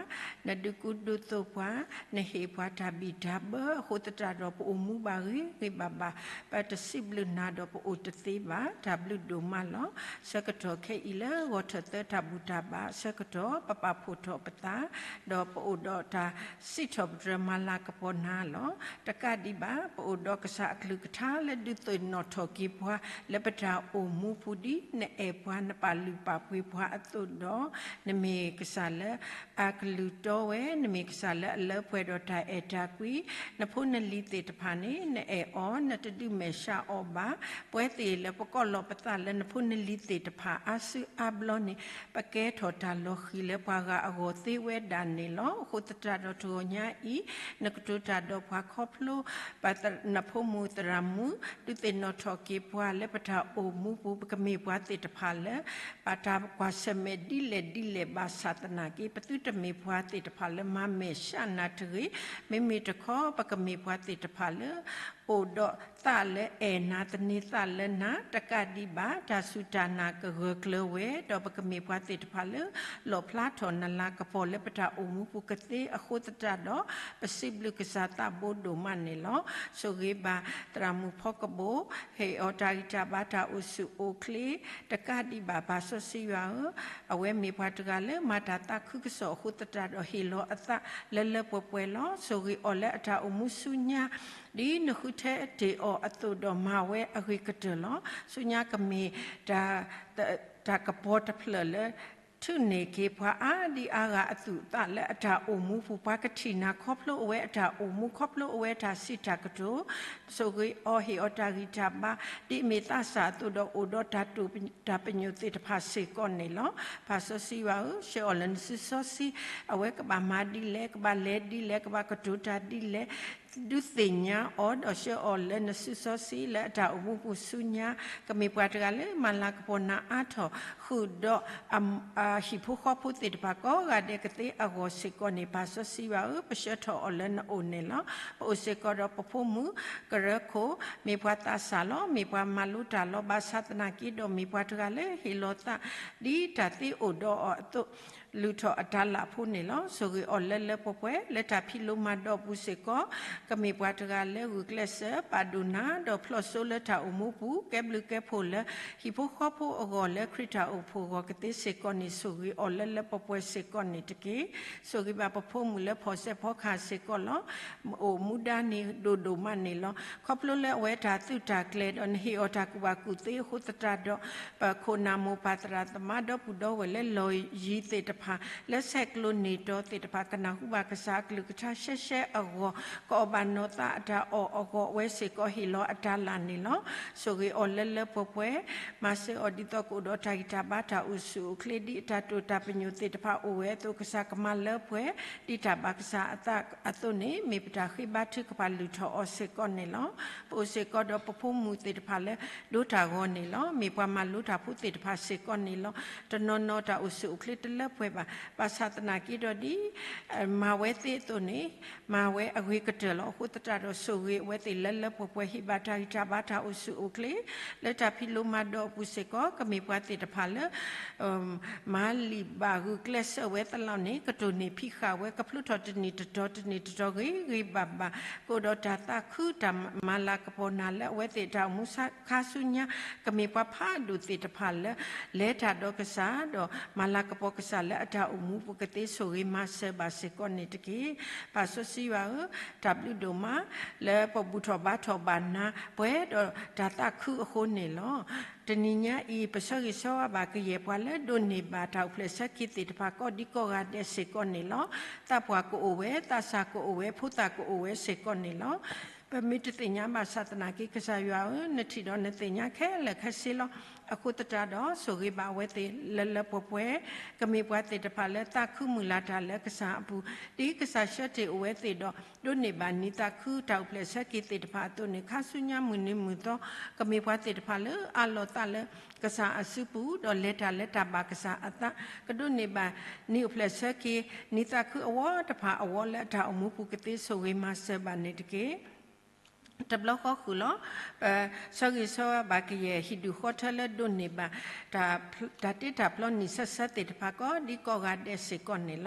နဒုးကူဒုးသိးပှၤ, နဟ့ၣ်ပှၤတၢ်ဘံၣ်တၢ်ဘၢအဃိသတးဒီး ပအိၣ်မူဘၣ်ဂ့ၤဂ့ၤဘၣ်ဘၣ်, ပတစံးဘျုးနၤဒီးပအိၣ်တသ့ဘၣ်. တၢ်ဘျုးဒိၣ်မးလီၤ. ဆၢကတီၢ်ခဲအံၤလၢဂီၤထၢၣ်သၢတၢ်ဘူၣ်တၢ်ဘါအဆၢကတီၢ် ပပာ်ဖှိၣ်ထီၣ်ပသး, ဒီးပအိၣ်ဒီးတၢ်စံးထီၣ်ပတြၢၤမၤလၤကပီၤနၤလီၤ. တကးဒံးဘၣ် ပအိၣ်ဒီးကစၢ်အကလုၢ်ကထါလၢဒုးသ့ၣ်နီၣ်ထီၣ်က့ၤပှၤ လၢပတၢ်အိၣ်မူပူၤဒ်နအဲၣ်ပှၤ နပာ်လုၢ်ပာ်ပှ့ၤပှၤအသိးဒီး နမ့ၢ်ကစၢ်လၢအကလုၢ်တီဝဲ, နမ့ၢ်ကစၢ်လၢအလၢပှဲၤဒီးတၢ်အဲၣ်တၢ်ကွံ, နဖိနလံၤသ့ၣ်တဖၣ်န့ၣ် နအဲၣ်အီၤ နတဒုးမဲာ်ဆှးအီၤဘၣ်. ပဝဲသ့ၣ်လၢပကိးလီၤပသးလၢနဖိနလံၤသ့ၣ်တဖၣ်အါစုအါဘျီန့ၣ် ပကဲထီၣ်တၢ်လီၤဃံၤလၢပှၤဂၤအဂီၢ်သ့ဝဲဒၣ်န့ၣ်လီၤ. အဃိသတးဒီးတဂီၤညါအံၤ နကတိၤတၢ်ဒီးပှၤခီဖျိ ပနဖိမုၣ်သရၣ်မုၣ် ဒုးသ့ၣ်နီၣ်ထီၣ်က့ၤပှၤလၢပတၢ်အိၣ်မူပူၤ ပကမ့ၢ်ပှၤသ့ၣ်တဖၣ်လၢ ဘၣ်တၢ်ကွၢ်ဆၢၣ်မဲာ်ဒ်လဲၣ်ဒ်လဲၣ်ဘၣ်ဆၣ်သနာ်က့ ပသုတမ့ၢ်ပှၤသ့ၣ်တဖၣ်လၢမၤမဲာ်ဆှးနၤတဂ့ၤ. မ့မ့ၢ်တခီ ပကမ့ၢ်ပှၤသ့ၣ်တဖၣ်လၢ အိၣ်ဒီးသးလၢအဲၣ်နၤ သန့ၤသးလၢနၤ တကးဒံးဘၣ် တၢ်စူၢ်တၢ်နာ်ကဂၢၢ်ကျၢၤဝဲ ဒီးပကမ့ၢ်ပှၤသ့ၣ်တဖၣ်လၢ လီၣ်ဖျါထီၣ်နလၤကပီၤလၢပတၢ်အိၣ်မူပူၤကသ့အဃိသတးဒီး ပစံးဘျုးကစၢ်သးဘိဒိၣ်မးန့ၣ်လီၤ. ဆိၣ်ဂ့ၤဘၣ်သရၣ်မုၣ်ဖီကဘိၣ် ဟ့ၣ်အီၤတၢ်ဂံၢ်တၢ်ဘါတၢ်အိၣ်ဆူၣ်အိၣ်ချ့ တကးဒံးဘၣ် ပၢ်စီဆှံယွၤဧၢ, အဝဲမ့ၢ်ပှၤတဂၤလၢမၤတၢ်သးခုကစီၣ်အဃိသတးဒီး ဟ့ၣ်လီၤအသးလၢလၢပှဲၤပှဲၤလီၤ. ဆိၣ်ဂ့ၤအီၤလၢအတၢ်အိၣ်မူဆူညါ ဒ်နဃုထၢတ့ၢ်အီၤအသိးဒီး မၤဝဲအဂ့ၤကတၢၢ်လီၤ. ဆူညါကမ့ၢ်တၢ် တၢ်ကပီၤတဖျၢၣ်လၢ ထုးန့ၢ်က့ၤပှၤအါဒံအါဂၤအသူၣ်အသးလၢအတၢ်အိၣ်မူပူၤ, ပှၤကထံၣ်နၤခီဖျိအဝဲအတၢ်အိၣ်မူ ခီဖျိအဝဲတၢ်စံးတၢ်ကတိၤ, ဆိၣ်ဂ့ၤအီၤဟ့ၣ်အီၤတၢ်ဂံၢ်တၢ်ဘါ ဒ်အမ့ၢ်သးစၢ်အသိးဒီး အိၣ်ဒီးတၢ်တိာ်တၢ်ပညိၣ်သ့ၣ်တဖၣ်စ့ၢ်ကီးန့ၣ်လီၤ. ပၢ်စီဆှံယွၤဧၢ, ဆှၢအီၤလၢနစုစီဆှံ, အဝဲကဘၣ်မၤဒ်လဲၣ်, ကဘၣ်လဲၤဒ်လဲၣ်, ကဘၣ်ကတိၤတၢ်ဒ်လဲၣ်, ဒုးသ့ၣ်ညါအီၤ ဒီးဆှၢအီၤလၢနစုစီဆှံ လၢအတၢ်အိၣ်မူပူၤဆူညါ, ကမ့ၢ်ပှၤတဂၤလၢမၤလၤကပီၤနၤအါထီၣ် ဃုာ်ဒီး အဟံၣ်ဖိဃီဖိသ့ၣ်တဖၣ်ကိးဂၤဒဲးကသ့အဂီၢ်စ့ၢ်ကီးန့ၣ်, ပၢ်စီဆှံယွၤဧၢ, ပဆှၢထီၣ်အီၤလၢနအိၣ်န့ၣ်လီၤ. ပအိၣ်စ့ၢ်ကီးဒီးပဖိမုၣ်ကရၢခိၣ်, မ့ၢ်ပှၤသးစၢ်လီၤ, မ့ၢ်ပှၤမၤလိတၢ်လီၤ. ဘၣ်ဆၣ်သနာ်က့ဒီး မ့ၢ်ပှၤတဂၤလၢဟ့ၣ်လီၤသး ဒ်တၢ်သ့အိၣ်ဒီးအီၤအသိး လုၢ်ထီၣ်အတၤလၢ်ဖိန့ၣ်လီၤ. ဆိၣ်ဂ့ၤအီၤလၢလၢပှဲၤပှဲၤ လၢတၢ်ဖံးလိမၤဒိးပူၤစ့ၢ်ကီး, ကမ့ၢ်ပှၤတဂၤလၢဂုာ်ကျဲးစၢး ပာ်ဒိၣ်နၤ ဒီးဖျိၣ်စိလၢတၢ်အိၣ်မူပူၤ, ကဲဘျုးကဲဖှိၣ်လၢ ဟံၣ်ဖိဃီဖိအဂီၢ် လၢခရံာ်တၢ်အိၣ်ဖှိၣ်အဂီၢ်ကသ့စ့ၢ်ကီးန့ၣ်, ဆိၣ်ဂ့ၤအီၤလၢလၢပှဲၤပှဲၤစ့ၢ်ကီးန့ၣ်တက့ၢ်. ဆိၣ်ဂ့ၤဘၣ်ပဖိမုၣ်လၢဖီၣ်စဲးဖီကဟၣ်စ့ၢ်ကီးလီၤ. အိၣ်မူဒါန့ၣ်ဒိၣ်ဒိၣ်မးန့ၣ်လီၤ. ခီဖျိလၢအဝဲတၢ်သုးတၢ်ကျဲၤဒီး နဟ့ၣ်အီၤတၢ်ကူၣ်ဘၣ်ကူၣ်သ့အဃိသတးဒီး ပခိၣ်နၢ်မိၢ်ပၢ်သရၣ်သမါဒီပုၢ်ဒီဝဲၢ်လၢလီၢ်ယံၤသ့ၣ်တဖၣ် လၢဆဲးကျိးန့ၢ်တီသ့ၣ်တဖၣ် ကနၢ်ဟူဘၣ်ကစၢ်အကလုၢ်ကထါရှဲရှဲအဂီၢ်, ကအီၣ်ဘၣ်နီၢ်သးအတၢ်အီၣ်အဂီၢ် အဝဲစ့ၢ်ကီးဟ့ၣ်လီၤအတၤလၢ်န့ၣ်လီၤ. ဆိၣ်ဂ့ၤအီၤလၢလၢပှဲၤပှဲၤ, မၤစၢၤအီၤဒ်သိးကအိၣ်ဒီးတၢ်ဂံၢ်တၢ်ဘါတၢ်အိၣ်ဆူၣ်အိၣ်ချ့ ဒ်အတၢ်တိာ်တၢ်ပညိၣ်သ့ၣ်တဖၣ်အိၣ်ဝဲအသိး ကစၢ်ကမၤလၢပှဲၤ ဒ်တၢ်ဘၣ်ကစၢ်အသးအသိးန့ၣ် မ့ၢ်ပတၢ်ဃ့ဘါထုကဖၣ်လုၢ်ထီၣ်အီၤစ့ၢ်ကီးန့ၣ်လီၤ. ပအိၣ်စ့ၢ်ကီးဒီးပဖိမုၣ်သ့ၣ်တဖၣ်လၢ ဒိတၢ်ဂီၤန့ၣ်လီၤ. မ့ၢ်ပှၤမၤလိတၢ်ဖိသ့ၣ်တဖၣ်စ့ၢ်ကီးန့ၣ်လီၤ. တနီၤနီၤတၢ်အိၣ်ဆူၣ်အိၣ်ချ့တလၢပှဲၤဘၣ်. ဘၣ်ဆၣ်သနာ်က့ဒီးဒ် မၤဝဲသ့အသိးန့ၣ် မၤဝဲအဂ့ၤကတၢၢ်လီၤ. အဃိသတးဒီး ဆိၣ်ဂ့ၤအဝဲသ့ၣ်လၢလၢပှဲၤပှဲၤ ဟ့ၣ်ဘၣ်တၢ်ဂံၢ်တၢ်ဘါတၢ်အိၣ်ဆူၣ်အိၣ်ချ့ လၢတၢ်ဖံးလိမၤဒိးအပူၤစ့ၢ်ကီး ကမ့ၢ်ပှၤသ့ၣ်တဖၣ်လၢ မၤလံာ်ဘၣ်ဂုာ်ကျဲးစၢးဝဲသလီၤန့ၣ် ကတိၢ်န့ၢ်ဖံးဃာ်ဝဲ ကဖျိထီၣ်တနံၤတတီၤတနံၤတတီၤဂ့ၤဂ့ၤဘၣ်ဘၣ် ကအိၣ်ဒီးတၢ်သးခု တၢ်မၤလၤကပီၤနၤလၢအဝဲသ့ၣ်တၢ်အိၣ်မူခါဆူညါ ကမ့ၢ်ပှၤဖးဒိၣ်သ့ၣ်တဖၣ်လၢ လဲၤတၢ်ဒီးကစၢ် ဒီးမၤလၤကပီၤကစၢ်လၢ အတၢ်အိၣ်မူပူၤကသ့ဆိၣ်ဂ့ၤမၤစၢၤဘၣ်စ့ၢ်ကီးန့ၣ်တက့ၢ်. ပၢ်စီဆှံယွၤဧၢ, တၢ်ဘျုးဒိၣ်မး လၢပဘူၣ်ထီၣ်ဘါထီၣ်ဘၣ်နၤ ပှဲၤဒီးတၢ်သးခုအဃိန့ၣ်လီၤ. တနံၤညါအံၤ ပဆၢဂ့ၤဆၢဝါဘၣ်ကယဲၢ်ပှၤလၢဒိးန့ၢ်ဘၣ်တၢ်အိၣ်ဖျဲၣ်ဆၢက့ၤသ့ၣ်တဖၣ်ကိးဒံကိးဂၤဒဲးစ့ၢ်ကီးန့ၣ်လီၤ. သးပှၢ်ကအိၣ်ဝဲ, သးစၢ်ကအိၣ်ဝဲ, ဖိသၣ်ကအိၣ်ဝဲစ့ၢ်ကီးန့ၣ်လီၤ. ပမ့ၢ်တသ့ၣ်ညါဘၣ်ဆၣ်သနာ်က့ ကစၢ်ယွၤဧၢ, နထံၣ်ဒီးနသ့ၣ်ညါခဲလၢာ်ခဲဆ့လီၤ. အဃိသတးဒီး ဆိၣ်ဂ့ၤဘၣ်အဝဲသ့ၣ်လၢလၢပှဲၤပှဲၤ, ကမ့ၢ်ပှၤသ့ၣ်တဖၣ်လၢသးခုမုၢ်လၢ်တၢ်လၢကစၢ်အပူၤ, ဒ်ကစၢ်ဆှၢတ့ၢ်အိၣ်ဝဲသ့ၣ်ဒီး ဒိးန့ၢ်ဘၣ်နံၤသးခုတၢ်အိၣ်ဖျဲၣ်ဆၢက့ၤသ့ၣ်တဖၣ်အသိးန့ၣ် ခါဆူညါမုၢ်နံၤမုၢ်သီ ကမ့ၢ်ပှၤသ့ၣ်တဖၣ်လၢအးလီၤသးလၢကစၢ်အစုပူၤ ဒီးလဲၤတၢ်လၢတၢ်ဘၣ်ကစၢ်အသး, ကဒိးန့ၢ်ဘၣ်နံၤအိၣ်ဖျဲၣ်ဆၢက့ၤ နံၤသးခုအဝဲတဖၣ်အဂီၢ်လၢအတၢ်အိၣ်မူပူၤကသ့ဆိၣ်ဂ့ၤမၤစၢၤဘၣ်န့ၣ်တက့ၢ်. တဘျီဃီဃုာ်လီၤ. ပဆၢဂ့ၤဆၢဝါဘၣ်ကယဲၢ်ဟံၣ်ဒူၣ်ဃီထၢလၢဒိးန့ၢ်ဘၣ် တၢ်တ့တၢ်ဖျီနံၣ်ဆၢဆၢသ့ၣ်တဖၣ် ကိးဒံကိးဂၤဒဲးစ့ၢ်ကီးန့ၣ်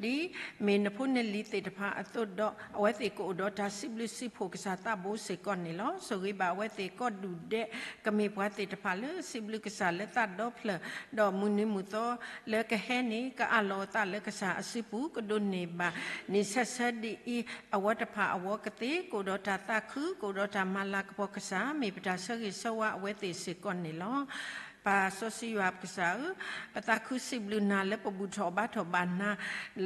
လီၤ. ဒ်မ့ၢ်နဖိနလံၤသ့ၣ်တဖၣ်အသိးဒီး အဝဲသ့ၣ်ကအိၣ်ဒီးတၢ်စံးဘျုးစံးဖှိၣ်ကစၢ်သးဘိစ့ၢ်ကီးန့ၣ်လီၤ. ဆိၣ်ဂ့ၤဘၣ်အဝဲသ့ၣ်ကိးဒူၣ်ဒဲး ကမ့ၢ်ပှၤသ့ၣ်တဖၣ်လၢစံးဘျုးကစၢ်လၢသးဒီဖျၢၣ် ဒီးမုၢ်နံၤမုၢ်သီလၢကဟဲန့ၣ် ကအးလီၤအသးလၢကစၢ်အစုပူၤ ကဒိးန့ၢ်ဘၣ်နံၣ်ဆၢဆၢဒ်အံၤ အဝဲတဖၣ်အဝဲကသ့ ကအိၣ်ဒီးတၢ်သးခု ကအိၣ်ဒီးတၢ်မၤလၤကပီၤကစၢ် မ့ၢ်ပတၢ်ဆၢဂ့ၤဆၢဝါအဝဲသ့ၣ်စ့ၢ်ကီးန့ၣ်လီၤ. ပၢ်စီဆှံယွၤပကစၢ်ဧၢ, ပသးခုစံးဘျုးနၤလၢပဘူၣ်ထီၣ်ဘါထီၣ်ဘၣ်နၤ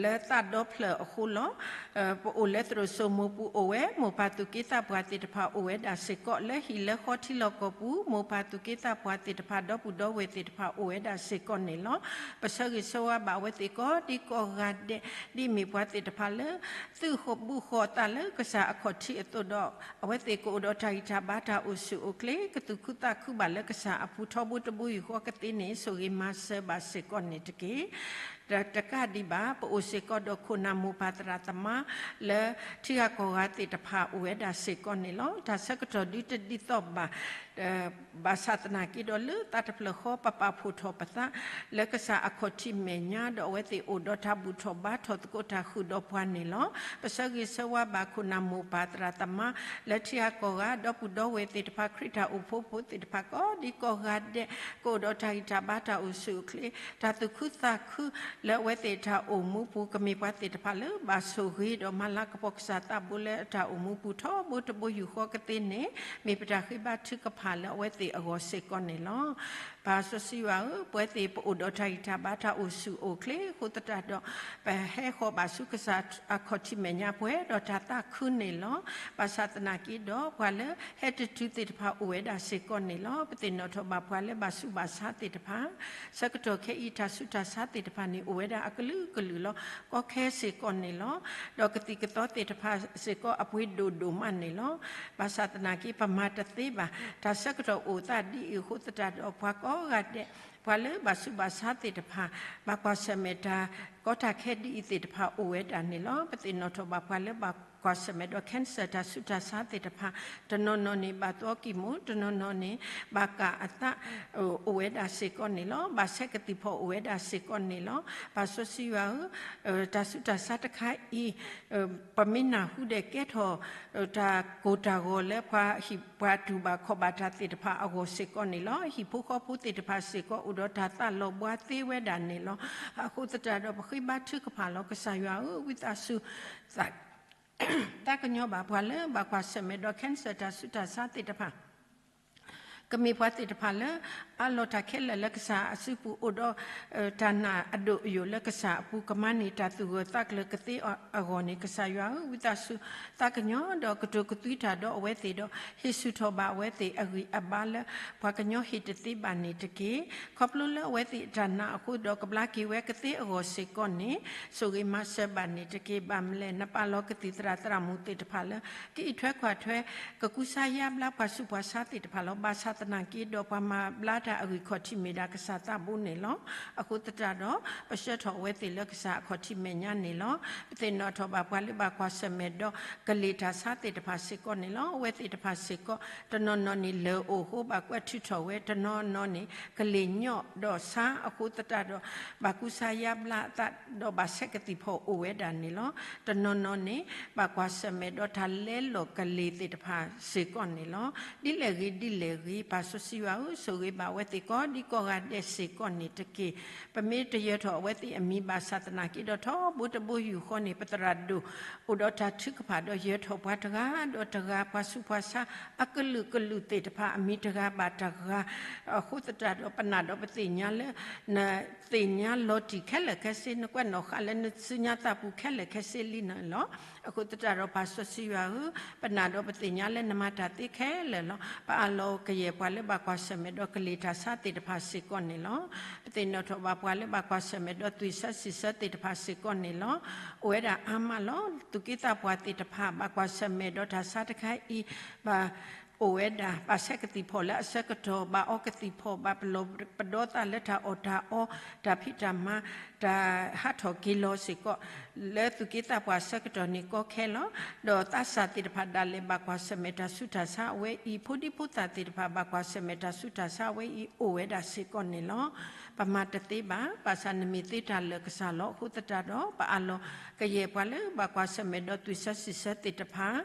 လၢသးဒီဖျၢၣ်အဃိလီၤ. ပအိၣ်လၢသရိာ်စိမိၤပူၤအိၣ်ဝဲ မိၢ်ပၢ်သူၣ်က့သးပှၢ်သ့ၣ်တဖၣ်အိၣ်ဝဲဒၣ်စ့ၢ်ကီး လၢဟံၣ်လၢဃီထံလီၢ်ကီၢ်ပူၤ မိၢ်ပၢ်သူၣ်က့သးပှၢ်သ့ၣ်တဖၣ် ဒီပုၢ်ဒီဝဲၢ်သ့ၣ်တဖၣ်အိၣ်ဝဲဒၣ်စ့ၢ်ကီးန့ၣ်လီၤ. ပဆၢဂ့ၤဆၢဝါဘၣ်အဝဲသ့ၣ်ကိးဒံကိးဂၤဒဲး ဒ်မ့ၢ်ပှၤသ့ၣ်တဖၣ်လၢ သုးဃီၤဘုဃီၤသးလၢကစၢ်အခီၣ်ထံးအသိးဒီး အဝဲသ့ၣ်ကအိၣ်ဒီးတၢ်ဂံၢ်တၢ်ဘါတၢ်အိၣ်ဆူၣ်အိၣ်ချ့ ကသူၣ်ခုသးခုဘၣ်လၢကစၢ်အပူၤထီဘိတဘိယူၢ်ဃီကသ့န့ၣ် ဆိၣ်ဂ့ၤမၤစၢၤဘၣ်စ့ၢ်ကီးန့ၣ်တက့ၢ်. တကးဒံးဘၣ် ပအိၣ်စ့ၢ်ကီးဒီးခိၣ်နၢ်မိၢ်ပၢ်သရၣ်သမါ လၢထံဂၤကီၢ်ဂၤသ့ၣ်တဖၣ်အိၣ်ဝဲဒၣ်စ့ၢ်ကီးန့ၣ်လီၤ. တၢ်ဆၢကတီၢ်ဒုတဒ်သိးဘၣ် ဘၣ်ဆၣ်သနာ်က့ဒီးလၢသးတဖျၢၣ်ဃီ ပပာ်ဖှိၣ်ထီၣ်ပသး လၢကစၢ်အခီၣ်ထံးမဲာ်ညါ ဒီးအဝဲသ့ၣ်အိၣ်ဒီးတၢ်ဘူၣ်ထီၣ်ဘါထီၣ်သကိးတၢ်ဃုာ်ဒီးပှၤန့ၣ်လီၤ. ပဆၢဂ့ၤဆၢဝါဘၣ်ခိၣ်နၢ်မိၢ်ပၢ်သရၣ်သမါ လၢထံဂၤကီၢ်ဂၤ ဒီပုၢ်ဒီဝဲၢ်သ့ၣ်တဖၣ် ခရံာ်တၢ်အိၣ်ဖှိၣ်ဖိသ့ၣ်တဖၣ် ကိးဒံကိးဂၤဒဲး ကအိၣ်ဒီးတၢ်ဂံၢ်တၢ်ဘါတၢ်အိၣ်ဆူၣ်အိၣ်ချ့ တၢ်သူၣ်ခုသးခု လၢအဝဲသ့ၣ်တၢ်အိၣ်မူပူၤ ကမ့ၢ်ပှၤသ့ၣ်တဖၣ်လၢဘၣ်ဆိၣ်ဂ့ၤဒီးမၤလၤကပီၤကစၢ်သးဘိလၢအတၢ်အိၣ်မူပူၤထီဘိတဘိယူၢ်ဃီကသ့န့ၣ် မ့ၢ်ပတၢ်ဃ့ဘါထုကဖၣ်လၢအဝဲသ့ၣ်အဂီၢ်စ့ၢ်ကီးန့ၣ်လီၤ. ပၢ်စီဆှံယွၤဧၢ, ပဝဲသ့ၣ်ပအိၣ်ဒီးတၢ်ဂံၢ်တၢ်ဘါတၢ်အိၣ်ဆူၣ်အိၣ်ချ့အဃိသတးဒီး ပဟဲဃီၤဘၣ်ဆူကစၢ်အခီၣ်ထံးမဲာ်ညါ ပှဲၤဒီးတၢ်သးခုန့ၣ်လီၤ. ဘၣ်ဆၣ်သနာ်က့ဒီး ပှၤလၢဟဲတတုၤသ့ၣ်တဖၣ်အိၣ်ဝဲဒၣ်စ့ၢ်ကီးန့ၣ်လီၤ. ပသ့ၣ်နီၣ်ထီၣ်ဘၣ်ပှၤလၢဘၣ်ဆူးဘၣ်ဆါသ့ၣ်တဖၣ် ဆၢကတီၢ်ခဲအံၤ တၢ်ဆူးတၢ်ဆါသ့ၣ်တဖၣ်န့ၣ် အိၣ်ဝဲဒၣ်အကလုာ်ကလုာ်လီၤ. ကီခဲစ့ၢ်ကီးန့ၣ်လီၤ. ဒီးကသံၣ်ကသီသ့ၣ်တဖၣ်စ့ၢ်ကီး အပှ့ၤဒိၣ်ဒိၣ်မးန့ၣ်လီၤ. ဘၣ်ဆၣ်သနာ်က့ ပမၤတသ့ဘၣ်. တၢ်ဆၢကတီၢ်အိၣ်သးဒ်အံၤအဃိသတးဒီး ပှၤကိးဂၤဒဲး ပှၤလၢဘၣ်ဆူးဘၣ်ဆါသ့ၣ်တဖၣ် ဘၣ်ကွၢ်ဆၢၣ်မဲာ်တၢ်ကီတၢ်ခဲဒ်အံၤသ့ၣ်တဖၣ်အိၣ်ဝဲဒၣ်န့ၣ်လီၤ. ပသ့ၣ်နီၣ်ထီၣ်ဘၣ်ပှၤလၢဘၣ်ကွၢ်ဆၢၣ်မဲာ်ဒီး cancer တၢ်ဆူးတၢ်ဆါသ့ၣ်တဖၣ် တနီၤနီၤန့ၣ် ဘၣ်သီကံၢ်မူ တနီၤနီၤန့ၣ် ဘၣ်ကၢ်အသး အိၣ်ဝဲဒၣ်စ့ၢ်ကီးန့ၣ်လီၤ. ဘၣ်ဆဲးကသံၣ်ဖီၣ်အိၣ်ဝဲဒၣ်စ့ၢ်ကီးန့ၣ်လီၤ. ပၢ်စီဆှံယွၤဧၢ, တၢ်ဆူးတၢ်ဆါတခါအံၤ ပမ့ၢ်နၢ်ဟူဒီးကဲထီၣ် တၢ်ကိၢ်တၢ်ဂီၤလၢပှၤဟံၣ်ပှၤတူၢ်ဘၣ်ခီၣ်ဘၣ်တၢ်သ့ၣ်တဖၣ် အဂီၢ်စ့ၢ်ကီးန့ၣ်လီၤ. ဟံၣ်ဖိဃီဖိသ့ၣ်တဖၣ်စ့ၢ်ကီး အိၣ်ဒီးတၢ်သးလီၤဘှါသ့ဝဲဒၣ်န့ၣ်လီၤ. အဃိသတးဒီး ပဃ့ဘါထုကဖၣ်လီၤ. ကစၢ်ယွၤဧၢ, ဝံသးစူၤ သးကညီၤဘၣ်ပှၤလၢဘၣ်ကွၢ်ဆၢၣ်မဲာ်ဒီး cancer တၢ်ဆူးတၢ်ဆါသ့ၣ်တဖၣ် ကမ့ၢ်ပှၤသ့ၣ်တဖၣ်လၢ အးလီၤတၢ်ခဲလၢာ်လၢကစၢ်အစုပူၤ အိၣ်ဒီး တၢ်နာ်အဒိၣ်အယိာ်လၢကစၢ်အပူၤ ကမၤန့ၢ်တၢ်သူၣ်ဂၢၢ်သးကျၢၤကသ့အဂီၢ်န့ၣ် ကစၢ်ယွၤဧၢ, ဝံသးစူၤ သးကညီၤဒီးကတိၤကသွံတၢ်ဒီးအဝဲသ့ၣ်ဒီး ဟ့ၣ်ဆူၣ်ထီၣ်ဘၣ်အဝဲသ့ၣ်အဂံၢ်အဘါလၢ ပှၤကညီဟ့ၣ်တသ့ဘၣ်န့ၣ်တက့ၢ်. ခီဖျိလၢအဝဲသ့ၣ်အတၢ်နာ်အဃိဒီး ကဘျါက့ၤဝဲကသ့အဂီၢ်စ့ၢ်ကီးန့ၣ် ဆိၣ်ဂ့ၤမၤစၢၤဘၣ်န့ၣ်တက့ၢ်. ဘၣ်မလဲၣ် နပာ်လီၤကသံၣ်သရၣ်သရၣ်မုၣ်သ့ၣ်တဖၣ်လၢ ကအံးထွဲကွၢ်ထွဲ ကကူစါယါဘျါပှၤဆူးပှၤဆါသ့ၣ်တဖၣ်လီၤ. ဘၣ်ဆၣ်သနာ်က့ဒီး ပှၤမၤဘျါတၢ်အဂံၢ်ခီၣ်ထံးမ့ၢ်ဒၣ်ကစၢ်သးဘိန့ၣ်လီၤ. အဃိသတးဒီး ပဆှၢထီၣ်အဝဲသ့ၣ်လၢကစၢ်အခီၣ်ထံးမဲာ်ညါန့ၣ်လီၤ. ပသ့ၣ်နီၣ်ထီၣ်ဘၣ်ပှၤလၢဘၣ်ကွၢ်ဆၢၣ်မဲာ်ဒီး ကလံၤတၢ်ဆါသ့ၣ်တဖၣ်စ့ၢ်ကီးန့ၣ်လီၤ. အဝဲသ့ၣ်တဖၣ်စ့ၢ်ကီး တနီၤနီၤန့ၣ် လၢၢ်အိၣ်အဃိ ဘၣ်ကွဲးထုးထီၣ်ဝဲ, တနီၤနီၤန့ၣ် ကလံၤညီၣ်ဒီးဆါအဃိသတးဒီး ဘၣ်ကူစါယါဘျါအသး ဒီးဘၣ်ဆဲးကသံၣ်ဖီၣ်အိၣ်ဝဲဒၣ်န့ၣ်လီၤ. တနီၤနီၤန့ၣ် ဘၣ်ကွၢ်ဆၢၣ်မဲာ်ဒီးတၢ်လဲလီၤကလံၤသ့ၣ်တဖၣ်စ့ၢ်ကီးန့ၣ်လီၤ. ဒ်လဲၣ်ဂ့ၤဒ်လဲၣ်ဂ့ၤ ပၢ်စီဆှံယွၤဧၢ, ဆိၣ်ဂ့ၤဘၣ်အဝဲသ့ၣ်ကိးဒံကိးဂၤဒဲးစ့ၢ်ကီးန့ၣ်တက့ၢ်. ပမ့ၢ်တယၢၤထီၣ်အဝဲသ့ၣ်အမံၤဘၣ်ဆၣ်သနာ်က့ဒီး ထီဘိတဘိယူၢ်ဃီန့ၣ် ပသရၣ်ဒိၣ် အိၣ်ဒီးတၢ်ထုကဖၣ်ဒီးယၢၤထီၣ်ပှၤတဂၤဒီးတဂၤ, ပှၤဆူးပှၤဆါအကလုာ်ကလုာ်သ့ၣ်တဖၣ် အမံၤတဂၤဘၣ်တဂၤ, အဃိသတးဒီး ပနာ်ဒီးပသ့ၣ်ညါလၢ နသ့ၣ်ညါလီၤတံၢ်ခဲလၢာ်ခဲဆ့, နကွဲးနီၣ်ဃာ်လၢနစုညါသးပူၤခဲလၢာ်ခဲဆ့လံန့ၣ်လီၤ. အဃိသတးဒီး ပၢ်စီဆှံယွၤဧၢ, ပနာ်ဒီးပသ့ၣ်ညါလၢနမၤတၢ်သ့ခဲလၢာ်လီၤ. ပအးလီၤကယဲၢ်ပှၤလၢဘၣ်ကွၢ်ဆၢၣ်မဲာ်ဒီးကလံၤတၢ်ဆါသ့ၣ်တဖၣ်စ့ၢ်ကီးန့ၣ်လီၤ. ပသ့ၣ်နီၣ်ထီၣ်ဘၣ်ပှၤလၢဘၣ်ကွၢ်ဆၢၣ်မဲာ်ဒီးသွံၣ်ဆၢစံၣ်ဆၢသ့ၣ်တဖၣ်စ့ၢ်ကီးန့ၣ်လီၤ. အိၣ်ဝဲဒၣ်အါမးလီၤ. သူၣ်က့သးပှၢ်သ့ၣ်တဖၣ် ဘၣ်ကွၢ်ဆၢၣ်မဲာ်ဒီးတၢ်ဆါတခါအံၤ ဘၣ် အိၣ်ဝဲဒၣ် ဘၣ်ဆဲးကသံၣ်ဖီၣ်လၢအဆၢကတီၢ်, ဘၣ်အီကသံၣ်ဖီၣ်, ဘၣ်ပလီၢ်ပဒီသးလၢတၢ်အီၣ်တၢ်အီ, တၢ်ဖံးတၢ်မၤ, တၢ်ဟးထီၣ်က့ၤလီၤစ့ၢ်ကီး လၢသူၣ်က့သးပှၢ်အဆၢကတီၢ်န့ၣ်ကီခဲလီၤ. ဒီးသးစၢ်သ့ၣ်တဖၣ်ဒၣ်လဲာ်ဘၣ်ကွၢ်ဆၢၣ်မဲာ်တၢ်ဆူးတၢ်ဆါအဝဲအံၤ, ဖိဒံဖိသၣ်သ့ၣ်တဖၣ်ဘၣ်ကွၢ်ဆၢၣ်မဲာ်တၢ်ဆူးတၢ်ဆါအဝဲအံၤ အိၣ်ဝဲဒၣ်စ့ၢ်ကီးန့ၣ်လီၤ. ပမၤတသ့ဘၣ်, ဘၣ်ဆၣ်နမ့ၢ်သ့တၢ်လၢာ်ကစၢ်လီၤ. အဃိသတးဒီး ပအးလီၤကယဲၢ်ပှၤလၢဘၣ်ကွၢ်ဆၢၣ်မဲာ်ဒီးသွံၣ်ဆၢစံၣ်ဆၢသ့ၣ်တဖၣ်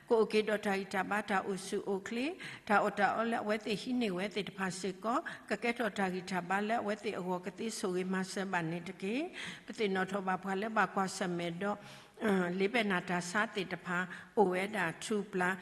ကအိၣ်က့ၤဒီးတၢ်ဂံၢ်တၢ်ဘါတၢ်အိၣ်ဆူၣ်အိၣ်ချ့, တၢ်အီၣ်တၢ်အီလၢအဝဲသ့ၣ်ဟံးန့ၢ်ဝဲသ့ၣ်တဖၣ်စ့ၢ်ကီး ကကဲထီၣ်တၢ်ဂံၢ်တၢ်ဘါလၢအဝဲသ့ၣ်အဂီၢ်ကသ့ဆိၣ်ဂ့ၤမၤစၢၤဘၣ်န့ၣ်တက့ၢ်. ပသ့ၣ်နီၣ်ထီၣ်ဘၣ်ပှၤလၢဘၣ်ကွၢ်ဆၢၣ်မဲာ်ဒီး လ့ဘဲနၢ်တၢ်ဆါသ့ၣ်တဖၣ် အိၣ်ဝဲဒၣ်ထူၣ်ပျၢ်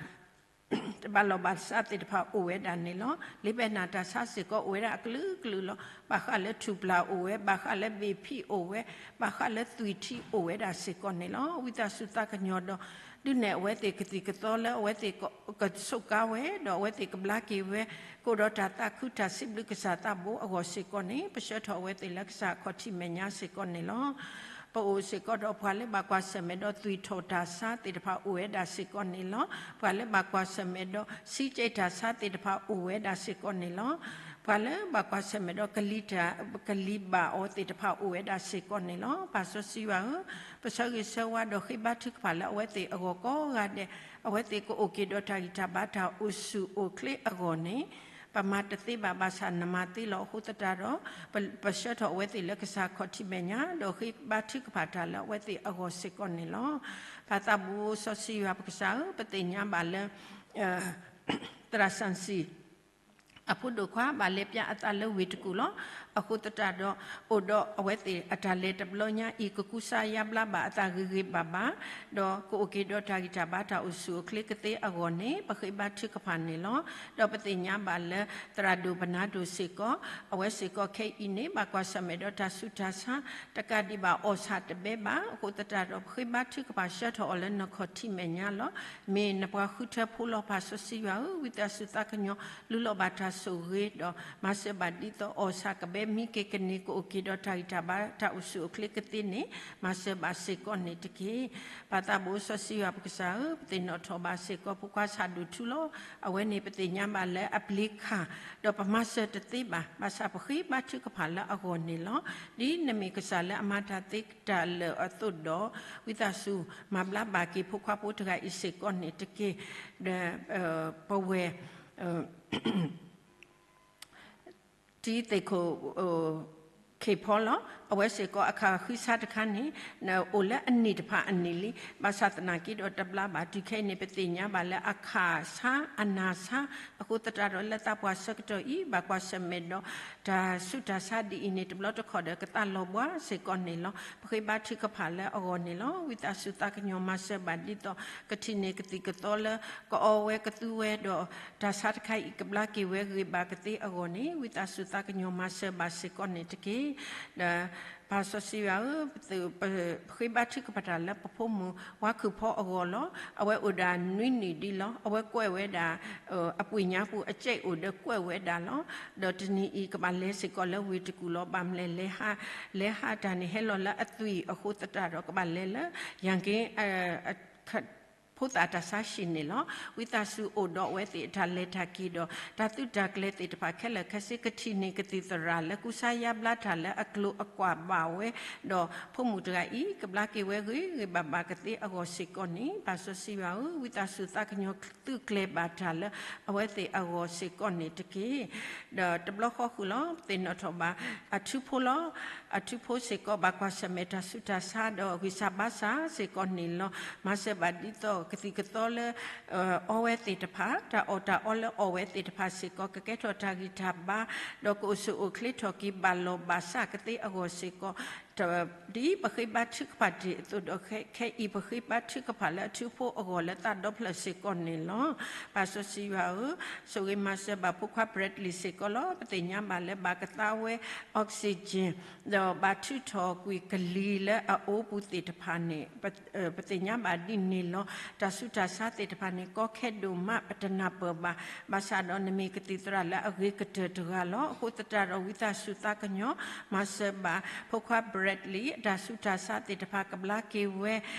တဘၣ်လီၢ်ဘၣ်စးသ့ၣ်တဖၣ်အိၣ်ဝဲဒၣ်န့ၣ်လီၤ. လ့ဘဲနၢ်တၢ်ဆါစ့ၢ်ကီးအိၣ်ဝဲဒၣ်အကလုာ်ကလုာ်လီၤ. ဘၣ်ဃးလၢထူၣ်ပျၢ်အိၣ်ဝဲ, ဘၣ်ဃးလၢဘ့ၣ်ဖံးအိၣ်ဝဲ, ဘၣ်ဃးလၢသွံၣ်ထံအိၣ်ဝဲဒၣ်စ့ၢ်ကီးန့ၣ်လီၤ. ဝံသးစူၤသးကညီၤဒီး ဒုးနဲၣ်အဝဲသ့ၣ်ကသံၣ်ကသီလၢအဝဲသ့ၣ်ကဆိးကါဝဲ ဒီးအဝဲသ့ၣ်ကဘျါက့ၤဝဲ ကအိၣ်ဒီးတၢ်သးခုတၢ်စံးဘျုးကစၢ်သးဘိအဂီၢ်စ့ၢ်ကီးန့ၣ် ပဆှၢထီၣ်အဝဲသ့ၣ်လၢကစၢ်အခီၣ်ထံးမဲာ်ညါစ့ၢ်ကီးန့ၣ်လီၤ. ပအိၣ်စ့ၢ်ကီးဒီးပှၤလၢဘၣ်ကွၢ်ဆၢၣ်မဲာ်ဒီးသွံၣ်ထီၣ်တၢ်ဆါသ့ၣ်တဖၣ်အိၣ်ဝဲဒၣ်စ့ၢ်ကီးန့ၣ်လီၤ. ပှၤလၢဘၣ်ကွၢ်ဆၢၣ်မဲာ်ဒီးစံးကဲးတၢ်ဆါသ့ၣ်တဖၣ်အိၣ်ဝဲဒၣ်စ့ၢ်ကီးန့ၣ်လီၤ. ပှၤလၢဘၣ်ကွၢ်ဆၢၣ်မဲာ်ဒီးကလံၤတၢ်, ကလံၤဘၣ်အီၤသ့ၣ်တဖၣ်အိၣ်ဝဲဒၣ်စ့ၢ်ကီးန့ၣ်လီၤ. ပၢ်စီဆှံယွၤဧၢ, ပဆၢဂ့ၤဆၢဝါဒီးဃ့ဘါထုကဖၣ်လၢအဝဲသ့ၣ်အဂီၢ်ကိးဂၤဒဲး, အဝဲသ့ၣ်ကအိၣ်က့ၤဒီးတၢ်ဂံၢ်တၢ်ဘါတၢ်အိၣ်ဆူၣ်အိၣ်ချ့အဂီၢ်န့ၣ် ပမၤတသ့ဘၣ်, ဘၣ်ဆၣ်နမၤသ့လီၤ. အဃိသတးဒီး ပဆှၢထီၣ်အဝဲသ့ၣ်လၢကစၢ်ခီၣ်ထံးမဲာ်ညါ ဒီးဃ့ဘါထုကဖၣ်တၢ်လၢအဝဲသ့ၣ်အဂီၢ်စ့ၢ်ကီးန့ၣ်လီၤ. ပၢ်သးဘိစီဆှံယွၤပကစၢ်ဧၢ, ပသ့ၣ်ညါဘၣ်လၢ သရၣ်စၣ်စံၣ် အဖိဒိၣ်ခွါဘၣ်လဲၤပျၢ်အသးလၢဝ့ၢ်တကူၣ်လီၤ. အဃိသတးဒီး အိၣ်ဒီးအဝဲသ့ၣ်အတၢ်လဲၤတဘျီညါအံၤ ကကူစါယါဘျါဘၣ်အသးဂ့ၤဂ့ၤဘၣ်ဘၣ်, ဒီးကအိၣ်က့ၤဒီးတၢ်ဂံၢ်တၢ်ဘါတၢ်အိၣ်ဆူၣ်အိၣ်ချ့ကသ့အဂီၢ်န့ၣ် ပဃ့ဘါထုကဖၣ်န့ၣ်လီၤ. ဒီးပသ့ၣ်ညါဘၣ်လၢ သရၣ်ဒိၣ်ပနၢ်ဒိၣ်စ့ၢ်ကီး, အဝဲစ့ၢ်ကီးခဲအံၤန့ၣ် ဘၣ်ကွၢ်ဆၢၣ်မဲာ်ဒီးတၢ်ဆူးတၢ်ဆါ တကးဒံးဘၣ်အီၣ်ဆၣ်တဘဲဘၣ်. အဃိသတးဒီး ပဃ့ဘါထုကဖၣ်ဆှၢထီၣ်အီၤလၢနခီၣ်ထံးမဲာ်ညါလီၤ. မ့ၢ်နပှၤဃုထၢဖိလီၤ. ပၢ်စီဆှံယွၤဧၢ, ဝံသးစူၤသးကညီၤ လူလီၤဘၣ်တၢ်ဆိၣ်ဂ့ၤဒီး မၤစၢၤဘၣ်ဒ်သိး အီၣ်ဆၣ်ကဘဲမံက့ၤကန့ၢ် ကအိၣ်က့ၤဒီးတၢ်ဂံၢ်တၢ်ဘါတၢ်အိၣ်ဆူၣ်အိၣ်ချ့ကသ့န့ၣ် မၤစၢၤဘၣ်စ့ၢ်ကီးန့ၣ်တက့ၢ်. ပၢ်သးဘိစီဆှံယွၤပကစၢ်ဧၢ, ပသ့ၣ်နီၣ်ထီၣ်ဘၣ်စ့ၢ်ကီး ဖိခွါဆၣ်ဒိၣ်ထူလီၤ. အဝဲန့ၣ်ပသ့ၣ်ညါဘၣ်လၢအပျ့ၤခၣ်, ဒီးပမၤစၢၤတသ့ဘၣ်, ဘၣ်ဆၣ်ပဃ့ဘါထုကဖၣ်လၢအဂီၢ်န့ၣ်လီၤ. ဒ်နမ့ၢ်ကစၢ်လၢအမၤတၢ်သ့တၢ်လၢာ်အသိးဒီး, ဝံသးစူၤ မၤဘျါဘၣ်က့ၤဖိခွါဖိတဂၤအံၤစ့ၢ်ကီးန့ၣ်တက့ၢ်. ဒီးပဝဲၢ် တံၤသ့ၣ်ခိၣ် ခ့ၣ်ဖီလီၤ. အဝဲစ့ၢ်ကီးအခါဃုဆါတခါန့ၣ် အိၣ်လၢအနံၣ်တဖၣ်အနံၣ်လံ. ဘၣ်ဆၣ်သနာ်က့ဒီးတဘျါဘၣ် တုၤခဲအံၤန့ၣ် ပသ့ၣ်ညါဘၣ်လၢအခၣ်ဆါအနၢ်ဆါ, အဃိသတးဒီးလၢသးပှၢ်ဆၢကတီၢ်အံၤ ဘၣ်ကွၢ်ဆၢၣ်မဲာ်ဒီး တၢ်ဆူးတၢ်ဆါဒ်အံၤန့ၣ် တဘျီတခီၣ်ဒီးကသးလီၤဘှါစ့ၢ်ကီးန့ၣ်လီၤ. ပဃ့ဘါထုကဖၣ်လၢအဂီၢ်န့ၣ်လီၤ. ဝံသးစူၤသးကညီၤမၤစၢၤဘၣ်ဒ်သိး ကထံၣ်န့ၢ်ကသံၣ်ကသီလၢ ကအီဝဲကသူဝဲဒီး တၢ်ဆါတခါအံၤ ကဘျါက့ၤဝဲဂ့ၤဘၣ်ကသ့အဂီၢ်န့ၣ် ဝံသးစူၤသးကညီၤမၤစၢၤဘၣ်စ့ၢ်ကီးန့ၣ်တက့ၢ်. ဒီးပၢ်စီဆှံယွၤဧၢ, ပဃ့ဘါထုကဖၣ်တၢ်လၢပဖိမုၣ်ဝါခုၣ်ဖီအဂီၢ်လီၤ. အဝဲအိၣ်ဒၣ်နွံနံၣ်ဒံးလီၤ. အဝဲကွဲးဝဲဒၣ် အပှ့ၤညါပူၤအစဲးအိၣ်ဒီးကွဲးဝဲဒၣ်လီၤ. ဒီးတနံၤအံၤကဘၣ်လဲၤစ့ၢ်ကီးလၢဝ့ၢ်တကူၣ်လီၤ. ဘၣ်မလဲၤလဲၤဟး, လဲၤဟးတၢ်န့ၣ်ဟဲလီၤလၢအသွံၣ်အဃိသတးဒီး ကဘၣ်လဲၤလၢ ယၣ်က့ ဖိသၣ်တၢ်ဆါဟံၣ်န့ၣ်လီၤ. ဝံသးစူၤအိၣ်ဒီးအဝဲသ့ၣ်အတၢ်လဲၤတၢ်က့ၤဒီး တၢ်သုးတၢ်ကျဲၤသ့ၣ်တဖၣ်ခဲလၢာ်ခဲဆ့ ကထံၣ်န့ၢ်ကသံၣ်သရၣ်လၢကူစါယါဘျါတၢ်လၢအကျိၤအကွာ်ဘၣ်ဝဲ, ဒီးဖိမုၣ်တဂၤအံၤ ကဘျါက့ၤဝဲဂ့ၤဂ့ၤဘၣ်ဘၣ်ကသ့အဂီၢ်စ့ၢ်ကီးန့ၣ် ပၢ်စီဆှံယွၤဧၢ, ဝံသးစူၤသးကညီၤသုးကျဲၤဘၣ်တၢ်လၢအဝဲသ့ၣ်အဂီၢ်စ့ၢ်ကီးန့ၣ်တက့ၢ်. ဒီးတဘျီဃီဃုာ်လီၤ. ပသ့ၣ်နီၣ်ထီၣ်ဘၣ်အထူဖိလီၤ. အထူဖိစ့ၢ်ကီး ဘၣ်ကွၢ်ဆၢၣ်မဲာ်တၢ်ဆူးတၢ်ဆါ ဒီးဂံၢ်စၢ်ဘါစၢ်စ့ၢ်ကီးန့ၣ်လီၤ. မၤစၢၤဘၣ်ဒ်သိးကသံၣ်ကသီလၢ အီဝဲသ့ၣ်တဖၣ်, တၢ်အီၣ်တၢ်အီလၢအီၣ်ဝဲသ့ၣ်တဖၣ်စ့ၢ်ကီး ကကဲထီၣ်တၢ်ဂံၢ်တၢ်ဘါ, ဒီးကအိၣ်ဆူၣ်အိၣ်ချ့ထီၣ်က့ၤ ဘၣ်လီၢ်ဘၣ်စးကသ့အဂီၢ်စ့ၢ်ကီး ဒ်ပဃ့ဘါထုကဖၣ်တ့ၢ်အသိးဒီး ခဲအံၤ ပဃ့ဘါထုကဖၣ်လၢအထူဖိအဂီၢ်လၢသးဒီဖျၢၣ်စ့ၢ်ကီးန့ၣ်လီၤ. ပၢ်စီဆှံယွၤဧၢ, ဆိၣ်ဂ့ၤမၤစၢၤဘၣ်ဖိခွါ Bradley စ့ၢ်ကီးလီၤ. ပသ့ၣ်ညါဘၣ်လၢဘၣ်ကသါဝဲ oxygen ဒီးဘၣ်ထုးထီၣ်ကွံာ်ကလံၤလၢအအိပူၤသ့ၣ်တဖၣ်န့ၣ် ပသ့ၣ်ညါဘၣ်ဒ်န့ၣ်လီၤ. တၢ်ဆူးတၢ်ဆါသ့ၣ်တဖၣ်န့ၣ် ကီခဲဒိၣ်မး ပတနၢ်ပၢၢ်ဘၣ်. ဘၣ်ဆၣ်ဒီးနမ့ၢ်ကသံၣ်သရၣ်လၢအဂ့ၤကတၢၢ်တဂၤလီၤ. အဃိသတးဒီးဝံသးစူၤသးကညီၤ မၤစၢၤဘၣ် ဖိခွါ Bradley အတၢ်ဆူးတၢ်ဆါသ့ၣ်တဖၣ်ကဘျါက့ၤဝဲ,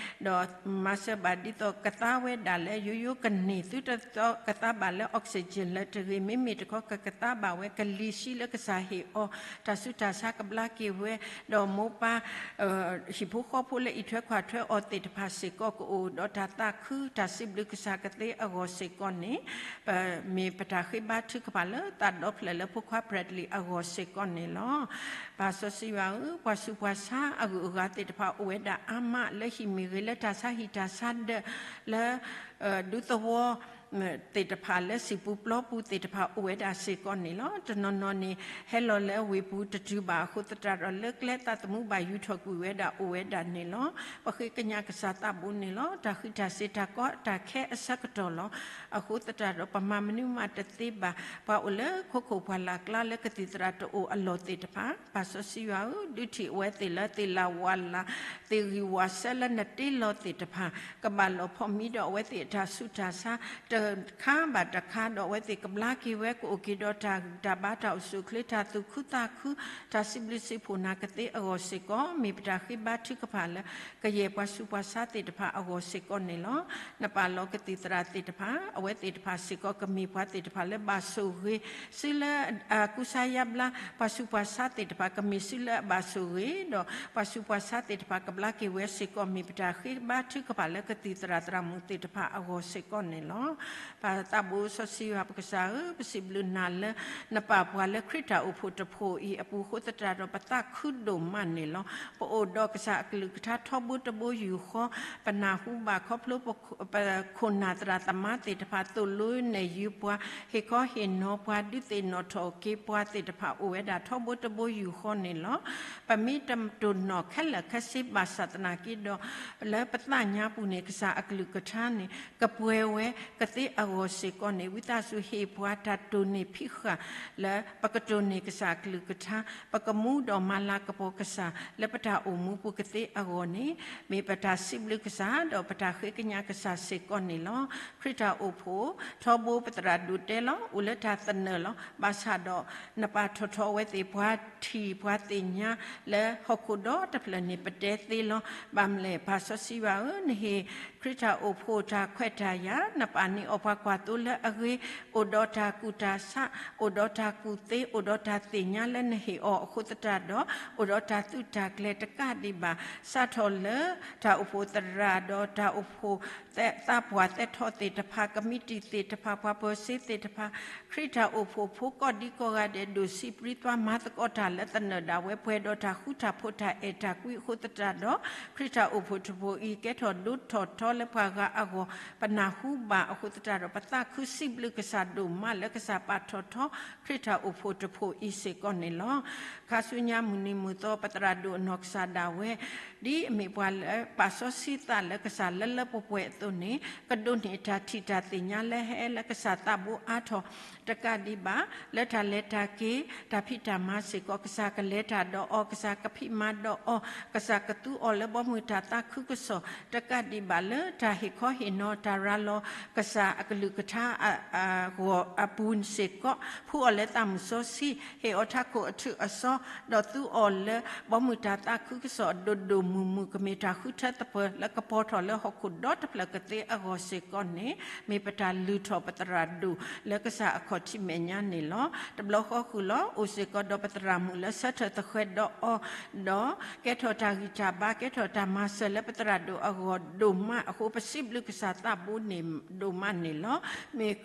ဒီးမၤစၢၤဘၣ်ဒ်သိးကသါဝဲဒၣ်လၢယိယိကန့ၢ် သုတသီကသါဘၣ်လၢ oxygen လၢတဂ့ၤ, မ့မ့ၢ်တခီကကသါဘၣ်ဝဲကလံၤဆှံလၢကစၢ်ဟ့ၣ်အီၤ, တၢ်ဆူးတၢ်ဆါကဘျါက့ၤဝဲ, ဒီးမိၢ်ပၢ် ဟံၣ်ဖိဃီဖိလၢအံးထွဲကွၢ်ထွဲအီၤသ့ၣ်တဖၣ်စ့ၢ်ကီး ကအိၣ်ဒီးတၢ်သးခု တၢ်စံးဘျုးကစၢ်ကသ့အဂီၢ်စ့ၢ်ကီးန့ၣ် ပမ့ၢ်ပတၢ်ဃ့ဘါထုကဖၣ်လၢသးဒီဖျၢၣ်လၢဖိခွါ Bradley အဂီၢ်စ့ၢ်ကီးန့ၣ်လီၤ. ပၢ်စီဆှံယွၤဧၢ, ပှၤဆူးပှၤဆါအဂုၤအဂၤသ့ၣ်တဖၣ်အိၣ်ဝဲဒၣ်အါမး လၢဟံၣ်မ့ၢ်ဂ့ၤ လၢတၢ်ဆါဟံၣ်တၢ်ဆါဒၢး လၢ ဒူသဝီ သ့ၣ်တဖၣ်လၢစံာ်ပူၤပျီပူၤသ့ၣ်တဖၣ်အိၣ်ဝဲဒၣ်စ့ၢ်ကီးန့ၣ်လီၤ. တနီၤနီၤန့ၣ် ဟဲလီၤလၢအဝ့ၢ်ပူၤတတုၤဘၣ်အဃိသတးဒီး လၢကျဲသးသမူဘၣ်ယူၤထီၣ်ကွံာ်ဝဲဒၣ်အိၣ်ဝဲဒၣ်န့ၣ်လီၤ. ပဃ့ကညးကစၢ်သးဘိန့ၣ်လီၤ. တၢ်ဃံးတၢ်စ့ၤတၢ်ကီတၢ်ခဲအဆၢကတီၢ်လီၤ. အဃိသတးဒီးပမၤမနုၤမးတသ့ဘၣ် ပှၤအိၣ်လၢခိခိၣ်ပှၢ်လၢ်ကျါလၢကသံၣ်သရၣ်တအိၣ်အလီၢ်သ့ၣ်တဖၣ် ပၢ်စီဆှံယွၤဧၢ, ဒုးထံၣ်အဝဲသ့ၣ်လၢသ့ၣ်လၢ်ဝၣ်လၢ် သ့ၣ်ဂံၢ်ဝၣ်စဲလၢနတ့လီၤသ့ၣ်တဖၣ် ကဘၣ်လီၤဖီၣ်မံဒီးအဝဲသ့ၣ်အတၢ်ဆူးတၢ်ဆါ တခါဘၣ်တခါ ဒီးအဝဲသ့ၣ်ကဘျါက့ၤဝဲ ကအိၣ်က့ၤဒီးတၢ်ဂံၢ်တၢ်ဘါ တၢ်အိၣ်ဆူၣ်အိၣ်ချ့ တၢ်သူၣ်ခုသးခု တၢ်စံးဘျုးစံးဖှိၣ်နၤကသ့အဂီၢ်စ့ၢ်ကီး မ့ၢ်ပတၢ်ဃ့ဘါထုကဖၣ်လၢ ကယဲၢ်ပှၤဆူးပှၤဆါသ့ၣ်တဖၣ်အဂီၢ်စ့ၢ်ကီးန့ၣ်လီၤ. နပာ်လီၤကသံၣ်သရၣ်သ့ၣ်တဖၣ် အဝဲသ့ၣ်တဖၣ်စ့ၢ်ကီးကမ့ၢ်ပှၤသ့ၣ်တဖၣ်လၢဘၣ်ဆိၣ်ဂ့ၤ စုလၢအကူစါယါဘျါ ပှၤဆူးပှၤဆါသ့ၣ်တဖၣ် ကမ့ၢ်စုလၢအဘၣ်ဆိၣ်ဂ့ၤ ဒီးပှၤဆူးပှၤဆါသ့ၣ်တဖၣ်ကဘျါက့ၤဝဲစ့ၢ်ကီး မ့ၢ်ပတၢ်ဃ့ဘါထုကဖၣ်လၢကသံၣ်သရၣ်သရၣ်မုၣ်သ့ၣ်တဖၣ်အဂီၢ်စ့ၢ်ကီးန့ၣ်လီၤ. ပၢ်သးဘိစီဆှံယွၤပကစၢ်ဧၢ, ပစံးဘျုးနၤလၢ နပာ်ပှၤလၢခရံာ်တၢ်အိၣ်ဖှိၣ်တဖှိၣ်အံၤအပူၤအဃိသတးဒီး ပသးခုဒိၣ်မးန့ၣ်လီၤ. ပအိၣ်ဒီးကစၢ်အကလုၢ်ကထါထီဘိတဘိယူၢ်ဃီ, ပနၢ်ဟူဘၣ်ခီဖျိ ပခိၣ်နၢ်သရၣ်သမါသ့ၣ်တဖၣ် သိၣ်လိနဲၣ်ယုၤပှၤ, ဟ့ၣ်ခီဟ့ၣ်နီၤပှၤ ဒုးသ့ၣ်နီၣ်ထီၣ်က့ၤပှၤသ့ၣ်တဖၣ် အိၣ်ဝဲဒၣ်ထီဘိတဘိယူၢ်ဃီန့ၣ်လီၤ. ပမ့ၢ်တတိၢ်နီၣ်ခဲလၢာ်ခဲဆ့ဘၣ်ဆၣ်သနာ်က့ဒီး လၢပသးညါပူၤန့ၣ် ကစၢ်အကလုၢ်ကထါန့ၣ် ကပှဲၤဝဲကသ့အဂီၢ်စ့ၢ်ကီးန့ၣ် ဝံသးစူၤဟ့ၣ်ပှၤတၢ်တိၢ်န့ၢ်ဖံးဃာ် လၢပကတိၢ်န့ၢ်ကစၢ်အကလုၢ်ကထါ, ပကမူဒီးမၤလၤကပီၤကစၢ် လၢပတၢ်အိၣ်မူပူၤကသ့အဂီၢ်န့ၣ် မ့ၢ်ပတၢ်စံးဘျုးကစၢ် ဒီးပတၢ်ဃ့ကညးကစၢ်စ့ၢ်ကီးန့ၣ်လီၤ. ခရံာ်တၢ်အိၣ်ဖှိၣ်ထီဘိ ပသရၣ်ဒိၣ်တဲလီၤ အိၣ်လၢတၢ်သနၢၣ်လီၤ. ဘၣ်ဆၣ်ဒီး နပာ်ထီၣ်ထီအဝဲသ့ၣ် ပှၤထံၣ်ပှၤသ့ၣ်ညါလၢဟီၣ်ခိၣ်ဒီတဖျၢၣ်န့ၣ် ပတဲသ့လီၤ. ဘၣ်မနုၤလဲၣ် ပၢ်စီဆှံယွၤဧၢ, နဟ့ၣ်ခရံာ်တၢ်အိၣ်ဖှိၣ်တၢ်ခွဲးတၢ်ယာ်, နပာ်န့ၢ်အီၤပှၤကွၢ်သိလၢအဂ့ၤ, အိၣ်ဒီးတၢ်ကူၣ်တၢ်ဆး, အိၣ်ဒီးတၢ်ကူၣ်သ့, အိၣ်ဒီးတၢ်သ့ၣ်ညါလၢနဟ့ၣ်အီၤအဃိသတးဒီး အိၣ်ဒီးတၢ်သုးတၢ်ကျဲၤတကးဒံးဘၣ် စးထီၣ်လၢတၢ်အိၣ်ဖှိၣ်သရၣ်ဒီးတၢ်အိၣ်ဖှိၣ် သးပှၢ်သဲထီၣ်သ့ၣ်တဖၣ်, ကမံးတံာ်သ့ၣ်တဖၣ်, ပှၤပၢၤစ့သ့ၣ်တဖၣ်, ခရံာ်တၢ်အိၣ်ဖှိၣ်ဖိကိးဒံကိးဂၤဒဲး ဒိၣ်ဆံးပြံသွါမၤသကိးတၢ်လၢသနၢၣ်ဒၣ်ဝဲ ပှဲၤဒီးတၢ်ဃူတၢ်ဖိးတၢ်အဲၣ်တၢ်ကွံအဃိသတးဒီး ခရံာ်တၢ်အိၣ်ဖှိၣ်တဖှိၣ်အံၤ ကဲထီၣ်ဒိထီၣ်ထီလၢပှၤဂၤအဂီၢ် ပနၢ်ဟူဘၣ်အဃိသတးဒီး ပသးခုစံးဘျုးကစၢ်ဒိၣ်မးလၢကစၢ်ပာ်ထီၣ်ထီ ခရံာ်တၢ်အိၣ်ဖှိၣ်တဖှိၣ်အံၤစ့ၢ်ကီးန့ၣ်လီၤ. ခါဆူညါမုၢ်နံၤမုၢ်သီ ပသရၣ်ဒိၣ်အနီၢ်ကစၢ်ဒၣ်ဝဲ ဒ်အမ့ၢ်ပှၤလၢပာ်စီဆှံသးလၢကစၢ်လၢလၢပှဲၤပှဲၤအသိးန့ၣ် ကဒိးန့ၢ်တၢ်ထံၣ်တၢ်သ့ၣ်ညါလၢဟဲလၢကစၢ်သးဘိအါထီၣ်တကးဒံးဘၣ် လၢတၢ်လဲၤတၢ်က့ၤ တၢ်ဖံးတၢ်မၤစ့ၢ်ကီး ကစၢ်ကလဲၤတၢ်ဒီးအီၤ ကစၢ်ကဖံးမၤဒီးအီၤ ကစၢ်ကသူအီၤလၢဘီမုၢ်တၢ်သးခုကစီၣ် တကးဒံးဘၣ်လၢတၢ်ဟ့ၣ်ခီဟ့ၣ်နီၤတၢ်ရၤလီၤ ကစၢ်အကလုၢ်ကထါအဂီၢ်အပူၤစ့ၢ်ကီး ဖှူအီၤလၢသးမုၢ်စီဆှံ ဟ့ၣ်အီၤထးခိၣ်အထူးအစီ ဒီးသူအီၤလၢဘီမုၢ်တၢ်သးခုကစီၣ်ဒိၣ်ဒိၣ်မုၢ်မုၢ် ကမ့ၢ်တၢ်ဃုထၢသပၢၤလၢကပီၤထီၣ်လၢဟီၣ်ခိၣ်ဒီတဖျၢၣ်ကသ့အဂီၢ်စ့ၢ်ကီးန့ၣ် မ့ၢ်ပတၢ်လုၢ်ထီၣ်ပသရၣ်ဒိၣ်လၢကစၢ်အခီၣ်ထံးမဲာ်ညါန့ၣ်လီၤ. တဘျီဃီဃုာ်လီၤ အိၣ်စ့ၢ်ကီးဒီးပသရၣ်မုၣ်လၢဆၢထၢၣ်သဃဲးဒီးအီၤ ဒီးကဲထီၣ်တၢ်ဂံၢ်တၢ်ဘါ ကဲထီၣ်တၢ်မၤစၢၤလၢပသရၣ်ဒိၣ်အဂီၢ်ဒိၣ်မးအဃိ ပစံးဘျုးကစၢ်သးဘိန့ၣ်ဒိၣ်မးန့ၣ်လီၤ. မ့ၢ်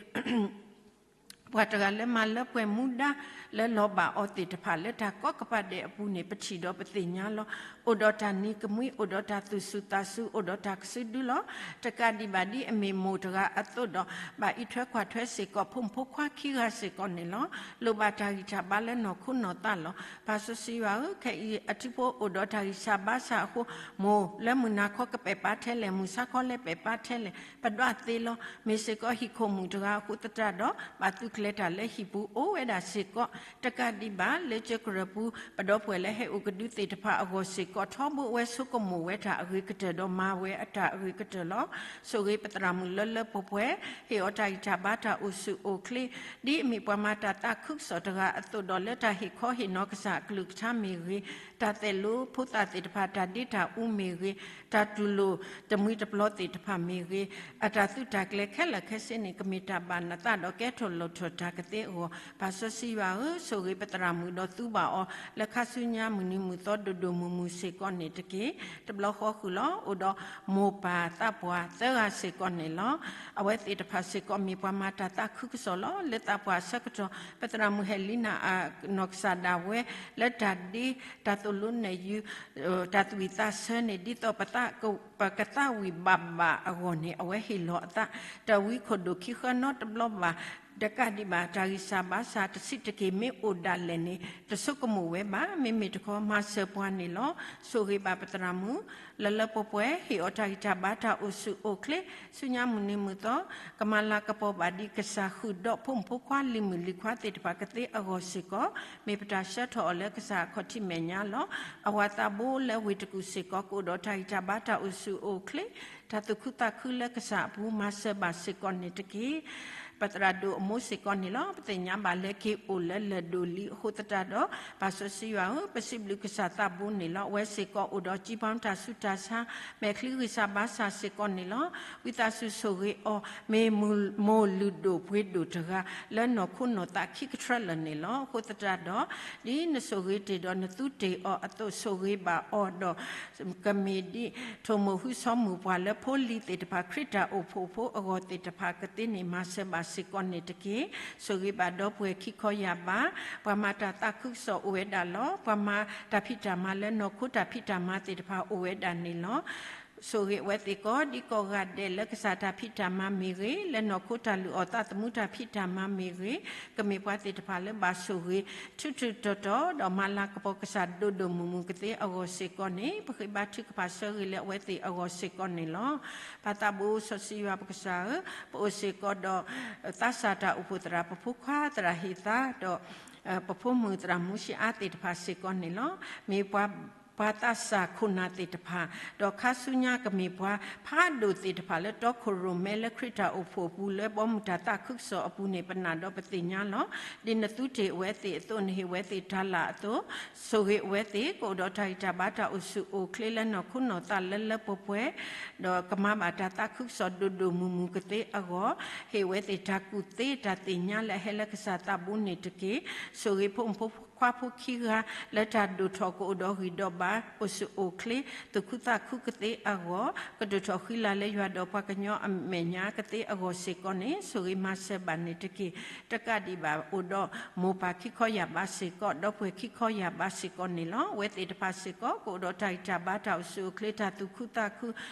ပှၤတဂၤလၢမၤလၢပှဲၤမူဒါ လၢလီၤဘၣ်အီၤသ့ၣ်တဖၣ် လၢတၢ်ကိးကပၤဒဲးအပူၤန့ၣ် ပထံၣ်ဒီးပသ့ၣ်ညါလီၤ. အိၣ်ဒီးတၢ်နံၤကမှံ, အိၣ်ဒီးတၢ်သူၣ်စူၤသးစူၤ, အိၣ်ဒီးတၢ်ကစုဒုလီၤ. တကးဒံးဘၣ်ဒ်အမ့ၢ်မိၢ်တဂၤအသိးဒီး ဘၣ်အံးထွဲကွၢ်ထွဲစ့ၢ်ကီး ဖိမုၣ်ဖိခွါခံဂၤစ့ၢ်ကီးန့ၣ်လီၤ. လိၣ်ဘၣ်တၢ်ဂံၢ်တၢ်ဘါလၢနီၢ်ခိနီၢ်သးလီၤ. ပၢ်စီဆှံယွၤဧၢ, ခဲအံၤအထံဖိအိၣ်ဒီးတၢ်ဂံၢ်စၢ်ဘါစၢ်အဃိ, မိၢ်လၢမုၢ်နၤခီကပဲာ်ပာ်ထဲလဲၣ်, မုၢ်ဆါခီလၢပဲာ်ပာ်ထဲလဲၣ်, ပဒွးသ့လီၤ. မ့ၢ်စ့ၢ်ကီးဟံၣ်ခိၣ်မုၣ်တဂၤအဃိသတးဒီး ဘၣ်သုးကျဲၤတၢ်လၢဟံၣ်ပူၤအိၣ်ဝဲဒၣ်စ့ၢ်ကီး. တကးဒံးဘၣ် လၢကၠၢကရၢၢ်ပူၤ ပဒီပုၢ်ဝဲၢ်လၢဟဲအိၣ်ကဒုသ့ၣ်တဖၣ်အဂီၢ်စ့ၢ်ကီး ထီဘိဝဲဆိကမိၣ်ဝဲတၢ်အဂ့ၤကတၢၢ်ဒီးမၤဝဲအတၢ်အဂ့ၤကတၢၢ်လီၤ. ဆိၣ်ဂ့ၤပသရၣ်မုၣ်လၢလၢပှဲၤပှဲၤ, ဟ့ၣ်အီၤတၢ်ဂံၢ်တၢ်ဘါတၢ်အိၣ်ဆူၣ်အိၣ်ချ့, ဒ်အမ့ၢ်ပှၤမၤတၢ်သးခုကစီၣ်တဂၤအသိးဒီး လၢတၢ်ဟ့ၣ်ခီဟ့ၣ်နီၤကစၢ်အကလုၢ်ကထါမ့ၢ်ဂ့ၤ, တၢ်သဲးလိဖိသၣ်သ့ၣ်တဖၣ်တၢ်ဒ့တၢ်အူမ့ၢ်ဂ့ၤ, တၢ်တူၢ်လိာ်တမှံၤတပျီၤသ့ၣ်တဖၣ်မ့ၢ်ဂ့ၤ, အတၢ်သုးတၢ်ကျဲၤခဲလၢာ်ခဲဆ့န့ၣ် ကမ့ၢ်တၢ်ဘၣ်နသးဒီးကဲထီၣ်လိၣ်ထီၣ်တၢ်ကသ့အဂီၢ် ပၢ်စီဆှံယွၤဧၢ, ဆိၣ်ဂ့ၤပသရၣ်မုၣ်ဒီးသူဘၣ်အီၤ လၢခါဆူညါမုၢ်နံၤမုၢ်သီဒိၣ်ဒိၣ်မုၢ်မုၢ်စ့ၢ်ကီးန့ၣ်တက့ၢ်. တဘျီဃီဃုာ်လီၤ. အိၣ်ဒီးမိၢ်ပၢ်သးပှၢ်သၢဂၤစ့ၢ်ကီးန့ၣ်လီၤ. အဝဲသ့ၣ်တဖၣ်စ့ၢ်ကီးမ့ၢ်ပှၤမၤတၢ်သးခုကစီၣ်လီၤ. လၢသးပှၢ်အဆၢကတီၢ် ပသရၣ်မုၣ်ဟဲလံနၤအနီၢ်ကစၢ်ဒၣ်ဝဲ လၢတၢ်ဒ့ တၢ်သိၣ်လိနဲၣ်ယု တၢ်သးဝံၣ်သးဆၢန့ၣ် ဒ်သိး ပကသးဝံၣ်ဘၣ်ဘၣ်အဂီၢ်န့ၣ် အဝဲဟ့ၣ်လီၤအသး တၢ်ဝံခိၣ်ဒိၣ်ခံဃၢနီတဘျီဘၣ်. တကးဒံးဘၣ် တၢ်ဂံၢ်စၢ်ဘါစၢ်တဆံးတက့ၢ်မ့ၢ်အိၣ်ဒၣ်လဲာ်န့ၣ် တဆိကမိၣ်ဝဲဘၣ်. မ့မ့ၢ်တခီ မၤစၢၤပှၤန့ၣ်လီၤ. ဆိၣ်ဂ့ၤဘၣ်ပသရၣ်မုၣ် လၢလၢပှဲၤပှဲၤ, ဟ့ၣ်အီၤတၢ်ဂံၢ်တၢ်ဘါတၢ်အိၣ်ဆူၣ်အိၣ်ချ့, ဆူညါမုၢ်နံၤမုၢ်သီ ကမၤလၤကပီၤဘၣ်ဒ်ကစၢ်ဃုာ်ဒီးဖိမုၣ်ဖိခွါလံၤမုၣ်လံၤခွါသ့ၣ်တဖၣ်ကသ့အဂီၢ်စ့ၢ်ကီး, မ့ၢ်ပတၢ်ဆှၢထီၣ်အီၤလၢကစၢ်အခီၣ်ထံးမဲာ်ညါလီၤ. အဝၤသးဘိလၢဝ့ၢ်တကူၣ်စ့ၢ်ကီး ကအိၣ်ဒီးတၢ်ဂံၢ်တၢ်ဘါတၢ်အိၣ်ဆူၣ်အိၣ်ချ့, တၢ်သူၣ်ခုသးခုလၢကစၢ်အပူၤ မၤစၢၤဘၣ်စ့ၢ်ကီးန့ၣ်တက့ၢ်. ပသရၣ်ဒိၣ်အမိၢ်စ့ၢ်ကီးန့ၣ်လီၤ. ပသ့ၣ်ညါဘၣ်လၢက့ၤအိၣ်လၢလၢၢ်ဒိၣ်လံအဃိသတးဒီး ပၢ်စီဆှံယွၤဧၢ, ပစံးဘျုးကစၢ်သးဘိန့ၣ်လီၤ. အဝဲစ့ၢ်ကီးအိၣ်ဒီး ကံဘီတၢ်ဆူးတၢ်ဆါ, မဲာ်ချံဂံၢ်စၢ်ဘါစၢ်စ့ၢ်ကီးန့ၣ်လီၤ. ဝံသးစူၤဆိၣ်ဂ့ၤအီၤ မ့ၢ်မိၢ်လုၢ်ဒိၣ်ပှ့ၤဒိၣ်တဂၤ လၢနီၢ်ခိနီၢ်သးခံကထြၢလၢာ်န့ၣ်လီၤ. အဃိသတးဒီး ဒ်နဆိၣ်ဂ့ၤတ့ၢ်ဒီးနသူတ့ၢ်အီၤအသိး ဆိၣ်ဂ့ၤဘၣ်အီၤဒီး ကမ့ၢ်ဒ် ထိၣ်မိၢ်ဟုဆီမိၢ်ပှၢ်လၢဖိလံၤသ့ၣ်တဖၣ် ခရံာ်တၢ်အိၣ်ဖှိၣ်ဖိအဂီၢ်သ့ၣ်တဖၣ်ကသ့န့ၣ် မၤစၢၤဘၣ်စ့ၢ်ကီးန့ၣ်တက့ၢ်. ဆိၣ်ဂ့ၤဘၣ်ဒီပုၢ်ဝဲၢ်ခံခီယာ်ဘး, ပှၤမၤတၢ်သးခုကစီၣ်အိၣ်ဝဲဒၣ်လီၤ. ပှၤမၤတၢ်ဖံးတၢ်မၤလၢနီၢ်ခိတၢ်ဖံးတၢ်မၤသ့ၣ်တဖၣ်အိၣ်ဝဲဒၣ်န့ၣ်လီၤ. ဆိၣ်ဂ့ၤအဝဲသ့ၣ်ကိးဒံကိးဂၤဒဲး လၢကစၢ်တၢ်ဖံးတၢ်မၤမ့ၢ်ဂ့ၤ, လၢနီၢ်ခိတၢ်လုၢ်အီၣ်သးသမူတၢ်ဖံးတၢ်မၤမ့ၢ်ဂ့ၤ, ကမ့ၢ်ပှၤသ့ၣ်တဖၣ်လၢဘၣ်ဆိၣ်ဂ့ၤ ထူးထူးတီၤတီၤ ဒီးမၤလၤကပီၤကစၢ်ဒိၣ်ဒိၣ်မုၢ်မုၢ်ကသ့အဂီၢ်စ့ၢ်ကီးန့ၣ် ပဃ့ဘါထုကဖၣ်ဆၢဂ့ၤလၢအဝဲသ့ၣ်အဂီၢ်စ့ၢ်ကီးန့ၣ်လီၤ. ပၢ်သးဘိစီဆှံယွၤပကစၢ်ဧၢ, ပအိၣ်စ့ၢ်ကီးဒီး သးစၢ်တၢ်အိၣ်ဖှိၣ်သရၣ် ပဖိခွါသရၣ်ဟ့ၣ်သါ ဒီး ပဖိမုၣ်သရၣ်မူဆံးအါသ့ၣ်တဖၣ်စ့ၢ်ကီးန့ၣ်လီၤ. မ့ၢ်ပှၤ ပှၤသးစၢ်ခိၣ်နၢ်သ့ၣ်တဖၣ်, ဒီးခါဆူညါကမ့ၢ်ပှၤဖးဒိၣ်သ့ၣ်တဖၣ်လၢတီခိၣ်ရိၣ်မဲလၢခရံာ်တၢ်အိၣ်ဖှိၣ်အပူၤ လၢဘီမုၢ်တၢ်သးခုကစီၣ်အပူၤန့ၣ် ပနာ်ဒီးပသ့ၣ်ညါလီၤ. ဒ်နသူတ့ၢ်အဝဲသ့ၣ်အသိး နဟ့ၣ်ဝဲသ့ၣ်တၢ်လၢ်အသိး, ဆိၣ်ဂ့ၤအဝဲသ့ၣ် ကအိၣ်ဒီးတၢ်ဂံၢ်တၢ်ဘါတၢ်အိၣ်ဆူၣ်အိၣ်ချ့လၢနီၢ်ခိနီၢ်သးလၢလၢပှဲၤပှဲၤ, ဒီးကမၤဘၣ်တၢ်သးခုကစီၣ်ဒိၣ်ဒိၣ်မုၢ်မုၢ်ကသ့အဂီၢ်, ဟ့ၣ်ဝဲသ့ၣ်တၢ်ကူၣ်သ့တၢ်သ့ၣ်ညါလၢအဟဲလၢကစၢ်သးဘိန့ၣ်တက့ၢ်. ဆိၣ်ဂ့ၤဖိမုၣ်ဖိခွါဖိခံဂၤ လၢတၢ်ဒိၣ်ထီၣ်ကအိၣ်ဒီးဂံၢ်ဒီးဘါ အိၣ်ဆူၣ်အိၣ်ချ့ သူၣ်ခုသးခုကသ့အဂီၢ်, ကဒိၣ်ထီၣ်ဃံလၤလၢယွၤဒီးပှၤကညီအမဲာ်ညါကသ့အဂီၢ်စ့ၢ်ကီးန့ၣ် ဆိၣ်ဂ့ၤမၤစၢၤဘၣ်န့ၣ်တက့ၢ်. တကးဒံးဘၣ် အိၣ်ဒီးမိၢ်ပၢ်ခံခီယာ်ဘးစ့ၢ်ကီး, ဒီပုၢ်ဝဲၢ်ခံခီယာ်ဘးစ့ၢ်ကီးန့ၣ်လီၤ. အဝဲသ့ၣ်တဖၣ်စ့ၢ်ကီး ကအိၣ်ဒီးတၢ်ဂံၢ်တၢ်ဘါတၢ်အိၣ်ဆူၣ်အိၣ်ချ့ တၢ်သူၣ်ခုသးခု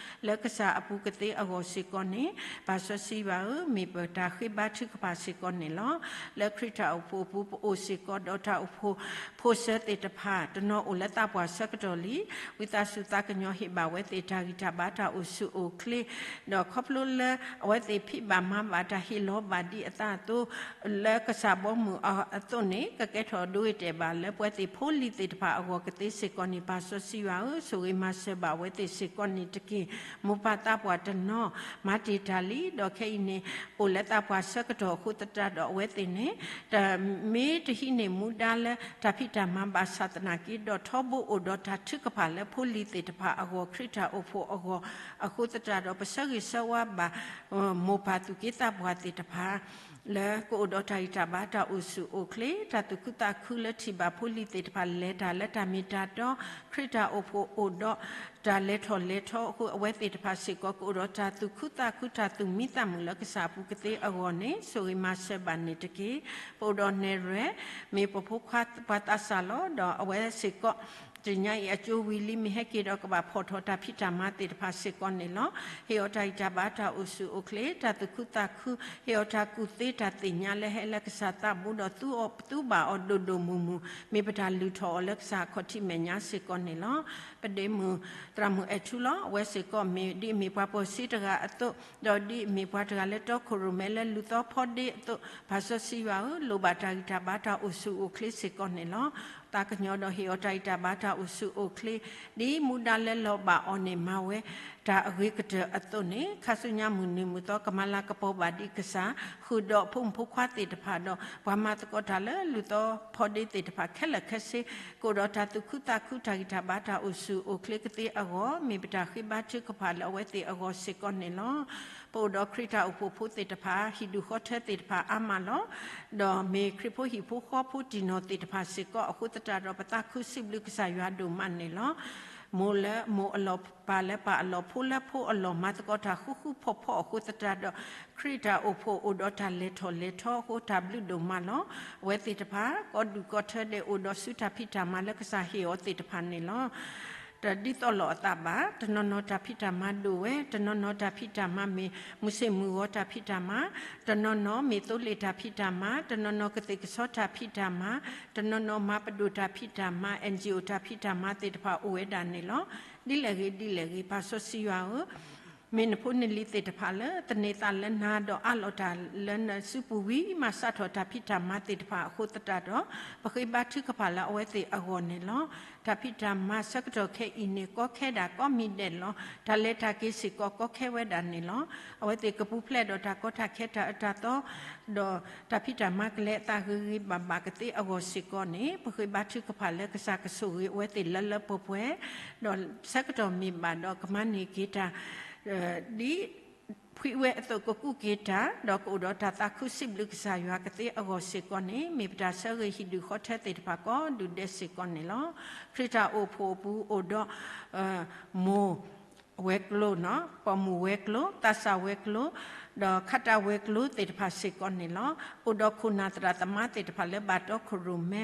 လၢကစၢ်အပူၤကသ့အဂီၢ်စ့ၢ်ကီးန့ၣ် ပၢ်စီဆှံယွၤဧၢ, မ့ၢ်ပတၢ်ဃ့ဘါထုကဖၣ်စ့ၢ်ကီးန့ၣ်လီၤ. လၢခရံာ်တၢ်အိၣ်ဖှိၣ်အပူၤ ပအိၣ်စ့ၢ်ကီးဒီးတၢ်အိၣ်ဖှိၣ်ဖိစၢၤသ့ၣ်တဖၣ် တနီၤအိၣ်လၢသးပှၢ်ဆၢကတီၢ်လံ. ဝံသးစူၤသးကညီၤဟ့ၣ်ဘၣ်ဝဲသ့ၣ် တၢ်ဂံၢ်တၢ်ဘါတၢ်အိၣ်ဆူၣ်အိၣ်ချ့, ဒီးခီဖျိလၢအဝဲသ့ၣ်ဖံးဘၣ်မၤဘၣ်တၢ်ဟ့ၣ်လီၤဘၣ်ဒ်အသးအသိး လၢကစၢ်ဘီမုၢ်အသိးန့ၣ် ကကဲထီၣ်ဒိဂ့ၤတဲာ်ဘၣ်လၢပဝဲသ့ၣ်ဖိလံၤသ့ၣ်တဖၣ်အဂီၢ်ကသ့စ့ၢ်ကီးန့ၣ် ပၢ်စီဆှံယွၤဧၢ, ဆိၣ်ဂ့ၤမၤစၢၤဘၣ်အဝဲသ့ၣ်စ့ၢ်ကီးန့ၣ်တက့ၢ်. မိၢ်ပၢ်သးပှၢ်တနီၤ မၤတ့ၢ်တၢ်လံ, ဒီးခဲအံၤန့ၣ် အိၣ်လၢသးပှၢ်ဆၢကတီၢ်အဃိသတးဒီးအဝဲသ့ၣ်န့ၣ် တမ့ၢ်တဟံးန့ၢ်မူဒါလၢတၢ်ဖံးတၢ်မၤဘၣ်ဆၣ်သနာ်က့ ဒီးထီဘိအိၣ်ဒီးတၢ်ထုကဖၣ်လၢဖိလံၤသ့ၣ်တဖၣ်အဂီၢ် ခရံာ်တၢ်အိၣ်ဖှိၣ်အဂီၢ် အဃိသတးဒီး ပဆၢဂ့ၤဆၢဝါဘၣ် မိၢ်ပၢ်သူၣ်က့သးပှၢ်သ့ၣ်တဖၣ် လၢကအိၣ်ဒီးတၢ်ဂံၢ်တၢ်ဘါ တၢ်အိၣ်ဆူၣ်အိၣ်ချ့ တၢ်သူၣ်ခုသးခုလၢထံၣ်ဘၣ်ဖိလံၤသ့ၣ်တဖၣ် လဲၤတၢ်လၢတၢ်မ့ၢ်တၢ်တီ, ခရံာ်တၢ်အိၣ်ဖှိၣ်အိၣ်ဒီးတၢ်လဲၤထီၣ်လဲၤထီအဃိ အဝဲသ့ၣ်တဖၣ်စ့ၢ်ကီး ကအိၣ်ဒီးတၢ်သူၣ်ခုသးခု တၢ်သူၣ်မံသးမုာ်လၢကစၢ်အပူၤကသ့အဂီၢ်န့ၣ် ဆိၣ်ဂ့ၤမၤစၢၤဘၣ်န့ၣ်တက့ၢ်. ပအိၣ်ဒီးနဲၣ်ရွဲၣ် မ့ၢ်ပဖိခွါပှၤသးစၢ်လီၤ. ဒီးအဝဲစ့ၢ်ကီး တနံၤညါအံၤအကၠိဝံၤလံ မ့ၢ်ဟဲက့ၤဒီးကဘၣ်ဖီၣ်ထီၣ်တၢ်ဖံးတၢ်မၤသ့ၣ်တဖၣ်စ့ၢ်ကီးန့ၣ်လီၤ. ဟ့ၣ်အီၤတၢ်ဂံၢ်တၢ်ဘါ တၢ်အိၣ်ဆူၣ်အိၣ်ချ့ တၢ်သူၣ်ခုသးခု, ဟ့ၣ်အီၤတၢ်ကူၣ်သ့တၢ်သ့ၣ်ညါလၢဟဲလၢကစၢ်သးဘူးဒီး သူဘၣ်အီၤဒိၣ်ဒိၣ်မုၢ်မုၢ် မ့ၢ်ပတၢ်လုၢ်ထီၣ်အီၤလၢကစၢ်အခီၣ်ထံးမဲာ်ညါစ့ၢ်ကီးန့ၣ်လီၤ. ပဒ့မုၣ်သရၣ်မုၣ်အဲၣ်ထူလီၤ. အဝဲစ့ၢ်ကီးမ့ၢ်ဒ်အမ့ၢ်ပှၤပၢၤစ့တဂၤအသိး, ဒီးဒ်အမ့ၢ်ပှၤတဂၤလၢတီခိၣ်ရိၣ်မဲလၢလူၢ်သီဖီဒ့အသိး, ပၢ်စီဆှံယွၤဧၢ, လိၣ်ဘၣ်တၢ်ဂံၢ်တၢ်ဘါ တၢ်အိၣ်ဆူၣ်အိၣ်ချ့စ့ၢ်ကီးန့ၣ်လီၤ. သးကညီၤဒီးဟ့ၣ်အီၤတၢ်ဂံၢ်တၢ်ဘါ တၢ်အိၣ်ဆူၣ်အိၣ်ချ့, ဒ်မူဒါလၢလီၤဘၣ်အီၤန့ၣ် မၤဝဲတၢ်အဂ့ၤကတၢၢ်အသိးန့ၣ်, ခါဆူညါမုၢ်နံၤမုၢ်သီ ကမၤလၤကပီၤဘၣ်ဒံးကစၢ်, ဃုာ်ဒီးဖိမုၣ်ဖိခွါသ့ၣ်တဖၣ်ဒီး ပှၤမၤသကိးတၢ်လၢလူၢ်သီဖီဒ့သ့ၣ်တဖၣ်ခဲလၢာ်ခဲဆ့, ကအိၣ်ဒီးတၢ်သူၣ်ခုသးခု တၢ်ဂံၢ်တၢ်ဘါ တၢ်အိၣ်ဆူၣ်အိၣ်ချ့ကသ့အဂီၢ်, မ့ၢ်ပတၢ်ဃ့ဘါထုကဖၣ်လၢအဝဲသ့ၣ်အဂီၢ်စ့ၢ်ကီးန့ၣ်လီၤ. ပအိၣ်ဒီးခရံာ်တၢ်အိၣ်ဖှိၣ်ဖိသ့ၣ်တဖၣ် ဟံၣ်ဒူၣ်ဃီထၢသ့ၣ်တဖၣ်အါမးလီၤ. ဒီးမ့ၢ်ခရံာ်ဖိဟံၣ်ဖိဃီဖိတံၢ်နီၢ်သ့ၣ်တဖၣ်စ့ၢ်ကီးအဃိသတးဒီး ပသးခုစံးဘျုးကစၢ်ယွၤဒိၣ်မးန့ၣ်လီၤ. မိၢ်လၢမိၢ်အလီၢ် ပၢ်လၢပၢ်အလီၢ် ဖိလၢဖိအလီၢ် မၤသကိးတၢ်ဃူဃူဖိးဖိးအဃိသတးဒီး ခရံာ်တၢ်အိၣ်ဖှိၣ်အိၣ်ဒီးတၢ်လဲၤထီၣ်လဲၤထီအဃိ တၢ်ဘျုးဒိၣ်မးလီၤ. အဝဲသ့ၣ်တဖၣ် ကိးဒူၣ်ကိးထၢဒဲး အိၣ်ဒီးဆူတၢ်ဖံးတၢ်မၤလၢကစၢ်ဟ့ၣ်အီၤသ့ၣ်တဖၣ်န့ၣ်လီၤ. တဒ်သိးလိာ်အသးဘၣ်, တနီၤနီၤတၢ်ဖံးတၢ်မၤဒိၣ်ဝဲ, တနီၤနီၤတၢ်ဖံးတၢ်မၤမ့ၢ် မုၢ်ဆ့ၣ်မုၢ်ဂီၤတၢ်ဖံးတၢ်မၤ, တနီၤနီၤမ့ၢ်သိလ့ၣ်တၢ်ဖံးတၢ်မၤ, တနီၤနီၤကသ့ၣ်ကဆီတၢ်ဖံးတၢ်မၤ, တနီၤနီၤမၤပဒိၣ်တၢ်ဖံးတၢ်မၤ, အၣ်အၣ်ကၠီအိၣ် တၢ်ဖံးတၢ်မၤသ့ၣ်တဖၣ်အိၣ်ဝဲဒၣ်န့ၣ်လီၤ. ဒ်လဲၣ်ဂ့ၤဒ်လဲၣ်ဂ့ၤ ပၢ်စီဆှံယွၤဧၢ, မ့ၢ်နဖိနလံၤသ့ၣ်တဖၣ်လၢ သန့ၤသးလၢနၤဒီးအးလီၤတၢ်လၢနစုပူၤဝံၤမး စးထီၣ်တၢ်ဖံးတၢ်မၤသ့ၣ်တဖၣ်အဃိသတးဒီး ပဃ့ဘါထုကဖၣ်လၢအဝဲသ့ၣ်အဂီၢ်န့ၣ်လီၤ. တၢ်ဖံးတၢ်မၤဆၢကတီၢ်ခဲအံၤန့ၣ် ကီခဲဒၣ်ကီမံၤဒဲးလီၤ. တၢ်လဲၤတၢ်က့ၤစ့ၢ်ကီးကီခဲဝဲဒၣ်န့ၣ်လီၤ. အဝဲသ့ၣ်ကပူၤဖျဲးဒီးတၢ်ကီတၢ်ခဲတၢ်အၢတၢ်သီ ဒီးတၢ်ဖံးတၢ်မၤကလဲၤအသးဂ့ၤဂ့ၤဘၣ်ဘၣ်ကသ့အဂီၢ်စ့ၢ်ကီးန့ၣ် ပဃ့ဘါထုကဖၣ်လၢကစၢ်ကဆိၣ်ဂ့ၤအဝဲသ့ၣ်လၢလၢပှဲၤပှဲၤ, ဒီးဆၢကတီၢ်မ့ၢ်ဘၣ်ဒီးကမၤန့ၢ်က့ၤတၢ် ဒ်ဖှံဝဲအသိးကကူးက့ၤတၢ်, ဒီးကအိၣ်ဒီးတၢ်သးခုစံးဘျုးကစၢ်ယွၤကသ့အဂီၢ်စ့ၢ်ကီးန့ၣ် မ့ၢ်ပတၢ်ဆၢဂ့ၤဟံၣ်ဒူၣ်ဃီထၢသ့ၣ်တဖၣ်ကိးဒူၣ်ဒဲးစ့ၢ်ကီးန့ၣ်လီၤ. ခရံာ်တၢ်အိၣ်ဖှိၣ်အပူၤအိၣ်ဒီး မိၢ်ဝဲၤကျိၤ, ပိာ်မုၣ်ဝဲၤကျိၤ, သးစၢ်ဝဲၤကျိၤ, ဒီးခးတၢ်ဝဲၤကျိၤသ့ၣ်တဖၣ်စ့ၢ်ကီးန့ၣ်လီၤ. အိၣ်ဒီးခိၣ်နၢ်သရၣ်သမါသ့ၣ်တဖၣ်လၢဘၣ်တီခိၣ်ရိၣ်မဲ,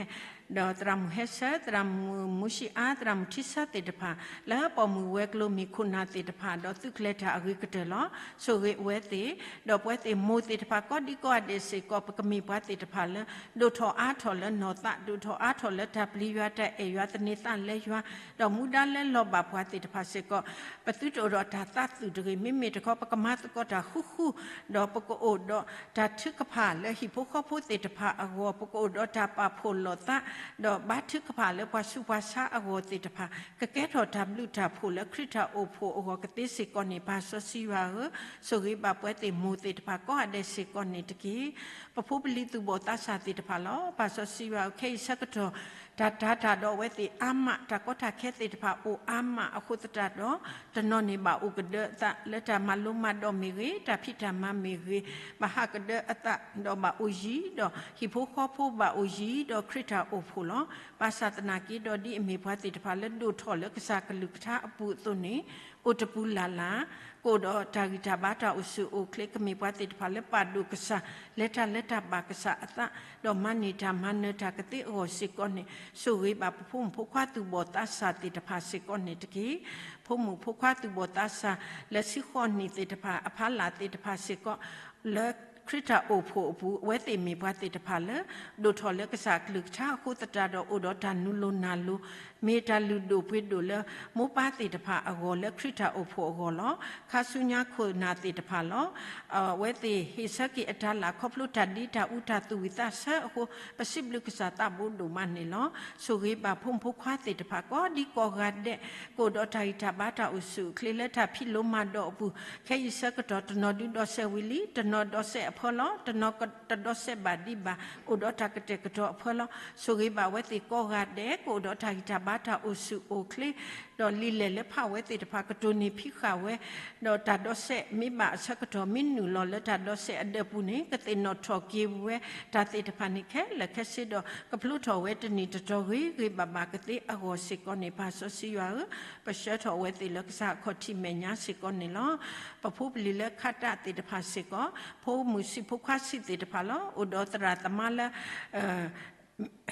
ဒီးသရၣ်မုၣ်ဟဲဆၢ, သရၣ်မုၣ်မူဆံအါ, သရၣ်မုၣ်ထံဆၢသ့ၣ်တဖၣ် လၢပိာ်မုၣ်ဝဲၤကျိၤမ့ၢ်ခိၣ်နၢ်သ့ၣ်တဖၣ် ဒီးသုးကျဲၤတၢ်အဂ့ၤကတၢၢ်လီၤ. ဆိၣ်ဂ့ၤအဝဲသ့ၣ်, ဒီးပဝဲသ့ၣ်မိၢ်သ့ၣ်တဖၣ်ကိးဒံကိးဂၤဒဲးစ့ၢ်ကီး ပကမ့ၢ်ပှၤသ့ၣ်တဖၣ်လၢ ဒိၣ်ထီၣ်အါထီၣ်လၢနီၢ်သး, ဒိၣ်ထီၣ်အါထီၣ်လၢတၢ်ပျံၤယွၤတၢ်အဲၣ်ယွၤသန့ၤသးလၢယွၤ, ဒီးမူဒါလၢလီၤဘၣ်ပှၤသ့ၣ်တဖၣ်စ့ၢ်ကီး ပသုတအိၣ်ဒီးတၢ်သးသူၣ်တဂ့ၤ, မ့မ့ၢ်တခီ ပကမၤသကိးတၢ်ဃူဃူ, ဒီးပကအိၣ်ဒီးတၢ်ထုကဖၣ်လၢဟံၣ်ဖိဃီဖိသ့ၣ်တဖၣ်အဂီၢ်, ပကအိၣ်ဒီးတၢ်ပာ်ဖှိၣ်လိာ်သး, ဒီးဘါထုကဖၣ်လၢပှၤဆူးပှၤဆါအဂီၢ်သ့ၣ်တဖၣ်, ကကဲထီၣ်တၢ်ဘျုးတၢ်ဖှိၣ်လၢခရံာ်တၢ်အိၣ်ဖှိၣ်အဂီၢ်ကသ့စ့ၢ်ကီးန့ၣ် ပၢ်စီဆှံယွၤဧၢ, ဆိၣ်ဂ့ၤဘၣ်ပဝဲသ့ၣ်မိၢ်သ့ၣ်တဖၣ်ကိးဂၤဒဲးစ့ၢ်ကီးန့ၣ်တက့ၢ်. ပဖိပလံၤသူၣ်ဘီၣ်သးစၢ်သ့ၣ်တဖၣ်လီၤ. ပၢ်စီဆှံယွၤဧၢ, ခဲအံၤဆၢကတီၢ် တၢ်တၤတၢ်ဒီးအဝဲသ့ၣ်အါမး, တၢ်ကီတၢ်ခဲသ့ၣ်တဖၣ်အိၣ်အါမးအဃိသတးဒီး တနီၤန့ၣ်ဘၣ်အိၣ်ကဒၢအသးလၢတၢ်မၤလိမၤဒိးမ့ၢ်ဂ့ၤ, တၢ်ဖံးတၢ်မၤမ့ၢ်ဂ့ၤ, ဘၣ်ဟးကဒၢအသး, ဒီးဘၣ်အိၣ်ယံၤ, ဒီးဟံၣ်ဖိဃီဖိဘၣ်အိၣ်ယံၤ, ဒီးခရံာ်တၢ်အိၣ်ဖှိၣ်လီၤ. ဘၣ်ဆၣ်သနာ်က့ဒီး ဒ်အမ့ၢ်ပှၤသ့ၣ်တဖၣ်လၢဒိၣ်ထီၣ်လၢကစၢ်ကလုၢ်ကထါအပူၤအသိးန့ၣ်, အိၣ်တပူၤလၢ်လၢ်, ကအိၣ်ဒီးတၢ်ဂံၢ်တၢ်ဘါတၢ်အိၣ်ဆူၣ်အိၣ်ချ့, ကမ့ၢ်ပှၤသ့ၣ်တဖၣ်လၢပာ်ဒိၣ်ကစၢ်, လဲၤတၢ်လၢတၢ်ဘၣ်ကစၢ်အသး, ဒီးမၤန့ၢ်တၢ်မၤနၢၤတၢ်ကသ့အဂီၢ်စ့ၢ်ကီးန့ၣ်, ဆိၣ်ဂ့ၤဘၣ်ပဖိမုၣ်ဖိခွါသူၣ်ဘီၣ်သးစၢ်သ့ၣ်တဖၣ်စ့ၢ်ကီးန့ၣ်တက့ၢ်. ဖိမုၣ်ဖိခွါသူၣ်ဘီၣ်သးစၢ် လၢဆံဃီနံၣ်သ့ၣ်တဖၣ် အဖးလၢ်သ့ၣ်တဖၣ်စ့ၢ်ကီး, လၢခရံာ်တၢ်အိၣ်ဖှိၣ်အပူၤ အဝဲသ့ၣ်မ့ၢ်ပှၤသ့ၣ်တဖၣ်လၢ ဒိၣ်ထီၣ်လၢကစၢ်ကလုၢ်ကထါအဃိသတးဒီး အိၣ်ဒီးတၢ်နူလိၤနၢ်လိၤ, မ့ၢ်တၢ်လုၢ်ဒိၣ်ပှ့ၤဒိၣ်လၢမိၢ်ပၢ်သ့ၣ်တဖၣ်အဂီၢ် လၢခရံာ်တၢ်အိၣ်ဖှိၣ်အဂီၢ်လီၤ. ခါဆူညါခိၣ်နၢ်သ့ၣ်တဖၣ်လီၤ. အဝဲသ့ၣ်ဟ့ၣ်ဆၢက့ၤအတၢ်လၢ်ခီဖျိတၢ်ဒ်တၢ်အူတၢ်သူၣ်ဝံၣ်သးဆၢအဃိ ပစံးဘျုးကစၢ်သးဘိဒိၣ်မးန့ၣ်လီၤ. ဆိၣ်ဂ့ၤဘၣ်ဖိမုၣ်ဖိခွါသ့ၣ်တဖၣ် ကိးဒံကိးဂၤဒဲး, ကအိၣ်ဒီးတၢ်ဂံၢ်တၢ်ဘါတၢ်အိၣ်ဆူၣ်အိၣ်ချ့လၢတၢ်ဖံးလိမၤဒိးအပူၤ, ခဲအံၤဆၢကတီၢ်တနီၤဒုးဒီးစဲးဝံၤလံ, တနီၤဒီးစဲးအ အဖၢလီၤ. တနီၤတဒီစဲးဘၣ်ဒံးဘၣ် အိၣ်ဒီးတၢ်ကတဲာ်ကတီၤအဖၢလီၤ. ဆိၣ်ဂ့ၤဘၣ်အဝဲသ့ၣ်ကိးဂၤဒဲး ကအိၣ်ဒီးတၢ်ဂံၢ်တၢ်ဘါ တၢ်အိၣ်ဆူၣ်အိၣ်ချ့ ဒီးလံာ်လဲၢ်လၢဖးဝဲသ့ၣ်တဖၣ် ကတိၢ်နီၣ်ဖံးဃာ်ဝဲ, ဒီးတၢ်ဒီစဲးမ့ၢ်ဘၣ်အဆၢကတီၢ် မ့ၢ်နုာ်လီၤလၢတၢ်ဒီစဲးအဒၢးပူၤန့ၣ် ကသ့ၣ်နီၣ်ထီၣ်က့ၤဝဲတၢ်သ့ၣ်တဖၣ်န့ၣ် ခဲလၢာ်ခဲဆ့ဒီး ကဖျိထီၣ်ဝဲတနံၣ်တတီၤဂ့ၤဂ့ၤဘၣ်ဘၣ်ကသ့အဂီၢ်စ့ၢ်ကီးန့ၣ် ပၢ်စီဆှံယွၤဧၢ, ပဆှၢထီၣ်ဝဲသ့ၣ်လၢကစၢ်အခီၣ်ထံးမဲာ်ညါစ့ၢ်ကီးန့ၣ်လီၤ. ပဖိပလံၤလၢခးတၢ်သ့ၣ်တဖၣ်စ့ၢ်ကီး, ဖိမုၣ်ဆံးဖိခွါဆံးသ့ၣ်တဖၣ်လီၤ. အိၣ်ဒီးသရၣ်သမါလၢ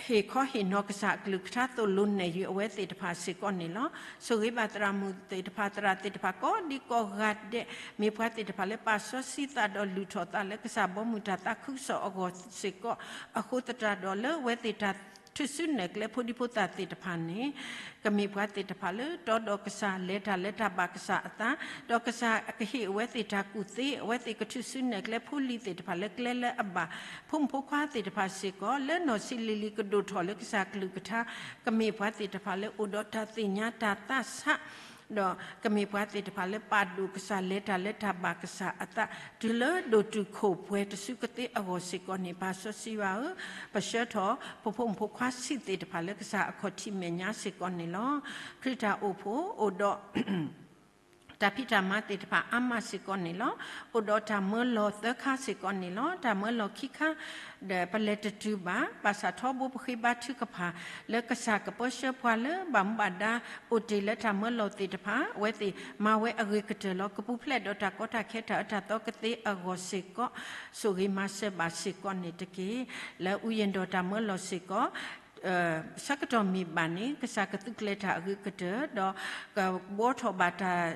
ဟ့ၣ်ခီဟ့ၣ်နီၤကစၢ်အကလုၢ်ကထါသိၣ်လိနဲၣ်ယုာ်အဝဲသ့ၣ်တဖၣ်စ့ၢ်ကီးန့ၣ်လီၤ. ဆိၣ်ဂ့ၤဘၣ်သရၣ်မုၣ်သ့ၣ်တဖၣ် သရၣ်သ့ၣ်တဖၣ်ကိးဒံကိးဂၤဒဲး, မ့ၢ်ပှၤသ့ၣ်တဖၣ်လၢပာ်စီဆှံသးဒီးလုၢ်ထီၣ်သးလၢကစၢ်ဘီမုၢ်တၢ်သးခုကစီၣ်အဂီၢ်စ့ၢ်ကီး, အဃိသတးဒီးလၢအဝဲသ့ၣ်တၢ်ထုးစုနဲၣ်ကျဲဖိဒံဖိသၣ်သ့ၣ်တဖၣ်န့ၣ် ကမ့ၢ်ပှၤသ့ၣ်တဖၣ်လၢတီဒီးကစၢ် လဲၤတၢ်လၢတၢ်ဘၣ်ကစၢ်အသး, ဒီးကစၢ်ကဟ့ၣ်အဝဲသ့ၣ်တၢ်ကူၣ်သ့, အဝဲသ့ၣ်ကထုးစုနဲၣ်ကျဲဖိလံၤသ့ၣ်တဖၣ်လၢကျဲလၢအဘၣ်, ဖိမုၣ်ဖိခွါသ့ၣ်တဖၣ်စ့ၢ်ကီး လၢနီၢ်ဆံးလံၤလံၤကဒိၣ်ထီၣ်လၢကစၢ်ကလုၢ်ကထါ, ကမ့ၢ်ပှၤသ့ၣ်တဖၣ်လၢအိၣ်ဒီးတၢ်သ့ၣ်ညါတၢ်သးဆး ဒီးကမ့ၢ်ပှၤသ့ၣ်တဖၣ်လၢပာ်ဒိၣ်ကစၢ် လဲၤတၢ်လၢတၢ်ဘၣ်ကစၢ်အသး တုၤလၢဒိၣ်တုာ်ခိၣ်ပှဲၤတစုကသ့အဂီၢ်စ့ၢ်ကီးန့ၣ် ပၢ်စီဆှံယွၤဧၢ, ပဆှၢထီၣ်ပဖိမုၣ်ဖိခွါဆံးသ့ၣ်တဖၣ်လၢကစၢ်အခီၣ်ထံးမဲာ်ညါစ့ၢ်ကီးန့ၣ်လီၤ. ခရံာ်တၢ်အိၣ်ဖှိၣ်အိၣ်ဒီး တၢ်ဖံးတၢ်မၤသ့ၣ်တဖၣ်အါမးစ့ၢ်ကီးန့ၣ်လီၤ. အိၣ်ဒီးတၢ်မၢလီၤသၢခါစ့ၢ်ကီးန့ၣ်လီၤ. တၢ်မၢလီၤခံခါ ဒီးပလဲၤတတုၤဘၣ်, ဘၣ်ဆၣ်ထီဘိပဃ့ဘါထုကဖၣ် လၢကစၢ်ကပၢဆှၢပှၤလၢဘၣ်မူဘၣ်ဒါအိၣ်တ့ၢ်လၢတၢ်မၢလီၤသ့ၣ်တဖၣ်, အဝဲသ့ၣ်မၤဝဲအဂ့ၤကတၢၢ်လီၤ. ကပူၤဖျဲးဒီးတၢ်ကီတၢ်ခဲတၢ်အၢတၢ်သီကသ့အဂီၢ်စ့ၢ်ကီး, ဆိၣ်ဂ့ၤမၤစၢၤဘၣ်စ့ၢ်ကီးန့ၣ်တက့ၢ်. လၢအူယ့ၣ်ဒီးတၢ်မၢလီၤစ့ၢ်ကီး ဆၢကတီၢ်မ့ၢ်ဘၣ်န့ၣ် ကစၢ်ကသုးကျဲၤတၢ်အဂ့ၤကတၢၢ်, ဒီးကဘှီထီၣ်ဘၣ်တၢ်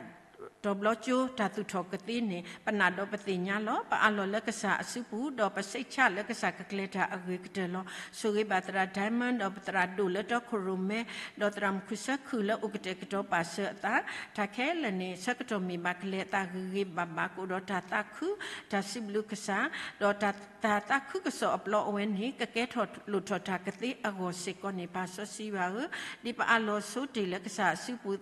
တီၤဘျီကၠိတၢ်သူၣ်ထီၣ်ကသ့န့ၣ် ပနာ်ဒီးပသ့ၣ်ညါလီၤ. ပအးလီၤလၢကစၢ်အစုပူၤ, ဒီးပစိတ်ချလၢကစၢ်ကကျဲၤတၢ်အဂ့ၤကတၢၢ်လီၤ. ဆိၣ်ဂ့ၤဘၣ်သရၣ် Diamond ဒီးပသရၣ်ဒိၣ်လၢတီခိၣ်ရိၣ်မဲ, ဒီးသရၣ်မုၣ်ခုၣ်ဆၢခုၣ်လၢအိၣ်ကတဲာ်ကတီၤပာ်စၢၤအသး, တၢ်ခဲလၢာ်န့ၣ် ဆၢကတီၢ်မ့ၢ်ဘၣ်ကလဲၤအသးဂ့ၤဂ့ၤဘၣ်ဘၣ် ကအိၣ်ဒီးတၢ်သးခု, တၢ်စံးဘျုးကစၢ်, ဒီးတၢ် တၢ်သးခုကစီၣ်အပျီအဝဲန့ၣ် ကကဲထီၣ်လိၣ်ထီၣ်တၢ်ကသ့အဂီၢ်စ့ၢ်ကီးန့ၣ် ပၢ်စီဆှံယွၤဧၢ, ဒ်ပအးလီၤဆိတ့ၢ်လၢကစၢ်အစုပူၤ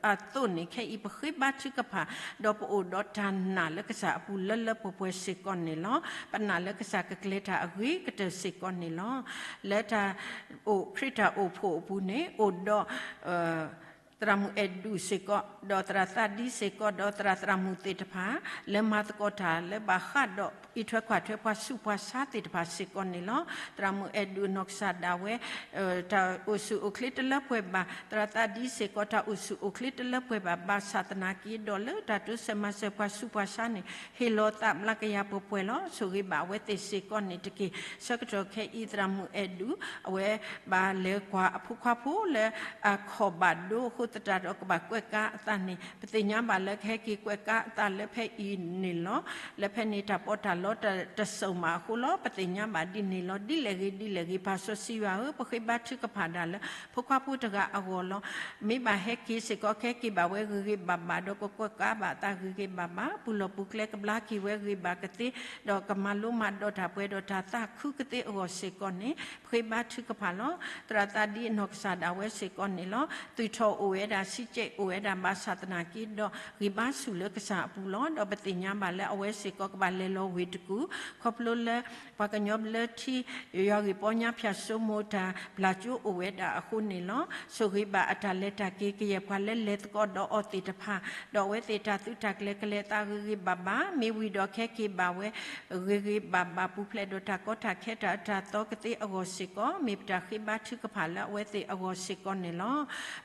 အသိးန့ၣ် ခဲအံၤပဃ့ဘါထုကဖၣ်, ဒီးပအိၣ်ဒီးတၢ်နာ်လၢကစၢ်အပူၤလၢလၢပှဲၤပှဲၤစ့ၢ်ကီးန့ၣ်လီၤ. ပနာ်လၢကစၢ်ကကျဲၤတၢ်အဂ့ၤကတၢၢ်စ့ၢ်ကီးန့ၣ်လီၤ. လၢတၢ်အိၣ်ခရံာ်တၢ်အိၣ်ဖှိၣ်အပူၤန့ၣ် အိၣ်ဒီး သရၣ်မုၣ်အဲၣ်ဒူးစ့ၢ်ကီး ဒီးသရၣ်သးဒံစ့ၢ်ကီး ဒီးသရၣ်သရၣ်မုၣ်သ့ၣ်တဖၣ် လၢမၤသကိးတၢ်လၢဘၣ်ဃးဒီးအံးထွဲကွၢ်ထွဲပှၤဆူးပှၤဆါသ့ၣ်တဖၣ်စ့ၢ်ကီးန့ၣ်လီၤ. သရၣ်မုၣ်အဲၣ်ဒူးအနီၢ်ကစၢ်ဒၣ်ဝဲ တၢ်အိၣ်ဆူၣ်အိၣ်ချ့တလၢပှဲၤဘၣ်, သရၣ်သးဒံစ့ၢ်ကီး တၢ်အိၣ်ဆူၣ်အိၣ်ချ့တလၢပှဲၤဘၣ်, ဘၣ်ဆၣ်သနာ်က့ဒီးလၢတၢ်တိစၢၤမၤစၢၤပှၤဆူးပှၤဆါန့ၣ် ဟ့ၣ်လီၤသးမျးကယၤပှဲၤပှဲၤလီၤ. ဆိၣ်ဂ့ၤဘၣ်အဝဲသ့ၣ်စ့ၢ်ကီးန့ၣ်တက့ၢ်. ဆၢကတီၢ်ခဲအံၤ သရၣ်မုၣ်အဲၣ်ဒူး အဝဲဘၣ်လဲၤကွၢ်အဖိခွါဖိလၢအခီၣ်ဘၣ်ဒိ အဃိသတးဒီးကဘၣ်ကွဲးကါအသးန့ၣ် ပသ့ၣ်ညါဘၣ်လၢကဟဲက့ၤကွဲးကါအသးလၢဖဲအံၤန့ၣ်လီၤ. လၢဖဲန့ၣ်တၢ်ပီးတၢ်လီတစိၢ်မးအဃိလီၤ. ပသ့ၣ်ညါဘၣ်ဒ်န့ၣ်လီၤ. ဒ်လဲၣ်ဂ့ၤဒ်လဲၣ်ဂ့ၤ ပၢ်စီဆှံယွၤဧၢ, ပဃ့ဘါထုကဖၣ်ဒၣ်လၢ ဖိခွါဖိတဂၤအဂီၢ်လီၤ. မ့ၢ်ဘၣ်ဟဲက့ၤစ့ၢ်ကီး ကဟဲက့ၤဘၣ်ဝဲဂ့ၤဂ့ၤဘၣ်ဘၣ် ဒီးကကွဲးကါဘၣ်အသးဂ့ၤဂ့ၤဘၣ်ဘၣ်, ပူၤလီၢ်ပူၤကျဲကဘျါက့ၤဝဲဂ့ၤဘၣ်ကသ့, ဒီးကမၤလိမၤဒိးတၢ်ပှဲၤဒီးတၢ်သးခုကသ့အဂီၢ်စ့ၢ်ကီးန့ၣ် ပဃ့ဘါထုကဖၣ်လီၤ. သရၣ်သးဒံအနီၢ်ကစၢ်ဒၣ်ဝဲစ့ၢ်ကီးန့ၣ်လီၤ. သုးထီၣ်အိၣ်ဝဲဒၣ် စံးကဲးအိၣ်ဝဲဒၣ် ဘၣ်ဆၣ်သနာ်က့ဒီး ဂံၢ်ဘါဆူၣ်လၢကစၢ်အပူၤလီၤ. ဒီးပသ့ၣ်ညါဘၣ်လၢအဝဲစ့ၢ်ကီးကဘၣ်လဲၤလီၤဝ့ၢ်တကူၣ် ခီဖျိလၢ ပှၤကညီဘျၢထံ ယွၤဂ့ၢ်ပီညါဖၠၣ်စိမိၤတၢ်ဘျၣ်ကၠိအိၣ်ဝဲဒၣ်အဃိန့ၣ်လီၤ. ဆိၣ်ဂ့ၤဘၣ်အတၢ်လဲၤတၢ်က့ၤ ကယဲၢ်ပှၤလၢလဲၤသကိးဒီးအီၤသ့ၣ်တဖၣ်, ဒီးအဝဲသ့ၣ်တၢ်သုးတၢ်ကျဲၤကလဲၤအသးဂ့ၤဂ့ၤဘၣ်ဘၣ်, မ့ၢ်ဝံၤဒီးကဟဲက့ၤဘၣ်ဝဲ ဂ့ၤဂ့ၤဘၣ်ဘၣ် ပူၤဖျဲးဒီးတၢ်ကီတၢ်ခဲတၢ်အၢတၢ်သီကသ့အဂီၢ်စ့ၢ်ကီး မ့ၢ်ပတၢ်ဃ့ဘါထုကဖၣ်လၢအဝဲသ့ၣ်အဂီၢ်စ့ၢ်ကီးန့ၣ်လီၤ.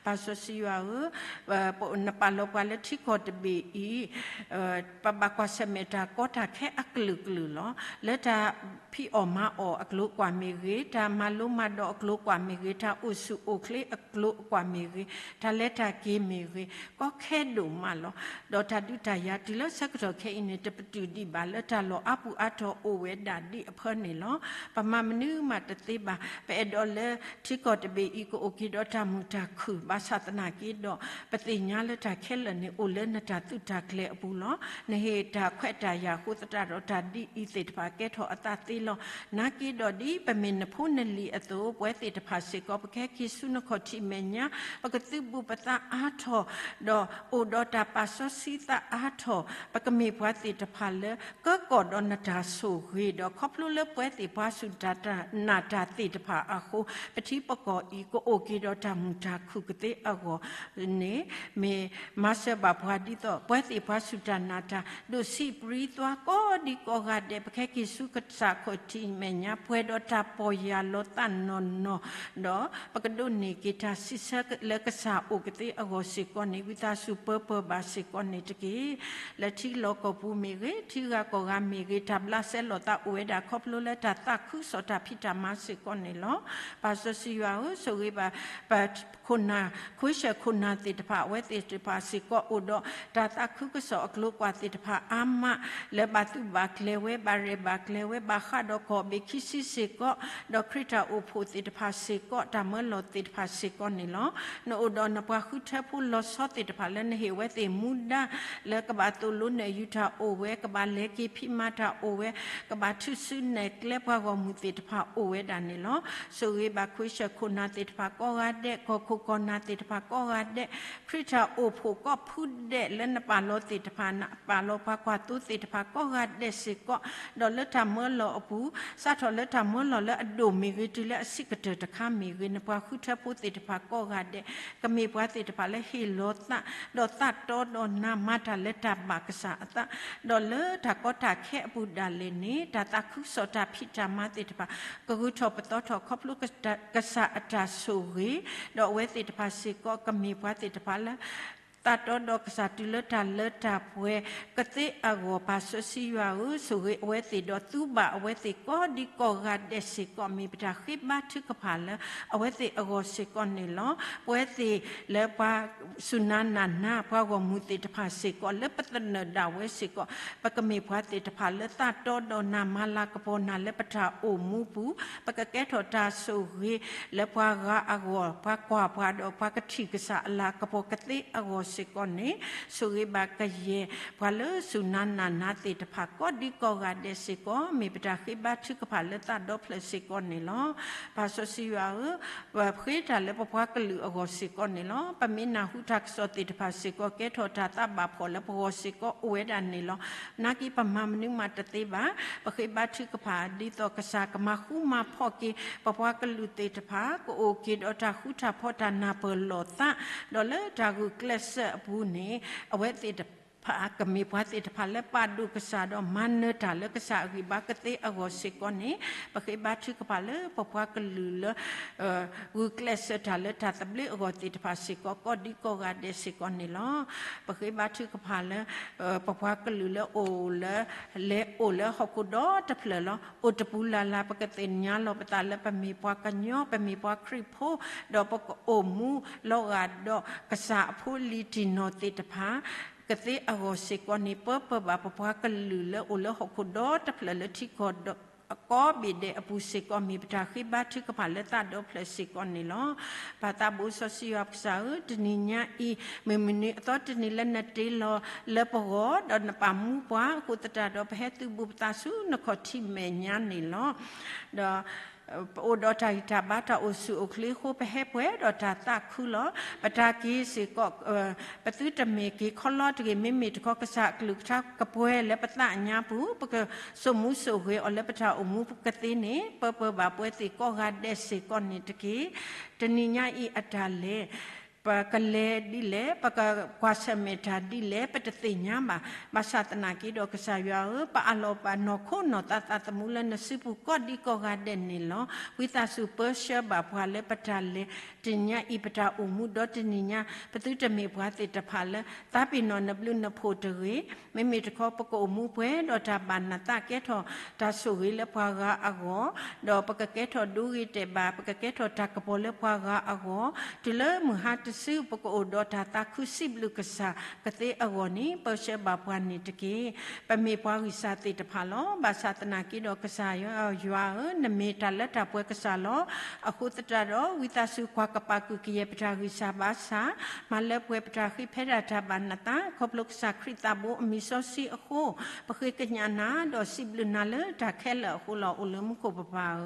ပၢ်စီဆှံယွၤဧၢ, နပာ်လီၤပှၤလၢထံကီၢ်တဘ့ၣ်အံၤ ပဘၣ်ကွၢ်ဆၢၣ်မဲာ်တၢ်ကီတၢ်ခဲအကလုာ်ကလုာ်လီၤ. လၢတၢ်ဖံးအီၣ်မၤအီၣ်အကျိၤကွၢ်မ့ၢ်ဂ့ၤ, တၢ်မၤလိမၤဒိးအကျိၤကွၢ်မ့ၢ်ဂ့ၤ, တၢ်အိၣ်ဆူၣ်အိၣ်ချ့အကျိၤကွၢ်မ့ၢ်ဂ့ၤ, တၢ်လဲၤတၢ်က့ၤမ့ၢ်ဂ့ၤ, ကီခဲဒိၣ်မးလီၤ. ဒီးတၢ်ဒုးတၢ်ယၤတုၤလၢဆၢကတီၢ်ခဲအံၤန့ၣ် တပတုာ်ဒံးဘၣ်လၢ တၢ်လီၢ်အါပူၤအါတီၤအိၣ်ဝဲဒၣ်ဒ်အဖၢန့ၣ်လီၤ. ပမၤမနုၤမးတသ့ဘၣ်. ပအဲၣ်ဒိးလၢထံကီၢ်တဘ့ၣ်အံၤ ကအိၣ်က့ၤဒီးတၢ်မုာ်တၢ်ခုၣ် ဘၣ်ဆၣ်သနာ်က့ဒီး ပသ့ၣ်ညါလၢ တၢ်ခဲလၢာ်န့ၣ် အိၣ်လၢနတၢ်သုးတၢ်ကျဲၤအပူၤလီၤ. နဟ့ၣ်တၢ်ခွဲးတၢ်ယာ်အဃိသတးဒီး တၢ်ဒ်အံၤသ့ၣ်တဖၣ်ကဲထီၣ်အသးသ့လီၤ. နာ်က့ဒီး ဒ်ပမ့ၢ်နဖိနလံၤအသိး, ပဝဲသ့ၣ်တဖၣ်စ့ၢ်ကီး ပကဟဲက့ၤဆူနခီၣ်ထံးမဲာ်ညါ, ပကသုးဘူးပသးအါထီၣ်, ဒီးအိၣ်ဒီးတၢ်ပာ်စီဆှံသးအါထီၣ်, ပကမ့ၢ်ပှၤသ့ၣ်တဖၣ်လၢ ကၢကီၢ်ဒီးနတၢ်ဆိၣ်ဂ့ၤ, ဒီးခီဖျိလၢပဝဲသ့ၣ်ပှၤစူၢ်တၢ်နာ်တၢ်သ့ၣ်တဖၣ်အဃိ, ပထံပကီၢ်အံၤ ကအိၣ်က့ၤဒီးတၢ်မုာ်တၢ်ခုၣ်ကသ့အဂီၢ်န့ၣ်, မ့ၢ်မၤစၢၤဘၣ်ပှၤဒ်သိး ပဝဲသ့ၣ်ပှၤစူၢ်တၢ်နာ်တၢ် ဒိၣ်ဆံးပြံသွါကိးဒံကိးဂၤဒဲး, ပကဟဲက့ၤဆူကစၢ်ခီၣ်ထံးမဲာ်ညါ ပှဲၤဒီးတၢ်ပီၢ်ယၢ်လီၤသးနီၢ်နီၢ်, ဒီးပကဒိးန့ၢ်က့ၤတၢ်စံးဆၢလၢကစၢ်အိၣ်ကသ့အဂီၢ်စ့ၢ်ကီးန့ၣ်, ဝံသးစူၤပၢပၢဘၣ်စ့ၢ်ကီးန့ၣ်တက့ၢ်. လၢထံလီၢ်ကီၢ်ပူၤမ့ၢ်ဂ့ၤ, ထံဂၤကီၢ်ဂၤမ့ၢ်ဂ့ၤ, တၢ်ဘျးစဲလိာ်သးအိၣ်ဝဲဒၣ် ခီဖျိလၢတၢ်သးခုကစီၣ်တၢ်ဖံးတၢ်မၤစ့ၢ်ကီးန့ၣ်လီၤ. ပၢ်စီဆှံယွၤဧၢ, ဆိၣ်ဂ့ၤဘၣ်ပခိၣ်နၢ်, ခိၣ်ဆၢၣ်ခိၣ်နၢ်သ့ၣ်တဖၣ်, အဝဲသ့ၣ်တဖၣ်စ့ၢ်ကီး အိၣ်ဒီးတၢ်သးခုကစီၣ်အကျိၤကွာ်သ့ၣ်တဖၣ်အါမး, လၢဘၣ်သုးဘၣ်ကျဲၤဝဲ, ဘၣ်ရဲၣ်ဘၣ်ကျဲၤဝဲ, ဘၣ်ဃးဒီးကီၢ်ဘ့ၣ်ခံဆံစ့ၢ်ကီး, ဒီးခရံာ်တၢ်အိၣ်ဖှိၣ်သ့ၣ်တဖၣ်စ့ၢ်ကီး, တၢ်မၢလီၤသ့ၣ်တဖၣ်စ့ၢ်ကီးန့ၣ်လီၤ. နအိၣ်ဒီးနပှၤဃုထၢဖိလီၤဆီသ့ၣ်တဖၣ်လၢနဟ့ၣ်ဝဲသ့ၣ်မူဒါ လၢကဘၣ်သိၣ်လိနဲၣ်ယုာ်တၢ်အိၣ်ဝဲ, ကဘၣ်လဲၤက့ၤဖံးမၤတၢ်အိၣ်ဝဲ, ကဘၣ်ထုးစုနဲၣ်ကျဲပှၤဂီၢ်မုၢ်သ့ၣ်တဖၣ်အိၣ်ဝဲဒၣ်န့ၣ်လီၤ. ဆိၣ်ဂ့ၤဘၣ်ခိၣ်ဆၢၣ်ခိၣ်နၢ်သ့ၣ်တဖၣ်ကိးဂၤဒဲး, ကီၢ်ခိၣ်ကီၢ်နၢ်သ့ၣ်တဖၣ်ကိးဂၤဒဲး, ခရံာ်တၢ်အိၣ်ဖှိၣ်ကိးဖုဒဲးလၢနပာ်လီၤသ့ၣ်တဖၣ်, နပာ်လီၤပှၤကွၢ်သိသ့ၣ်တဖၣ်ကိးဂၤဒဲးစ့ၢ်ကီး, ဒီးလၢတၢ်မၢလီၤအပူၤ, စးထီၣ်လၢတၢ်မၢလီၤလၢအဒိၣ်မ့ၢ်ဂ့ၤ တုၤလၢအဆံးကတၢၢ်တခါမ့ၢ်ဂ့ၤ, နပှၤဃုထၢဖိသ့ၣ်တဖၣ်ကိးဂၤဒဲး ကမ့ၢ်ပှၤသ့ၣ်တဖၣ်လၢဟ့ၣ်လီၤသး, ဒီးသးတီဒီးနၤ မၤတၢ်လၢတၢ်ဘၣ်ကစၢ်အသး, ဒီးလၢတၢ်ကီတၢ်ခဲအပူၤဒၣ်လဲာ်န့ၣ်, တၢ်သးခုကစီၣ်တၢ်ဖံးတၢ်မၤသ့ၣ်တဖၣ် ကဂုၤထီၣ်ပသီထီၣ်ခီဖျိကစၢ်အတၢ်ဆိၣ်ဂ့ၤ, ဒီးအဝဲသ့ၣ်တဖၣ်စ့ၢ်ကီး ကမ့ၢ်ပှၤသ့ၣ်တဖၣ်လၢ သးတီဒီးကစၢ်တုၤလၢတၢ်လၢတၢ်ပှဲၤကသ့အဂီၢ်, ပၢ်စီဆှံယွၤဧၢ, ဆိၣ်ဂ့ၤအဝဲသ့ၣ်ဒီး သုးဘၣ်အဝဲသ့ၣ်ကိးဒံကိးဂၤဒဲးစ့ၢ်ကီး မ့ၢ်ပတၢ်ဃ့ဘါထုကဖၣ်လၢအဝဲသ့ၣ်အဂီၢ်စ့ၢ်ကီးန့ၣ်လီၤ. ပဝဲသ့ၣ်လၢပှၤစူၢ်နၤနာ်နၤ ပှၤဂီၢ်မုၢ်သ့ၣ်တဖၣ်စ့ၢ်ကီး လၢပသနၢၣ်ဒၣ်ဝဲစ့ၢ်ကီး ပကမ့ၢ်ပှၤသ့ၣ်တဖၣ်လၢသးတီဒီးနၤ မၤလၤကပီၤနၤလၢပတၢ်အိၣ်မူပူၤ, ပကကဲထီၣ်တၢ်ဆိၣ်ဂ့ၤလၢပှၤဂၤအဂီၢ်, ပှၤကွၢ်ပှၤဒီးပှၤကထံၣ်ကစၢ်အလၤကပီၤကသ့အဂီၢ်စ့ၢ်ကီးန့ၣ်, ဆိၣ်ဂ့ၤဘၣ်ကယဲၢ်ပှၤလၢစူၢ်နၤနာ်နၤသ့ၣ်တဖၣ် ကိးဒံကိးဂၤဒဲးစ့ၢ်ကီး မ့ၢ်ပတၢ်ဃ့ဘါထုကဖၣ်လၢသးဒီဖျၢၣ်စ့ၢ်ကီးန့ၣ်လီၤ. ပၢ်စီဆှံယွၤဧၢ, ပဃ့တၢ်လၢပပှၤကလုာ်အဂီၢ်စ့ၢ်ကီးန့ၣ်လီၤ. ပမ့ၢ်နၢ်ဟူတၢ်ကစီၣ်သ့ၣ်တဖၣ်စ့ၢ်ကီး ကဲထီၣ်တၢ်သးဘၣ်ဖှီၣ်လၢပဂီၢ်စ့ၢ်ကီးအိၣ်ဝဲဒၣ်န့ၣ်လီၤ. နာ်က့ပမၤမနုၤမးတသ့ဘၣ်. ပဃ့ဘါထုကဖၣ်ဒ်သိးကစၢ်ကမၤဃူမၤဖိးက့ၤ ပပှၤကလုာ်သ့ၣ်တဖၣ် ကအိၣ်က့ၤဒီးတၢ်ဃူတၢ်ဖိး တၢ်နၢ်ပၢၢ်လိာ်သး, ဒီးလၢတၢ်ဂုာ်ကျဲးစၢးအပူၤန့ၣ် အဝဲသ့ၣ်တဖၣ် ကမ့ၢ်ပှၤသ့ၣ်တဖၣ်လၢပာ်ဒိၣ်ကစၢ်ဒီးမၤနၢၤတၢ်လၢကစၢ်အဂံၢ်ဘါကသ့အဂီၢ်စ့ၢ်ကီးန့ၣ်, ပဃ့ဘါထုကဖၣ်လၢပပှၤကလုာ်လၢ ဂုာ်ကျဲးစၢးတၢ်လၢတၢ်သဘျ့အဂီၢ်သ့ၣ်တဖၣ်စ့ၢ်ကီး ကိးဒံကိးဂၤဒဲးစ့ၢ်ကီးန့ၣ်လီၤ. ပဃ့ဘါထုကဖၣ်လၢ ပပှၤကလုာ်လၢအိၣ်လၢ လဲၤအိၣ်လၢဟီၣ်ခိၣ်ဒီတဖျၢၣ်လီၤ. အိၣ်တပူၤလၢ်လၢ် ပကသ့ၣ်ညါလီၤပသးလၢပမ့ၢ်ပှၤကညီ ပမ့ၢ်ပှၤခရံာ်ဖိ, ဒီးပကအိၣ်မူလီၤဂာ်ဒီးကစၢ်အဖိလံၤတံၢ်နီၢ်သ့ၣ်တဖၣ် ကသ့အဂီၢ်စ့ၢ်ကီးန့ၣ်, ပၢပၢဘၣ်ပပှၤကလုာ်လၢအိၣ်လၢဟီၣ်ခိၣ်ဒီတဖျၢၣ်လၢထံကီၢ်ဒီကိးဘ့ၣ်ဒဲးအပူၤစ့ၢ်ကီး မ့ၢ်ပတၢ်ဃ့ဘါထုကဖၣ်လၢသးဒီဖျၢၣ်စ့ၢ်ကီးန့ၣ်လီၤ. ပၢ်သးဘိစီဆှံယွၤပကစၢ်ဧၢ, တနံၤညါအံၤ မ့ၢ်မုၢ်နံၤအသီတနံၤလၢနတ့လီၤလၢပဂီၢ် ဒီးနပာ်မူပှၤအဃိသတးဒီး ပဟဲသုးဘူးပသးဆူနခီၣ်ထံးမဲာ်ညါန့ၣ်လီၤ. ဒီး ပအိၣ်ဒီးတၢ်ဂံၢ်တၢ်ဘါ တၢ်အိၣ်ဆူၣ်အိၣ်ချ့အဃိ ပဟဲပှဲၤဒီးတၢ်သးခုလီၤ. ပတၢ်က့ၤစ့ၢ်ကီး ပသုတမ့ၢ်က့ၤခီလီတဂ့ၤ. မ့မ့ၢ်တခီ ကစၢ်အကလုၢ်ကထါကပှဲၤလၢပသးညါပူၤ ပကစိာ်မူစိာ်ဂဲၤအီၤလၢပတၢ်အိၣ်မူကသ့န့ၣ် ပၢပၢဘၣ်ပဝဲသ့ၣ်ကိးဂၤဒဲးစ့ၢ်ကီးန့ၣ်တက့ၢ်. တနံၤညါအံၤအတၢ်လဲၤ ပကလဲၤဒ်လဲၣ်, ပကကွၢ်ဆၢၣ်မဲာ်တၢ်ဒ်လဲၣ် ပတသ့ၣ်ညါဘၣ်. ဘၣ်ဆၣ်သနာ်က့ဒီး ကစၢ်ယွၤဧၢ, ပအးလီၤပာ်နီၢ်ခိနီၢ်သးသးသမူလၢနစုပူၤကိးဒံကိးဂၤဒဲးန့ၣ်လီၤ. ဝံသးစူၤပၢဆှၢဘၣ်ပှၤလၢပတၢ်လဲၤတနံၤညါအံၤ ပတၢ်အိၣ်မူဒီးတနံၤညါ ပသုတမ့ၢ်ပှၤသ့ၣ်တဖၣ်လၢ သးပ့ၤနီၣ်နဘျုးနဖှိၣ်တဂ့ၤ. မ့မ့ၢ်တခီ ပကအိၣ်မူပှဲၤဒီးတၢ်ဘၣ်နသး ကဲထီၣ်တၢ်ဆိၣ်ဂ့ၤလၢပှၤဂၤအဂီၢ်, ဒီးပကကဲထီၣ်ဒိဂ့ၤတဲာ်ဘၣ်, ပကကဲထီၣ်တၢ်ကပီၤလၢပှၤဂၤအဂီၢ်, တုၤလၢမုၢ်ဟါတ ပကအိၣ်ဒီးတၢ်သးခုစံးဘျုးကစၢ်ကသ့အဂီၢ်န့ၣ် ပၢဆှၢဘၣ်ပှၤန့ၣ်တက့ၢ်. ပမ့ၢ်ပှၤဂံၢ်စၢ်သ့ၣ်တဖၣ်လီၤ. ဘၣ်ဆၣ်သနာ်က့ဒီး ကစၢ်ယွၤဧၢ, နမ့ၢ်တၢ်လၢတၢ်ပှဲၤကစၢ်လီၤ. အဃိသတးဒီး ဝံသးစူၤကွၢ်ကပာ်ဃုာ်ကယဲၢ်ပတၢ်ဂံၢ်စၢ်ဘါစၢ်, မၤလၢပှဲၤပတၢ်ဃ့ဖဲဒၣ်တၢ်ဘၣ်နသး ခီဖျိကစၢ်ခရံာ်သးဘိအမံၤစီဆှံအဃိ, ပဃ့ကညးနၤ ဒီးစံးဘျုးနၤလၢတၢ်ခဲလၢာ်အဃိလီၤ. အိၣ်လၢမူခိၣ်ပပၢ်ဧၢ,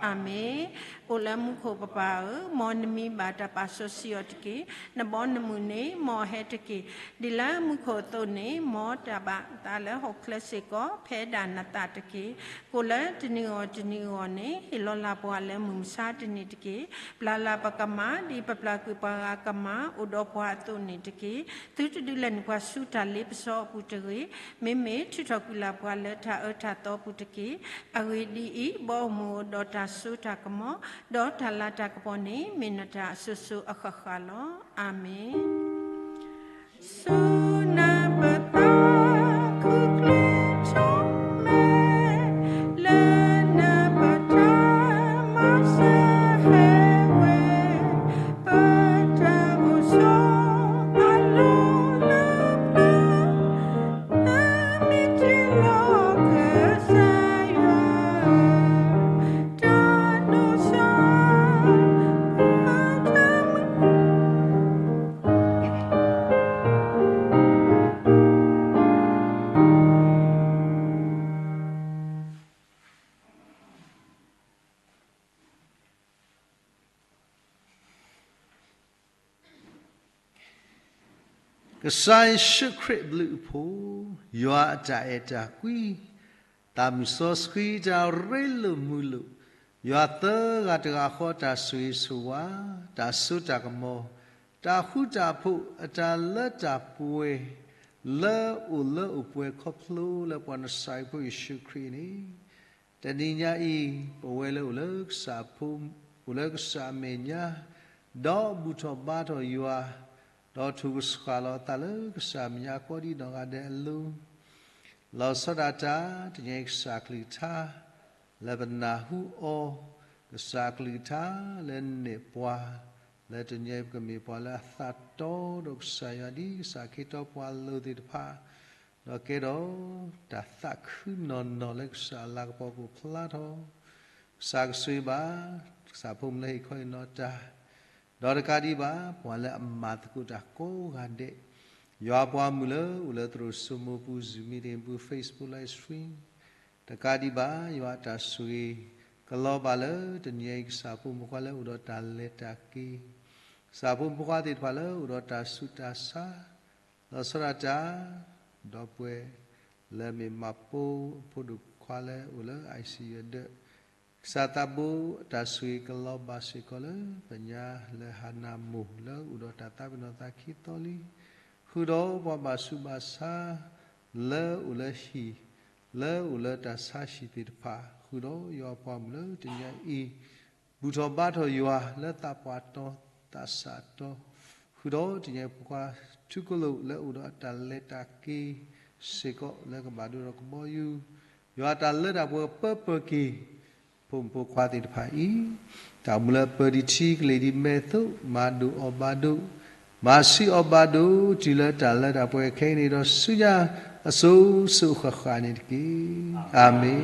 အၤမ့ၣ်. အိၣ်လၢမူခိၣ်ပပၢ်ဧၢ, မ်နမံၤဘၣ်တၢ်ပာ်စီဆှံအီၤတက့ၢ်. နဘီနမုၢ်န့ၣ် မ်အဟဲတက့ၢ်. ဒ်လၢမူခိၣ်အသိးန့ၣ်, မ်တၢ်ဘၣ်သးလၢဟီၣ်ခိၣ်ချၢစ့ၢ်ကီး ဖဲဒၣ်နသးတက့ၢ်. ကိၣ်လၢတနံၤအီၤတနံၤအဂီၢ်န့ၣ် ဟ့ၣ်လီၤလၢ်ပှၤလၢမုၢ်မဆါတနံၤတက့ၢ်. ပျၢ်လၢ်ပကမၤ ဒ်ပပျၢ်ကွံာ်ပှၤဂၤကမၤ အိၣ်ဒီးပှၤအသိးန့ၣ်တက့ၢ်. သုတဒုးလဲၤနုာ်ပှၤဆူတၢ်လ့ပစီအပူၤတဂ့ၤ. မ့မ့ၢ်ထုးထီၣ်ကွံာ်လၢ်ပှၤလၢတၢ်အၢတၢ်သီပူၤတက့ၢ်. အဂ့ၢ်ဒ်အံၤ, ဘီအမုၢ်အိၣ်ဒီးတၢ်စိတၢ်ကမီၤ, ဒီးတၢ်လၤတၢ်ကပီၤန့ၣ် မ့ၢ်နတၢ်အစိၤစိၤအဃၣ်ဃၣ်လီၤ. အၤမ့ၣ်. ဆူနပသးခုကလုၢ်ထီၣ်မဲာ်, လၢနပတၢ်မၤစၢၤဟဲဝဲ, ပတၢ်အိၣ်ဆိးအလီၢ်လၢပျၢၤ, လၢမ့ၢ်တ့ၢ်လီၤကစၢ်ယွၤဧၢ, တၢ်ဒိၣ်စီ ကစၢ်ယ့ၣ်ၡူးခရံာ်အဘျုးအဖှိၣ်, ယွၤအတၢ်အဲၣ်တၢ်ကွံ, သးမုၢ်စီဆှံတၢ်ရ့လိာ်မုာ်လိာ်, ယွၤသၢဂၤတဂၤဃီတၢ်ဆိၣ်ဂ့ၤဆိၣ်ဝါ, တၢ်စိတၢ်ကမီၤ, တၢ်ဃူတၢ်ဖိး, အတၢ်လၢတၢ်ပှဲၤ, လၢအိၣ်လၢအိၣ်ပှဲၤခီဖျိလၢပှၤနစၤရ့းဖိယ့ၣ်ၡူးခရံာ်န့ၣ်, တနံၤညါအံၤ ပဝဲလၢအိၣ်လၢကစၢ်ဖိ, အိၣ်လၢကစၢ်အမဲာ်ညါ, ဒီးဘူၣ်ထီၣ်ဘါထီၣ်ယွၤ, ဒီးထိၣ်ကဆှၣ်လီၤအသးလၢကစၢ်မဲာ်ညါကိးဒ်နီၢ်ဂၤဒဲးအလိၤ, လီၤဆီဒၣ်တၢ် တနံၤအံၤကစၢ်ကလုၢ်ကထါ လၢပနၢ်ဟူအီၤ, ကစၢ်ကလုၢ်ကထါလၢနဲၣ်ပှၤ, လၢတနံၤအံၤပကမ့ၢ်ပှၤလၢအသးတီဒီးကစၢ်ယွၤဒ်ကစၢ်ခ့တီပှၤလိၤသ့ၣ်တဖၣ်, ဒီးကဲထီၣ်တၢ်သးခုနီၢ်နီၢ်လၢကစၢ်အလၤကပီၤကအိၣ်ဖျါထီၣ်, ကစၢ်ကဆိၣ်ဂ့ၤဘၣ် ကစၢ်ဖိမုၣ်လၢဟ့ၣ်ခီဟ့ၣ်နီၤတၢ်, ဒီးတကးဒံးဘၣ် ပှၤလၢအမၤသကိးတၢ်ကိးဂၤဒဲး, ယွၤပှၤမုၣ်လၢအိၣ်လၢသရိာ်စိမိၢ်ပူၤ Zoom meeting ပူၤ Facebook live stream, တကးဒံးဘၣ် ယွၤအတၢ်ဆိၣ်ဂ့ၤ ကလီၤဘၣ်လၢတနံၤအံၤ ကစၢ်ဖိမုၣ်ဖိခွါလၢအိၣ်ဒီးတၢ်လဲၤတၢ်က့ၤ, ကစၢ်ဖိမုၣ်ဖိခွါသ့ၣ်တဖၣ်လၢအိၣ်ဒီးတၢ်ဆူးတၢ်ဆါ, လီၤဆီဒၣ်တၢ်, ဒီပုၢ်ဝဲၢ်လၢမ့ၢ်မၤပိာ်အဖိဒိၣ်ခွါလၢအိၣ်လၢ I C U အဒၢး, ကစၢ်သးဘိအတၢ်ဆိၣ်ဂ့ၤကလီၤဘၣ်စ့ၢ်ကီးလၢပညါလၢဟါနၤမိၢ်လၢအိၣ်ဒီးတၢ်သးပ့ၤနီၣ်သးခံသီလံ, ဃုာ်ဒီးပှၤဘၣ်ဆူးဘၣ်ဆါ လၢအိၣ်လၢဟံၣ်, လၢအိၣ်လၢတၢ်ဆါဟံၣ်သ့ၣ်တဖၣ်, ဃုာ်ဒီးယွၤပှၤမုၣ်လၢတနံၤအံၤ ဘူၣ်ထီၣ်ဘါထီၣ်ယွၤလၢသးပှၢ်တီ သးစၢ်တီ, ဃုာ်ဒီးတနံၤအံၤဖိခွါထူကလိာ်လၢအိၣ်ဒီးအတၢ်လဲၤတၢ်က့ၤစ့ၢ်ကီးလၢကဘၣ်ဒိဒီးကဘီယူၤ, ယွၤအတၢ်လၢတၢ်ပှဲၤကပၢပၢၤက့ၤ ဖိမုၣ်ဖိခွါသ့ၣ်တဖၣ်အံၤ, တၢ်အိၣ်မူလၢအပၢဒ်ထံကလ့ၢ်ဒ်မဲာ်အသိး, မၤဒိၣ်အီၣ်ဘၣ်ဒိၣ်, မၤဆံးအီၣ်ဘၣ်ဒိၣ်, တုၤလၢတၢ်လၢတၢ်ပှဲၤခဲအံၤန့ၣ်ဒီးဆူညါ အစိၤစိၤအဃၣ်ဃၣ်န့ၣ်တက့ၢ်. အၤမ့ၣ်,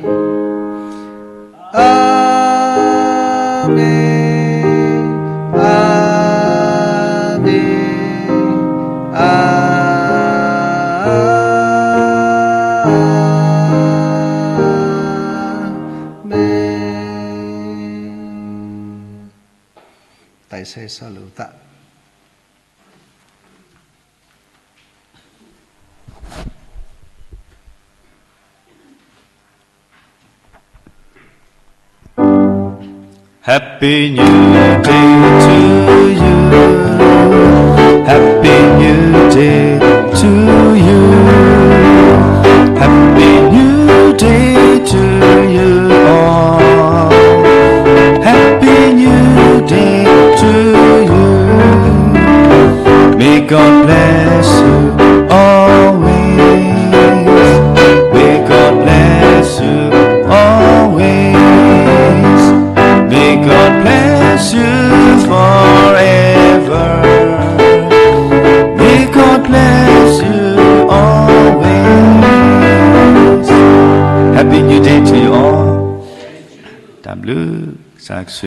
အၤမ့ၣ်, အၤမ့ၣ်, အၤမ့ၣ်. တၢ်ဆဲးဆီလိာ်သး Happy New Day to you. Happy New Day to you. Happy New Day to you all. Happy New Day to you. May God bless you always. May God bless you always. May God bless you forever. Happy New Day to you all. တၢ်ဘျုး, ကစၢ်ယွၤဆိၣ်ဂ့ၤ